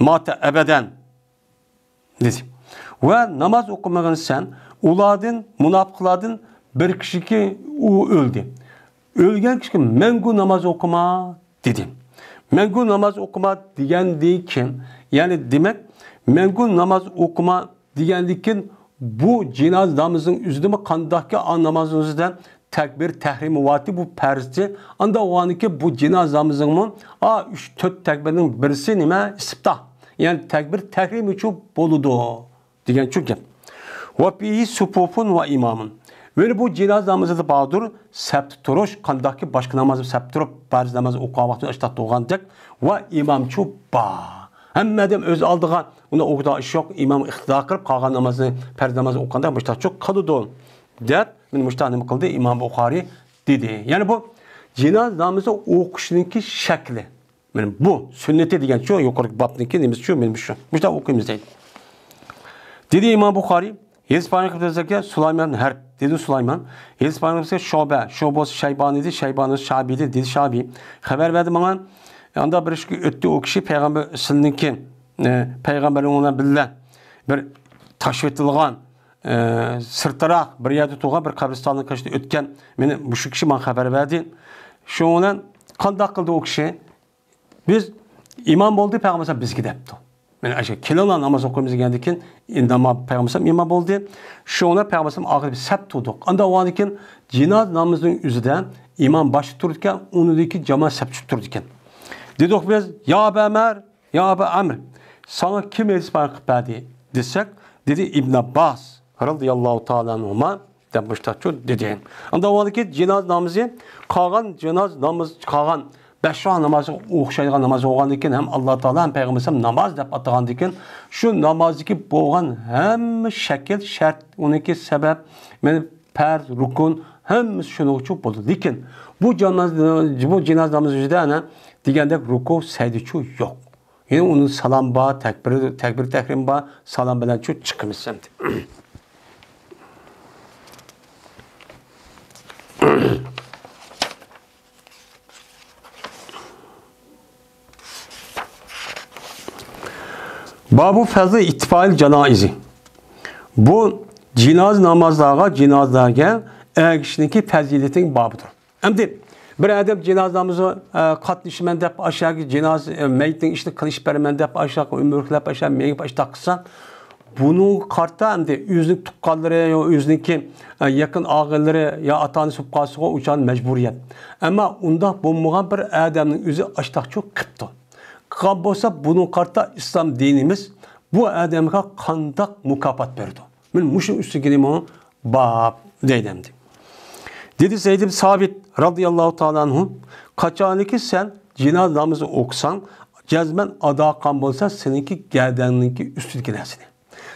ماتە ئەبەدەن دېدى. ۋە ناماز ئوقۇمىغىن سەن ئۇلاردىن، مۇناپىقلاردىن بىر كىشىكى ئۇ ئۆلدى. ئۆلگەن كىشىگە مەڭگۈ ناماز ئوقۇما دېدى. مەڭگۈ ناماز ئوقۇما دېگەندىن كېيىن، يەنى دېمەك، مەڭگۈ ناماز ئوقۇما دېگەندىن كېيىن بۇ جىنازا نامىزىنىڭ ئۆزىدىمۇ قانداقكى ئا نامازنىڭ ئۆزىدە تەكبىر تەھرىمى بارتى، بۇ پەرزچى. ئاندا ئۇغانىكى بۇ جىنازا نامىزىنىڭمۇ ئا ئۈچ تۆت تەكبىرنىڭ بىرسى نېمە؟ ئىستىپتا. يەنى تەكبىر تەھرىمىچۇ بولىدۇ دېگەنچۇ گەپ. ۋە فىھى سۇپۇفۇن ۋە ئىمامۇن. ۋە بۇ جىنازا نامىزىدا باردۇر سەپتە تۇرۇش، قانداقكى باشقا نامازدا سەپتە تۇرۇپ پەرز ناماز ئوقۇغان ۋاقتىدا ئاشتاق تۇرغاندەك ۋە ئىمامچۇ بار. ھەممە ئادەم ئۆز ئالدىغا ئۇنى ئوقۇيدىغان ئىش يوق، ئىمامغا ئىقتىدا قىلىپ قالغان نامازنى، پەرز ناماز ئوقۇغاندا مۇشتاقچۇ قىلىدۇ دەپ، مانا مۇشتاق نېمە قىلدى؟ ئىمام بۇخارىي دېدى. يەنى بۇ جىنازا نامىزى ئوقۇشنىڭكى شەكلى. مانا بۇ سۈننىتى دېگەن شۇ يۇقىرىقى بابنىڭكى نېمىسى شۇ، مانا شۇ. مۇشتاق ئوقۇيمىز دەيدۇ. دېدى ئىمام بۇخارىي، ھېدىس بايان قىلىپ سۇلايمان ھەرب، دېدى سۇلايمان. ھېدىس بايان قىلىپ شۇبە، شۇبە بولسا شەيبانىدى، شەيبانى شابىدى، دېدى شابىي. خەۋەر بەردى ماڭا. ئاندا بىر ئىشكە ئۆتتى ئۇ كىشى پەيغەمبەر سىلىنىڭكى، ئە، پەيغەمبەرنىڭ بىلەن بىر تاشلىۋېتىلغان، ئە، سىرتىراق بىر يەردە تۇرغان بىر قەبرىستاننىڭ قېشىدا ئۆتكەن، مېنى مۇشۇ كىشى ماڭا خەۋەر بەردى. شۇنىڭ بىلەن قانداق قىلدى ئۇ كىشى؟ بىز ئىمام بولدى، پەيغەمبەر بىزگە دەپتۇ. مانا ئاشۇ كېلىڭلار ناماز ئوقۇيمىز دېگەندىن كېيىن، ئىنداما پەيغەمبەر ئىمام بولدى. شۇڭا پەيغەمبەر ئاخىرى سەپ تۇردۇق. ئاندا ئۇنىڭدىن كېيىن جىناز نامىزىنىڭ ئۆزىدە ئىمام باشتا تۇرىدىكەن، ئۇنىڭدىن كېيىن جامائەت سەپ چۈشۈپ تۇرىدىكەن. دېدۇق بىز، يا ئەبا ئەمر، يا ئەبا ئەمر، ساڭا كىم ھېدىس بايان قىلىپ بەردى دېسەك، دېدى ئىبن ئابباس رەزىياللاھۇ تائالا ئەنھۇما دەپ مۇشتاقچۇ دېدى. ئاندا ئۇنىڭدىن كېيىن جىناز نامىزى، قالغان جىناز نامىز، قالغان بەش ۋاق نامازغا ئوخشايدىغان ناماز بولغاندىكىن، ھەم ئاللا تائالا ھەم پەيغەمبەر ناماز دەپ ئاتىغاندىكىن، شۇ نامازدىكى بولغان ھەممە شەكىل، شەرت، ئۇنىڭكى سەۋەب، مەنە پەرز، رۇكۇن، ھەممىسى شۇنىڭغىچۇ بولىدۇ. لېكىن بۇ جاناز-، بۇ جىناز نامىزى ئۆزىدە ئەنە دېگەندەك رۇكۇ، سەجدىچۇ يوق. يەنە ئۇنىڭ سالام بار، تەكبىر، تەكبىر تەھرىم بار، سالام بىلەن شۇ چىقىمىز ئەمدى. بابۇ فەزلى ئىتتىفائىل جانائىزى. بۇ جىناز نامازلارغا، جىنازلارغا ئەگىشىشنىڭكى پەزىلىتىنىڭ بابىدۇر. ئەمدى بىر ئادەم جىنازا نامىزىغا، ئە، قاتنىشىمەن دەپ، ئاشۇ يەرگە جىنازا، ئە، مەيىتنىڭ ئىشىنى قىلىشىپ بېرىمەن دەپ، ئاشۇ ياققا ئۆمۈرلەپ، ئاشۇ يەرگە مېڭىپ، ئاشۇنداق قىلسا، بۇنىڭغا قارىتا ئەمدى ئۆزىنىڭ تۇغقانلىرى يا ئۆزىنىڭكى، ئە، يېقىن ئاغىنىلىرى يا ئاتا-ئانىسى بولۇپ قالسىغۇ، ئۇ چاغدا مەجبۇرىيەت. ئەمما ئۇنداق بولمىغان بىر ئادەمنىڭ ئۆزى ئاشۇنداقچۇ قىپتۇ. قىلغان بولسا، بۇنىڭغا قارىتا ئىسلام دىنىمىز بۇ ئادەمگە قانداق مۇكاپات بېرىدۇ؟ مانا مۇشۇ ئۈستىگىمۇ باب دەيدۇ ئەمدى. دېدى زەيد ئىبن سابىت رازىياللاھۇ تائالا ئەنھۇ، قاچانكى سەن جىنازا نامىزى ئوقۇساڭ، جەزمەن ئادا قىلغان بولسا سېنىڭكى گەدەننىڭكى ئۈستىدىكى نەرسىنى.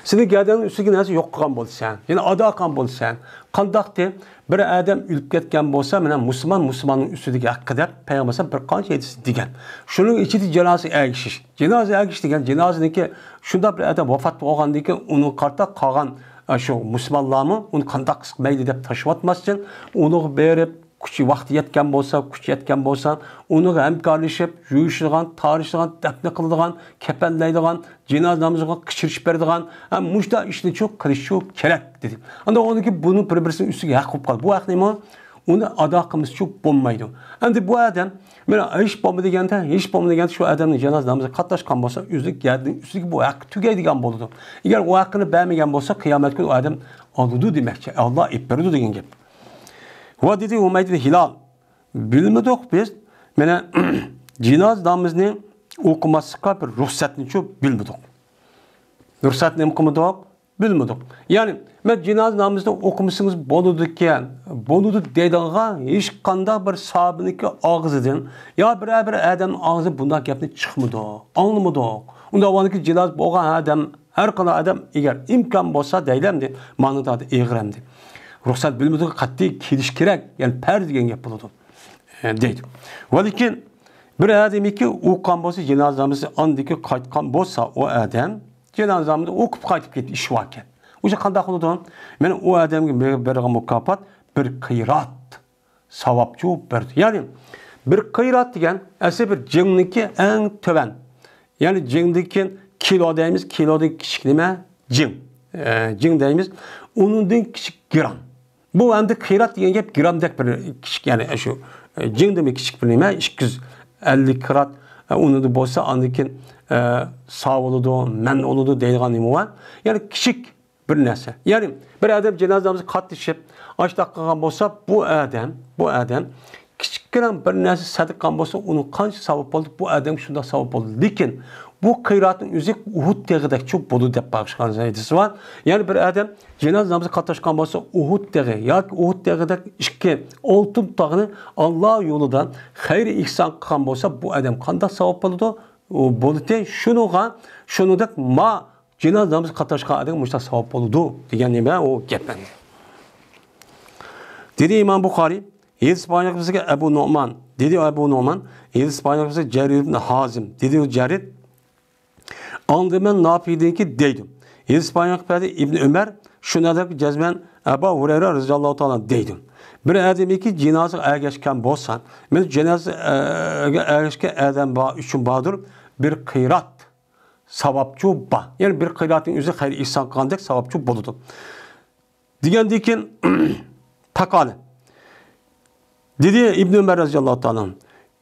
سېنىڭ گەدەننىڭ ئۈستىدىكى نەرسە يوق قىلغان بولسا سەن، يەنى ئادا قىلغان بولسا سەن. قانداقتى؟ بىر ئادەم ئۆلۈپ كەتكەن بولسا، مانا مۇسۇلمان مۇسۇلماننىڭ ئۈستىدىكى ھەققى دەپ پەيغەمبەر بىر قانچە ھەدىس دېگەن. شۇنىڭ ئىچىدە جىنازا ئەگىشىش. جىنازا ئەگىشىش دېگەن جىنازىنىڭكى شۇنداق بىر ئادەم ۋاپات بولغاندىن كېيىن ئۇنىڭغا قارىتا قالغان، ئە، شۇ مۇسۇلمانلارمۇ ئۇنى قانداق قىلسا مەيلى دەپ تاشلىۋاتماستىن، ئۇنىڭغا بېرىپ، كۈچى ۋاقتى يەتكەن بولسا، كۈچى يەتكەن بولسا، ئۇنىڭغا ھەمكارلىشىپ، يۇيۇشىدىغان، تارىشىدىغان، دەپنە قىلىدىغان، كەپەنلەيدىغان، جىنازا نامىزىغا قىچىرىشىپ بېرىدىغان، ھە، مۇشۇنداق ئىشنىچۇ قىلىشچۇ كېرەك، دېدى. ئاندىن ئۇنىڭكى بۇنىڭ بىر-، بىرسىنىڭ ئۈستىگە ھەق بولۇپ قالدى. بۇ ھەق نېمە؟ ئۇنى ئادا قىلمىسىچۇ بولمايدۇ. ئەمدى بۇ ئادەم، مانا ھېچ بولمىدى دېگەندە، ھېچ بولمىدى دېگەندە شۇ ئادەمنىڭ جىنازا نامىزىغا قاتناشقان بولسا، ئۆزىنىڭ گەدىنىنىڭ ئۈستىدىكى بۇ ھەققى تۈگەيدىغان بولىدۇ. ئەگەر ئۇ ھەققىنى بەرمىگەن بولسا، قىيامەت كۈنى ئۇ ئادەم ئالىدۇ دېمەكچى. ئاللا ئېلىپ بېرىدۇ دېگەن گەپ. ۋە دېدى ھۇمەيد بىن ھىلال، بىلمىدۇق بىز، مانا، جىنازا نامىزىنى ئوقۇماسلىققا بىر رۇخسەتنىچۇ بىلمىدۇق. رۇخسەتنى نېمە قىلمىدۇق؟ بىلمىدۇق. يەنى، مەن جىنازا نامىزىنى ئوقۇمىسىڭىز بولىدىكەن، بولىدۇ دەيدىغانغا ھېچقانداق بىر ساھابىنىڭكى ئاغزىدىن يا بىرەر بىر ئادەمنىڭ ئاغزىدىن بۇنداق گەپنى چىقمىدۇق، ئاڭلىمىدۇق. ئۇنداق بولغاندىكىن جىنازا بولغان ئادەم، ھەر قانداق ئادەم، ئەگەر ئىمكان بولسا دەيلى ئەمدى، مانا ئېغىر ئەمدى. رۇخسەت بىلمىدۇق، قەتئىي كېلىش كېرەك، يەنى پەرز دېگەن گەپ بولىدۇ، ئە، دەيدۇ. ۋەلىكىن بىر ئادەمكى ئوقۇغان بولسا جىنازا نامىزى، ئاندىكى قايتقان بولسا ئۇ ئادەم جىنازا نامىزى ئوقۇپ قايتىپ كەتتى، ئىش باركەن. ئۇ قانداق بولىدۇ؟ مانا ئۇ ئادەمگە بېرىدىغان مۇكاپات بىر قىرات ساۋابچۇ بېرىدۇ. يەنى بىر قىرات دېگەن ئەسلى بىر جىڭنىڭكى ئەڭ تۆۋەن. يەنى جىڭدىن كېيىن كىلو دەيمىز، كىلودىن كىچىك نېمە؟ جىڭ. ئە، جىڭ دەيمىز. ئۇنىڭدىن كىچىك گرام. بۇ ئەمدى قىرات دېگەن گەپ گرامدەك بىر كىچىك، يەنى شۇ، ئە، جىڭدىنمۇ كىچىك بىر نېمە، ئىككى يۈز ئەللىك قىرات، ئە، ئۇنىڭدا بولسا ئاندىن كېيىن، ئە، سا بولىدۇ، مەن بولىدۇ دەيدىغان نېمە بار. يەنى كىچىك بىر نەرسە. يەنى بىر ئادەم جىنازا نامىزىغا قاتنىشىپ، ئاشۇنداق قىلغان بولسا، بۇ ئادەم، بۇ ئادەم كىچىككىنە بىر نەرسە سەدىقە قىلغان بولسا، ئۇنىڭ قانچە ساۋاب بولدى، بۇ ئادەمگە شۇنداق ساۋاب بولدى. لېكىن بۇ قىراتنىڭ ئۆزى ئۇھۇد تېغىدەكچۇ بولىدۇ دەپ باقىشقان ھەدىسى بار. يەنى بىر ئادەم جىنازا نامىزىغا قاتناشقان بولسا، ئۇھۇد تېغى ياكى ئۇھۇد تېغىدەك ئىككى ئالتۇن تاغنى ئاللا يولىدا خەير ئېھسان قىلغان بولسا، بۇ ئادەم قانداق ساۋاب بولىدۇ؟ ئۇ بولىدۇ. شۇنىڭغا، شۇنىڭدەك ما جىنازا نامىزىغا قاتناشقان ئادەمگە مۇشۇنداق ساۋاب بولىدۇ دېگەن نېمە ئۇ گەپ ئەمدى. دېدى ئىمام بۇخارىي، ھەدىس بايان قىلغان بىزگە ئەبۇ نومان. دېدى ئەبۇ نومان، ھەدىس بايان قىلغان بىزگە جەرىر ئىبن ھازىم. دېدى ئۇ جەرىر، ئاڭلىدىم مەن نافىدىنكى دەيدۇ. ھەدىس بايان قىلىپ بەردى ئىبن ئۆمەر، شۇنىڭدەك جەزمەن ئەبۇ ھۇرەيرە رەزىياللاھۇ تائالا دەيدۇ. بىر ئادەمكى جىنازىغا ئەگەشكەن بولسا، مەن جىنازىگە ئەگەشكەن ئادەم بار ئۈچۈن باردۇر، بىر قىرات ساۋابچۇ بار. يەنى بىر قىراتنىڭ ئۆزى خەير ئېھسان قىلغاندەك ساۋابچۇ بولىدۇ. دېگەندىن كېيىن، پەقالە. دېدى ئىبن ئۆمەر رەزىياللاھۇ تائالا،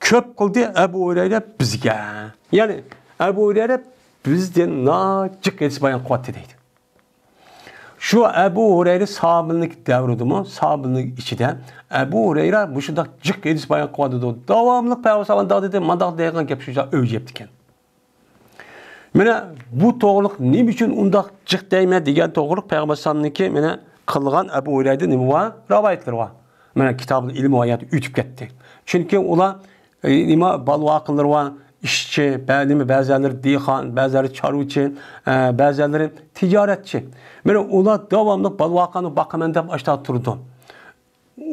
كۆپ قىلدى ئەبۇ ھۇرەيرە بىزگە. يەنى ئەبۇ ھۇرەيرە بىزدىن ناجىق ھەدىس بايان قىلىۋاتتى دەيدۇ. شۇ ئەبۇ ھۇرەيرە ساھابىلىك دەۋرىدىمۇ، ساھابىلىك ئىچىدە ئەبۇ ھۇرەيرە مۇشۇنداق جىق ھەدىس بايان قىلىۋاتىدۇ. داۋاملىق پەيغەمبەر ساللاللاھۇ ئەلەيھى ۋەسەللەم دېدى، مانداق دەيدىغان گەپ شۇ ئۆي يەپتىكەن. مانا بۇ توغرىلىق نېمە ئۈچۈن ئۇنداق جىق دەيمەن دېگەن توغرىلىق پەيغەمبەر ئەلەيھىسسالامنىڭكى مانا قىلغان ئەبۇ ھۇرەيرىدىن نېمە بار؟ رىۋايەتلىرى بار. مانا كىتابۇل ئىلم ۋە ھايات ئۆتۈپ كەتتى. چۈنكى ئۇلار، ئە، نېمە، بالىۋاقىلىرى بار، ئىشچى، بە-، نېمە، بەزىلىرى دېھقان، بەزىلىرى چارۋىچى، ئە، بەزىلىرى تىجارەتچى. مانا ئۇلار داۋاملىق بالىۋاقانى باقىمەن دەپ ئاشتا تۇرىدۇ.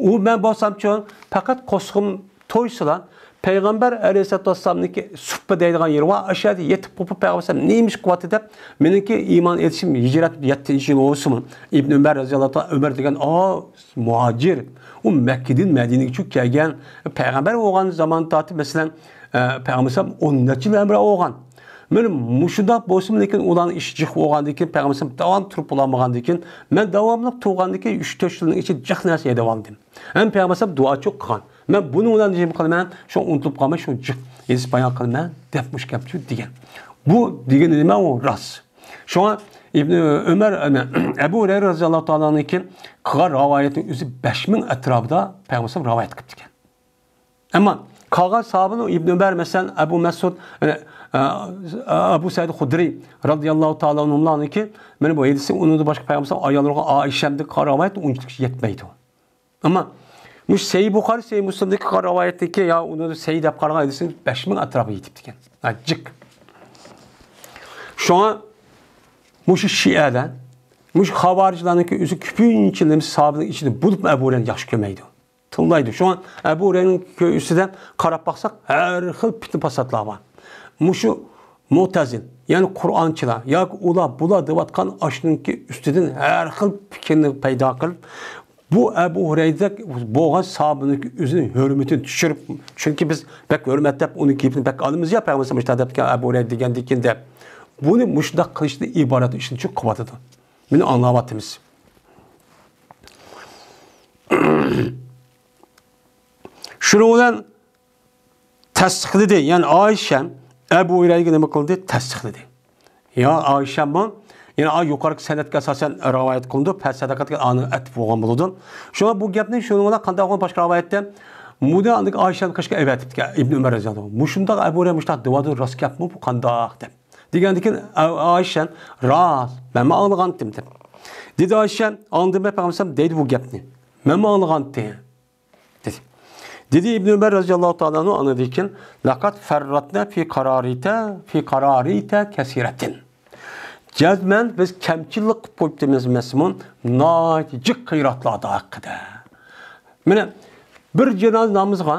ئۇ مەن بولسامچۇ، پەقەت قورسىقىم تويسىلا، پەيغەمبەر ئەلەيھىسسالاتۇ ۋەسسالامنىڭكى سۇپپا دەيدىغان يېرى بار، ئاشۇ يەردە يېتىپ قوپۇپ پەيغەمبەر ئەلەيھىسسالام نېمە ئىش قىلىۋاتتى دەپ، مېنىڭكى ئىمان ئېلىشىم ھىجرەت يەتتىنچى يىل بولسىمۇ، ئىبن ئۆمەر رەزىياللاھۇ تائالا ئۆمەر دېگەن، ئا، مۇھاجىر، ئۇ مەككىدىن مەدىنىگىچە كەلگەن، پەيغەمبەر بولغان زامان تارتىپ، مەسىلەن، ئە، پەيغەمبەر ئەلەيھىسسالام ئون نەچچە يىل ھەمراھ بولغان. مانا مۇشۇنداق بولسىمۇ، لېكىن ئۇلارنىڭ ئىشى جىق بولغاندىن كېيىن، پەيغەمبەر ئەلەيھىسسالام داۋام تۇرۇپ بولالمىغاندىن كېيىن، مەن داۋاملىق تۇرغاندىن كېيىن ئۈچ تۆت يىلنىڭ ئىچىدە جىق نەرسە يەپ ئالدىم. ھەم پەيغەمبەر ئەلەيھىسسالام دۇئاچۇ قىلغان. مەن بۇنىڭ بىلەن نېمە قىلىمەن؟ شۇ ئۇنتۇلۇپ قالماي، شۇ جىق ھەدىس بايان قىلىمەن دەپ مۇشۇ گەپچۇ دېگەن. بۇ دېگىنى نېمە؟ ئۇ راست. شۇڭا ئىبنى ئۆمەر، ئەبۇ ھۇرەيرە رەزىياللاھۇ تائالا ئەنھۇ كېيىن قىلغان رىۋايەتنىڭ ئۆزى بەش مىڭ ئەتراپىدا پەيغەمبەر رىۋايەت قىلىپتىكەن. ئەمما قالغان ساھابىنىڭ ئىبنى ئۆمەر، مەسىلەن، ئەبۇ مەسئۇد، ئە، ئە، ئەبۇ سەئىد خۇدرى رەزىياللاھۇ تائالا ئەنھۇلارنىڭكى، مانا بۇ ھەدىسى، ئۇنىڭدىن باشقا پەيغەمبەر ئاياللىرىغا ئائىشەمدىن قىلغان رىۋايەت ئۇنچىلىك يەتمەيدۇ. ئەمما مۇشۇ سەھىھ بۇخارى، سەھىھ مۇسلىمدىكى رىۋايەتتىكى يا ئۇنى سەھىھ دەپ قارىغان ھەدىسىڭىز بەش مىڭ ئەتراپىغا يېتىپتىكەن. ھە، جىق. شۇڭا مۇشۇ شىئەلەر، مۇشۇ خاۋارىجلارنىڭكى ئۆزى كۆپىنچە نېمە ساھابىنىڭ ئىچىدە بولۇپمۇ ئەبۇ ھۇرەيرىنى ياخشى كۆرمەيدۇ. تىللايدۇ. شۇڭا ئەبۇ ھۇرەيرىنىڭ ئۈستىدە قاراپ باقساق، ھەر خىل پىتنە پاساتلار بار. مۇشۇ مۇتەزىل، يەنى قۇرئانچىلار ياكى ئۇلار، بۇلار دەۋاتقان ئاشۇنىڭكى ئۈستىدىن ھەر خىل پىكىرنى پەيدا قىلىپ، بۇ ئەبۇ ھۇرەيرىدەك بولغان ساھابىنىڭكى ئۆزىنىڭ ھۆرمىتىنى چۈشۈرۈپ، چۈنكى بىز بەك ھۆرمەت دەپ ئۇنىڭ گېپىنى بەك ئالىمىز يا، پەيغەمبەر مۇشۇنداق دەپتىكەن، ئەبۇ ھۇرەيرە دېگەندىكىن دەپ. بۇنى مۇشۇنداق قىلىشتىن ئىبارەت ئىشنى چۈشۈپ قىلىۋاتىدۇ. بۇنى ئاڭلاۋاتىمىز. شۇنىڭ بىلەن تەستىقلىدى. يەنى ئائىشەم ئەبۇ ھۇرەيرىگە نېمە قىلدى؟ تەستىقلىدى. يا ئائىشەممۇ، يەنى ئا يۇقىرىقى سەنەتكە ئاساسەن رىۋايەت قىلىنىدۇ، پەس سەدەقەتكە ئانىڭ ئەتىپ بولغان بولىدۇ. شۇڭا بۇ گەپنى شۇنىڭ بىلەن قانداق بولغان باشقا رىۋايەتتە، مۇنى ئاندىن ئائىشەنى قىلىشقا ئەۋەتىپتىكەن ئىبن ئۆمەر رەزىياللاھۇ ئەنھۇ. مۇشۇنداق ئەبۇ ھۇرەيرە مۇشۇنداق دەۋاتىدۇ، راست گەپمۇ بۇ، قانداق دەپ. دېگەندىكىن ئا-، ئائىشەن، راست، مەنمۇ ئاڭلىغانتىم دەپ. دېدى ئائىشەن، ئاندىن مەن پەيغەمبەر دەيدۇ بۇ گەپنى. مەنمۇ ئاڭلىغانتىم. دېدى. دېدى ئىبن ئۆمەر رەزىياللاھۇ تائالا ئەنھۇ ئاندىن كېيىن، لەقەد فەررەتنە فى قارارىتە، فى قارارىتە كەسىرەتىن. جەزمەن بىز كەمچىللىك قىلىپ قويۇپتىمىز ئەمەسمۇ، ناھايىتى جىق قىراتلاردا ھەققىدە. مانا بىر جانازا نامىزىغا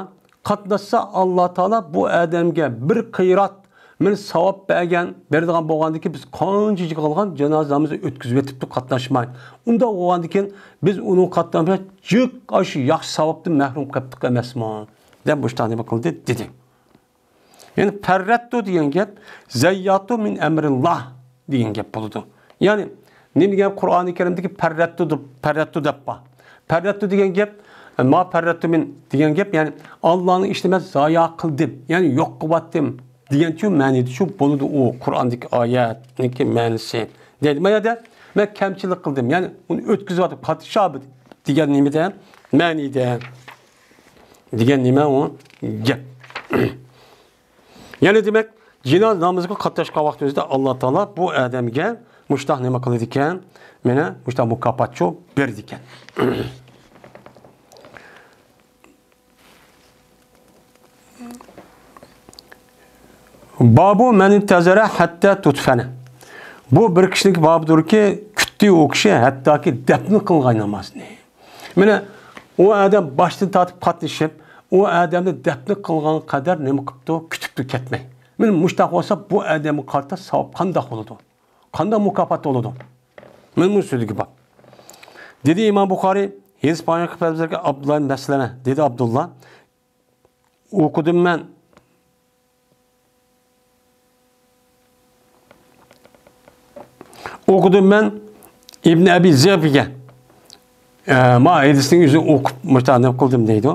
قاتناشسا، ئاللا تائالا بۇ ئادەمگە بىر قىرات مانا ساۋاب بەرگەن، بېرىدىغان بولغاندىكىن، بىز قانچە يىغىلغان جانازا نامىزى ئۆتكۈزۈۋېتىپتۇ قاتناشماي. ئۇنداق بولغاندىكىن، بىز ئۇنىڭ قاتناشماي جىق ئاشۇ ياخشى ساۋابتىن مەھرۇم قېلىپتۇق ئەمەسمۇ؟ دەپ مۇشۇنداق نېمە قىلدى، دېدى. يەنى پەررەتتۇ دېگەن گەپ، زەيياتۇ مىن ئەمرىللا دېگەن گەپ بولىدۇ. يەنى نېمە دېگەن، قۇرئانى كەرىمدىكى پەررەتتۇ دەپ، پەررەتتۇ دەپ بار. پەررەتتۇ دېگەن گەپ، ما پەررەتتۇ مىن دېگەن گەپ، يەنى ئاللانىڭ ئىشىنى مەن زايا قىلدىم، يەنى يوق قىلىۋەتتىم دېگەنچۇ مەنىدىچۇ بولىدۇ ئۇ قۇرئاندىكى ئايەتنىڭكى مەنىسى. دەيدۇ، ما يەردە مەن كەمچىلىك قىلدىم، يەنى ئۇنى ئۆتكۈزۈۋاتىپ قاتتىق شابىت دېگەن نېمىدە؟ مەنىدە. دېگەن نېمە ئۇ گەپ؟ يەنى دېمەك، جىنازا نامىزىغا قاتناشقان ۋاقتىمىزدا ئاللا تائالا بۇ ئادەمگە مۇشتاق نېمە قىلىدىكەن؟ مانا مۇشتاق مۇكاپاتچۇ بېرىدىكەن. بابۇ مەن ئىنتەزەرە ھەتتا تۇدفەنە. بۇ بىر كىشىنىڭكى بابىدۇركى، كۈتتى ئۇ كىشى ھەتتاكى دەپنە قىلغاي نامازنى. مانا ئۇ ئادەم باشتىن تارتىپ قاتنىشىپ، ئۇ ئادەمنى دەپنە قىلغان قەدەر نېمە قىپتۇ؟ كۈتۈپتۇ كەتمەي. مانا مۇشتاق بولسا، بۇ ئادەمگە قارىتا ساۋاب قانداق بولىدۇ؟ قانداق مۇكاپات بولىدۇ؟ مانا بۇ سۆزلىگە بار. دېدى ئىمام بۇخارى، ھەدىس بايان قىلىپ بەرگەن ئابدۇللا ئىبن مەسلەمە، دېدى ئابدۇللا، ئوقۇدۇم مەن. ئوقۇدۇم مەن ئىبن ئەبى زېئبىگە. ئە، ما ھەدىسنىڭ ئۆزىنى ئوقۇپ، مۇشۇنداق نېمە قىلدىم دەيدۇ.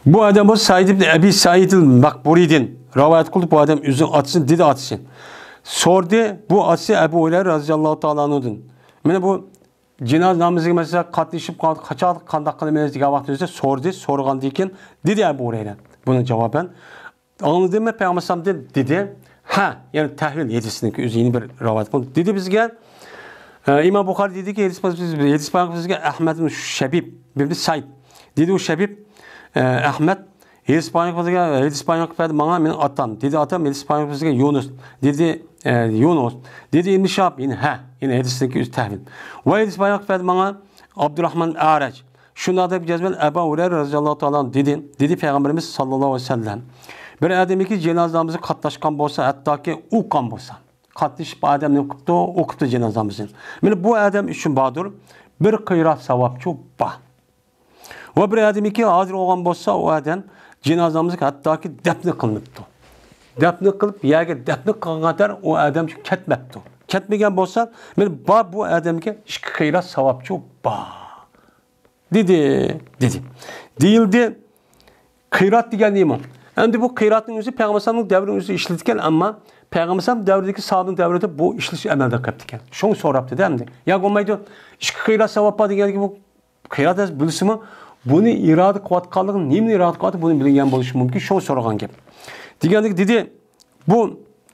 بۇ ئادەم بۇ سەئىد ئىبن ئەبى سەئىدىل مەقبۇرىدىن رىۋايەت قىلدى. بۇ ئادەم ئۆزىنىڭ ئاتىسىدىن، دېدى ئاتىسى. سورىدى، بۇ ئاتىسى ئەبۇ ھۇرەيرە رەزىياللاھۇ تائالا ئەنھۇدىن. مانا بۇ جىنازا نامىزىغا مەسىلەن قاتنىشىپ قالدى، قاچان، قانداق قىلىمىز دېگەن ۋاقتىمىزدا سورىدى. سورىغاندىن كېيىن دېدى ئەبۇ ھۇرەيرە بۇنى جاۋابەن، ئاڭلىدىممۇ پەيغەمبەر ئەلەيھىسسالامدىن دېدى. ھە، يەنى تەھۋىل ھەدىسىنىڭكى ئۆزى يەنە بىر رىۋايەت قىلدى. دېدى بىزگە، ئە، ئىمام بۇخارى دېدىكى، ھەدىس، ھەدىس بايان قىلىپ بىزگە ئەھمەد ئىبن شەبىب ئىبن سەئىد. دېدى ئۇ شەبىب، ئە، ئەھمەد، ھەدىس بايان قىلىپ بىزگە، ھەدىس بايان قىلىپ بەردى ماڭا، مېنىڭ ئاتام. دېدى ئاتام، ھەدىس بايان قىلىپ بىزگە يۇنۇس. دېدى، ئە، يۇنۇس. دېدى ئىبن شىھاب، يەنى ھە، يەنى ھەدىستىكى ئۆزى تەھۋىل. ۋە ھەدىس بايان قىلىپ بەردى ماڭا ئابدۇراھمان ئەرەج. شۇنداق دەپ جەزمەن ئەبۇ ھۇرەيرە رەزىياللاھۇ تائالا ئەنھۇ دېدى، دېدى پەيغەمبىرىمىز ساللاللاھۇ ئەلەيھى ۋەسەللەم. بىر ئادەمكى جىنازا نامىزىغا قاتناشقان بولسا، ھەتتاكى ئوقۇغان بولسا، قاتنىشىپ ئادەم نېمە قىپتۇ؟ ئوقۇپتۇ جىنازا نامىزىنى. مانا بۇ ئادەم ئۈچۈن باردۇر، بىر قىرات ساۋابچۇ بار. ۋە بىر ئادەمكى ھازىر بولغان بولسا، ئۇ ئادەم جىنازا نامىزىغا ھەتتاكى دەپنە قىلىنىپتۇ. دەپنە قىلىپ، يەرگە دەپنە قىلغان قەدەر ئۇ ئادەم كەتمەپتۇ. كەتمىگەن بولسا، مانا بار بۇ ئادەمگە ئىككى قىرات ساۋابچۇ بار. دېدى، دېدى. دېيىلدى، قىرات دېگەن نېمە؟ ئەمدى بۇ قىراتنىڭ ئۆزى پەيغەمبەر ئەلەيھىسسالامنىڭ دەۋرىنىڭ ئۆزىدە ئىشلىتىلگەن، ئەمما پەيغەمبەر ئەلەيھىسسالام دەۋرىدىكى، ساھابىنىڭ دەۋرىدە بۇ ئىشلىتىش ئەمەلدە قېلىپتىكەن. شۇڭا سوراپتىدە ئەمدى. يا بولمايدۇ، ئىككى قىرات ساۋاب بار دېگەندىكىن بۇ قىرات ئەمەس بىلسىمۇ، بۇنى ئىرادە قىلىۋاتقانلىقى، نېمىنى ئىرادە قىلىۋاتقانلىقى، بۇنى بىلگەن بولۇشى مۇمكىن. شۇڭا سورىغان گەپ. دېگەندىكىن دېدى، بۇ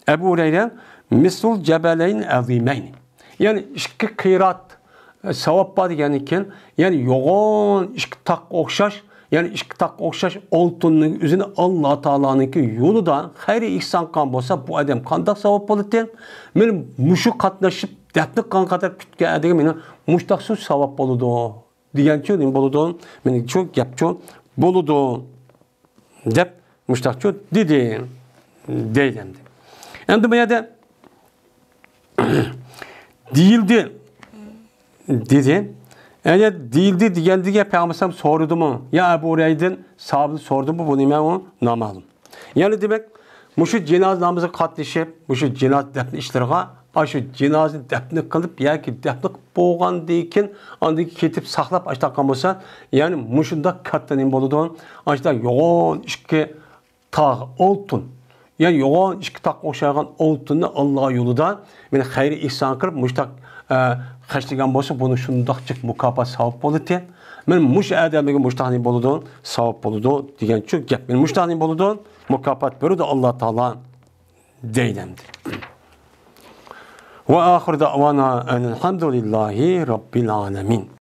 ئەبۇ ھۇرەيرە، مىسلۇل جەبەلەينى ئەزىمەينى. يەنى ئىككى قىرات، ئە، ساۋاب بار دېگەندىن كېيىن، يەنى يوغان ئىككى تاغقا ئوخشاش، يەنى ئىككى تاغقا ئوخشاش ئالتۇننىڭ ئۆزىنى ئاللا تائالانىڭكى يولىدا خەير ئېھسان قىلغان بولسا، بۇ ئادەم قانداق ساۋاب بولىدۇ؟ مانا مۇشۇ قاتنىشىپ دەپنە قىلغان قەدەر كۈتكەن ئادەمگە مانا مۇشتاق سۇ ساۋاب بولىدۇ دېگەنچۇ نېمە بولىدۇ؟ مانا شۇ گەپچۇ بولىدۇ. دەپ مۇشتاقچۇ دېدى، دەيدۇ ئەمدى. ئەمدى بۇ يەردە دېيىلدى، دېدى. يەنى دېيىلدى دېگەندىكىن پەيغەمبەر ئەلەيھىسسالام سورىدىمۇ؟ يا ئەبۇ ھۇرەيرىدىن ساھابىدىن سورىدىمۇ؟ بۇ نېمە ئۇ؟ نامەلۇم. يەنى دېمەك، مۇشۇ جىنازا نامىزىغا قاتنىشىپ، مۇشۇ جىنازا دەپنە ئىشلىرىغا، ئاشۇ جىنازىنى دەپنە قىلىپ ياكى دەپنە قىلىپ بولغاندىن كېيىن، ئاندىن كېيىن كېتىپ ساقلاپ ئاشتاققان بولسا، يەنى مۇشۇنداق كاتتا نېمە بولىدۇ؟ ئاشۇنداق يوغان ئىككى تاغ ئالتۇن، يەنى يوغان ئىككى تاغقا ئوخشايدىغان ئالتۇننى ئاللا يولىدا مانا خەير ئېھسان قىلىپ مۇشتاق، ئە، خەجلىگەن بولسا، بۇنى شۇنداق جىق مۇكاپات ساۋاب بولىدىكەن. مانا مۇشۇ ئادەمگە مۇشتاق نېمە بولىدۇ؟ ساۋاب بولىدۇ دېگەنچۇ گەپ. مانا مۇشتاق نېمە بولىدۇ؟ مۇكاپات بېرىدۇ ئاللا تائالا دەيدۇ ئەمدى. ۋە ئاخىر دەئۋانا ئەنىلھەمدۇلىللاھى رەببىل ئالەمىن.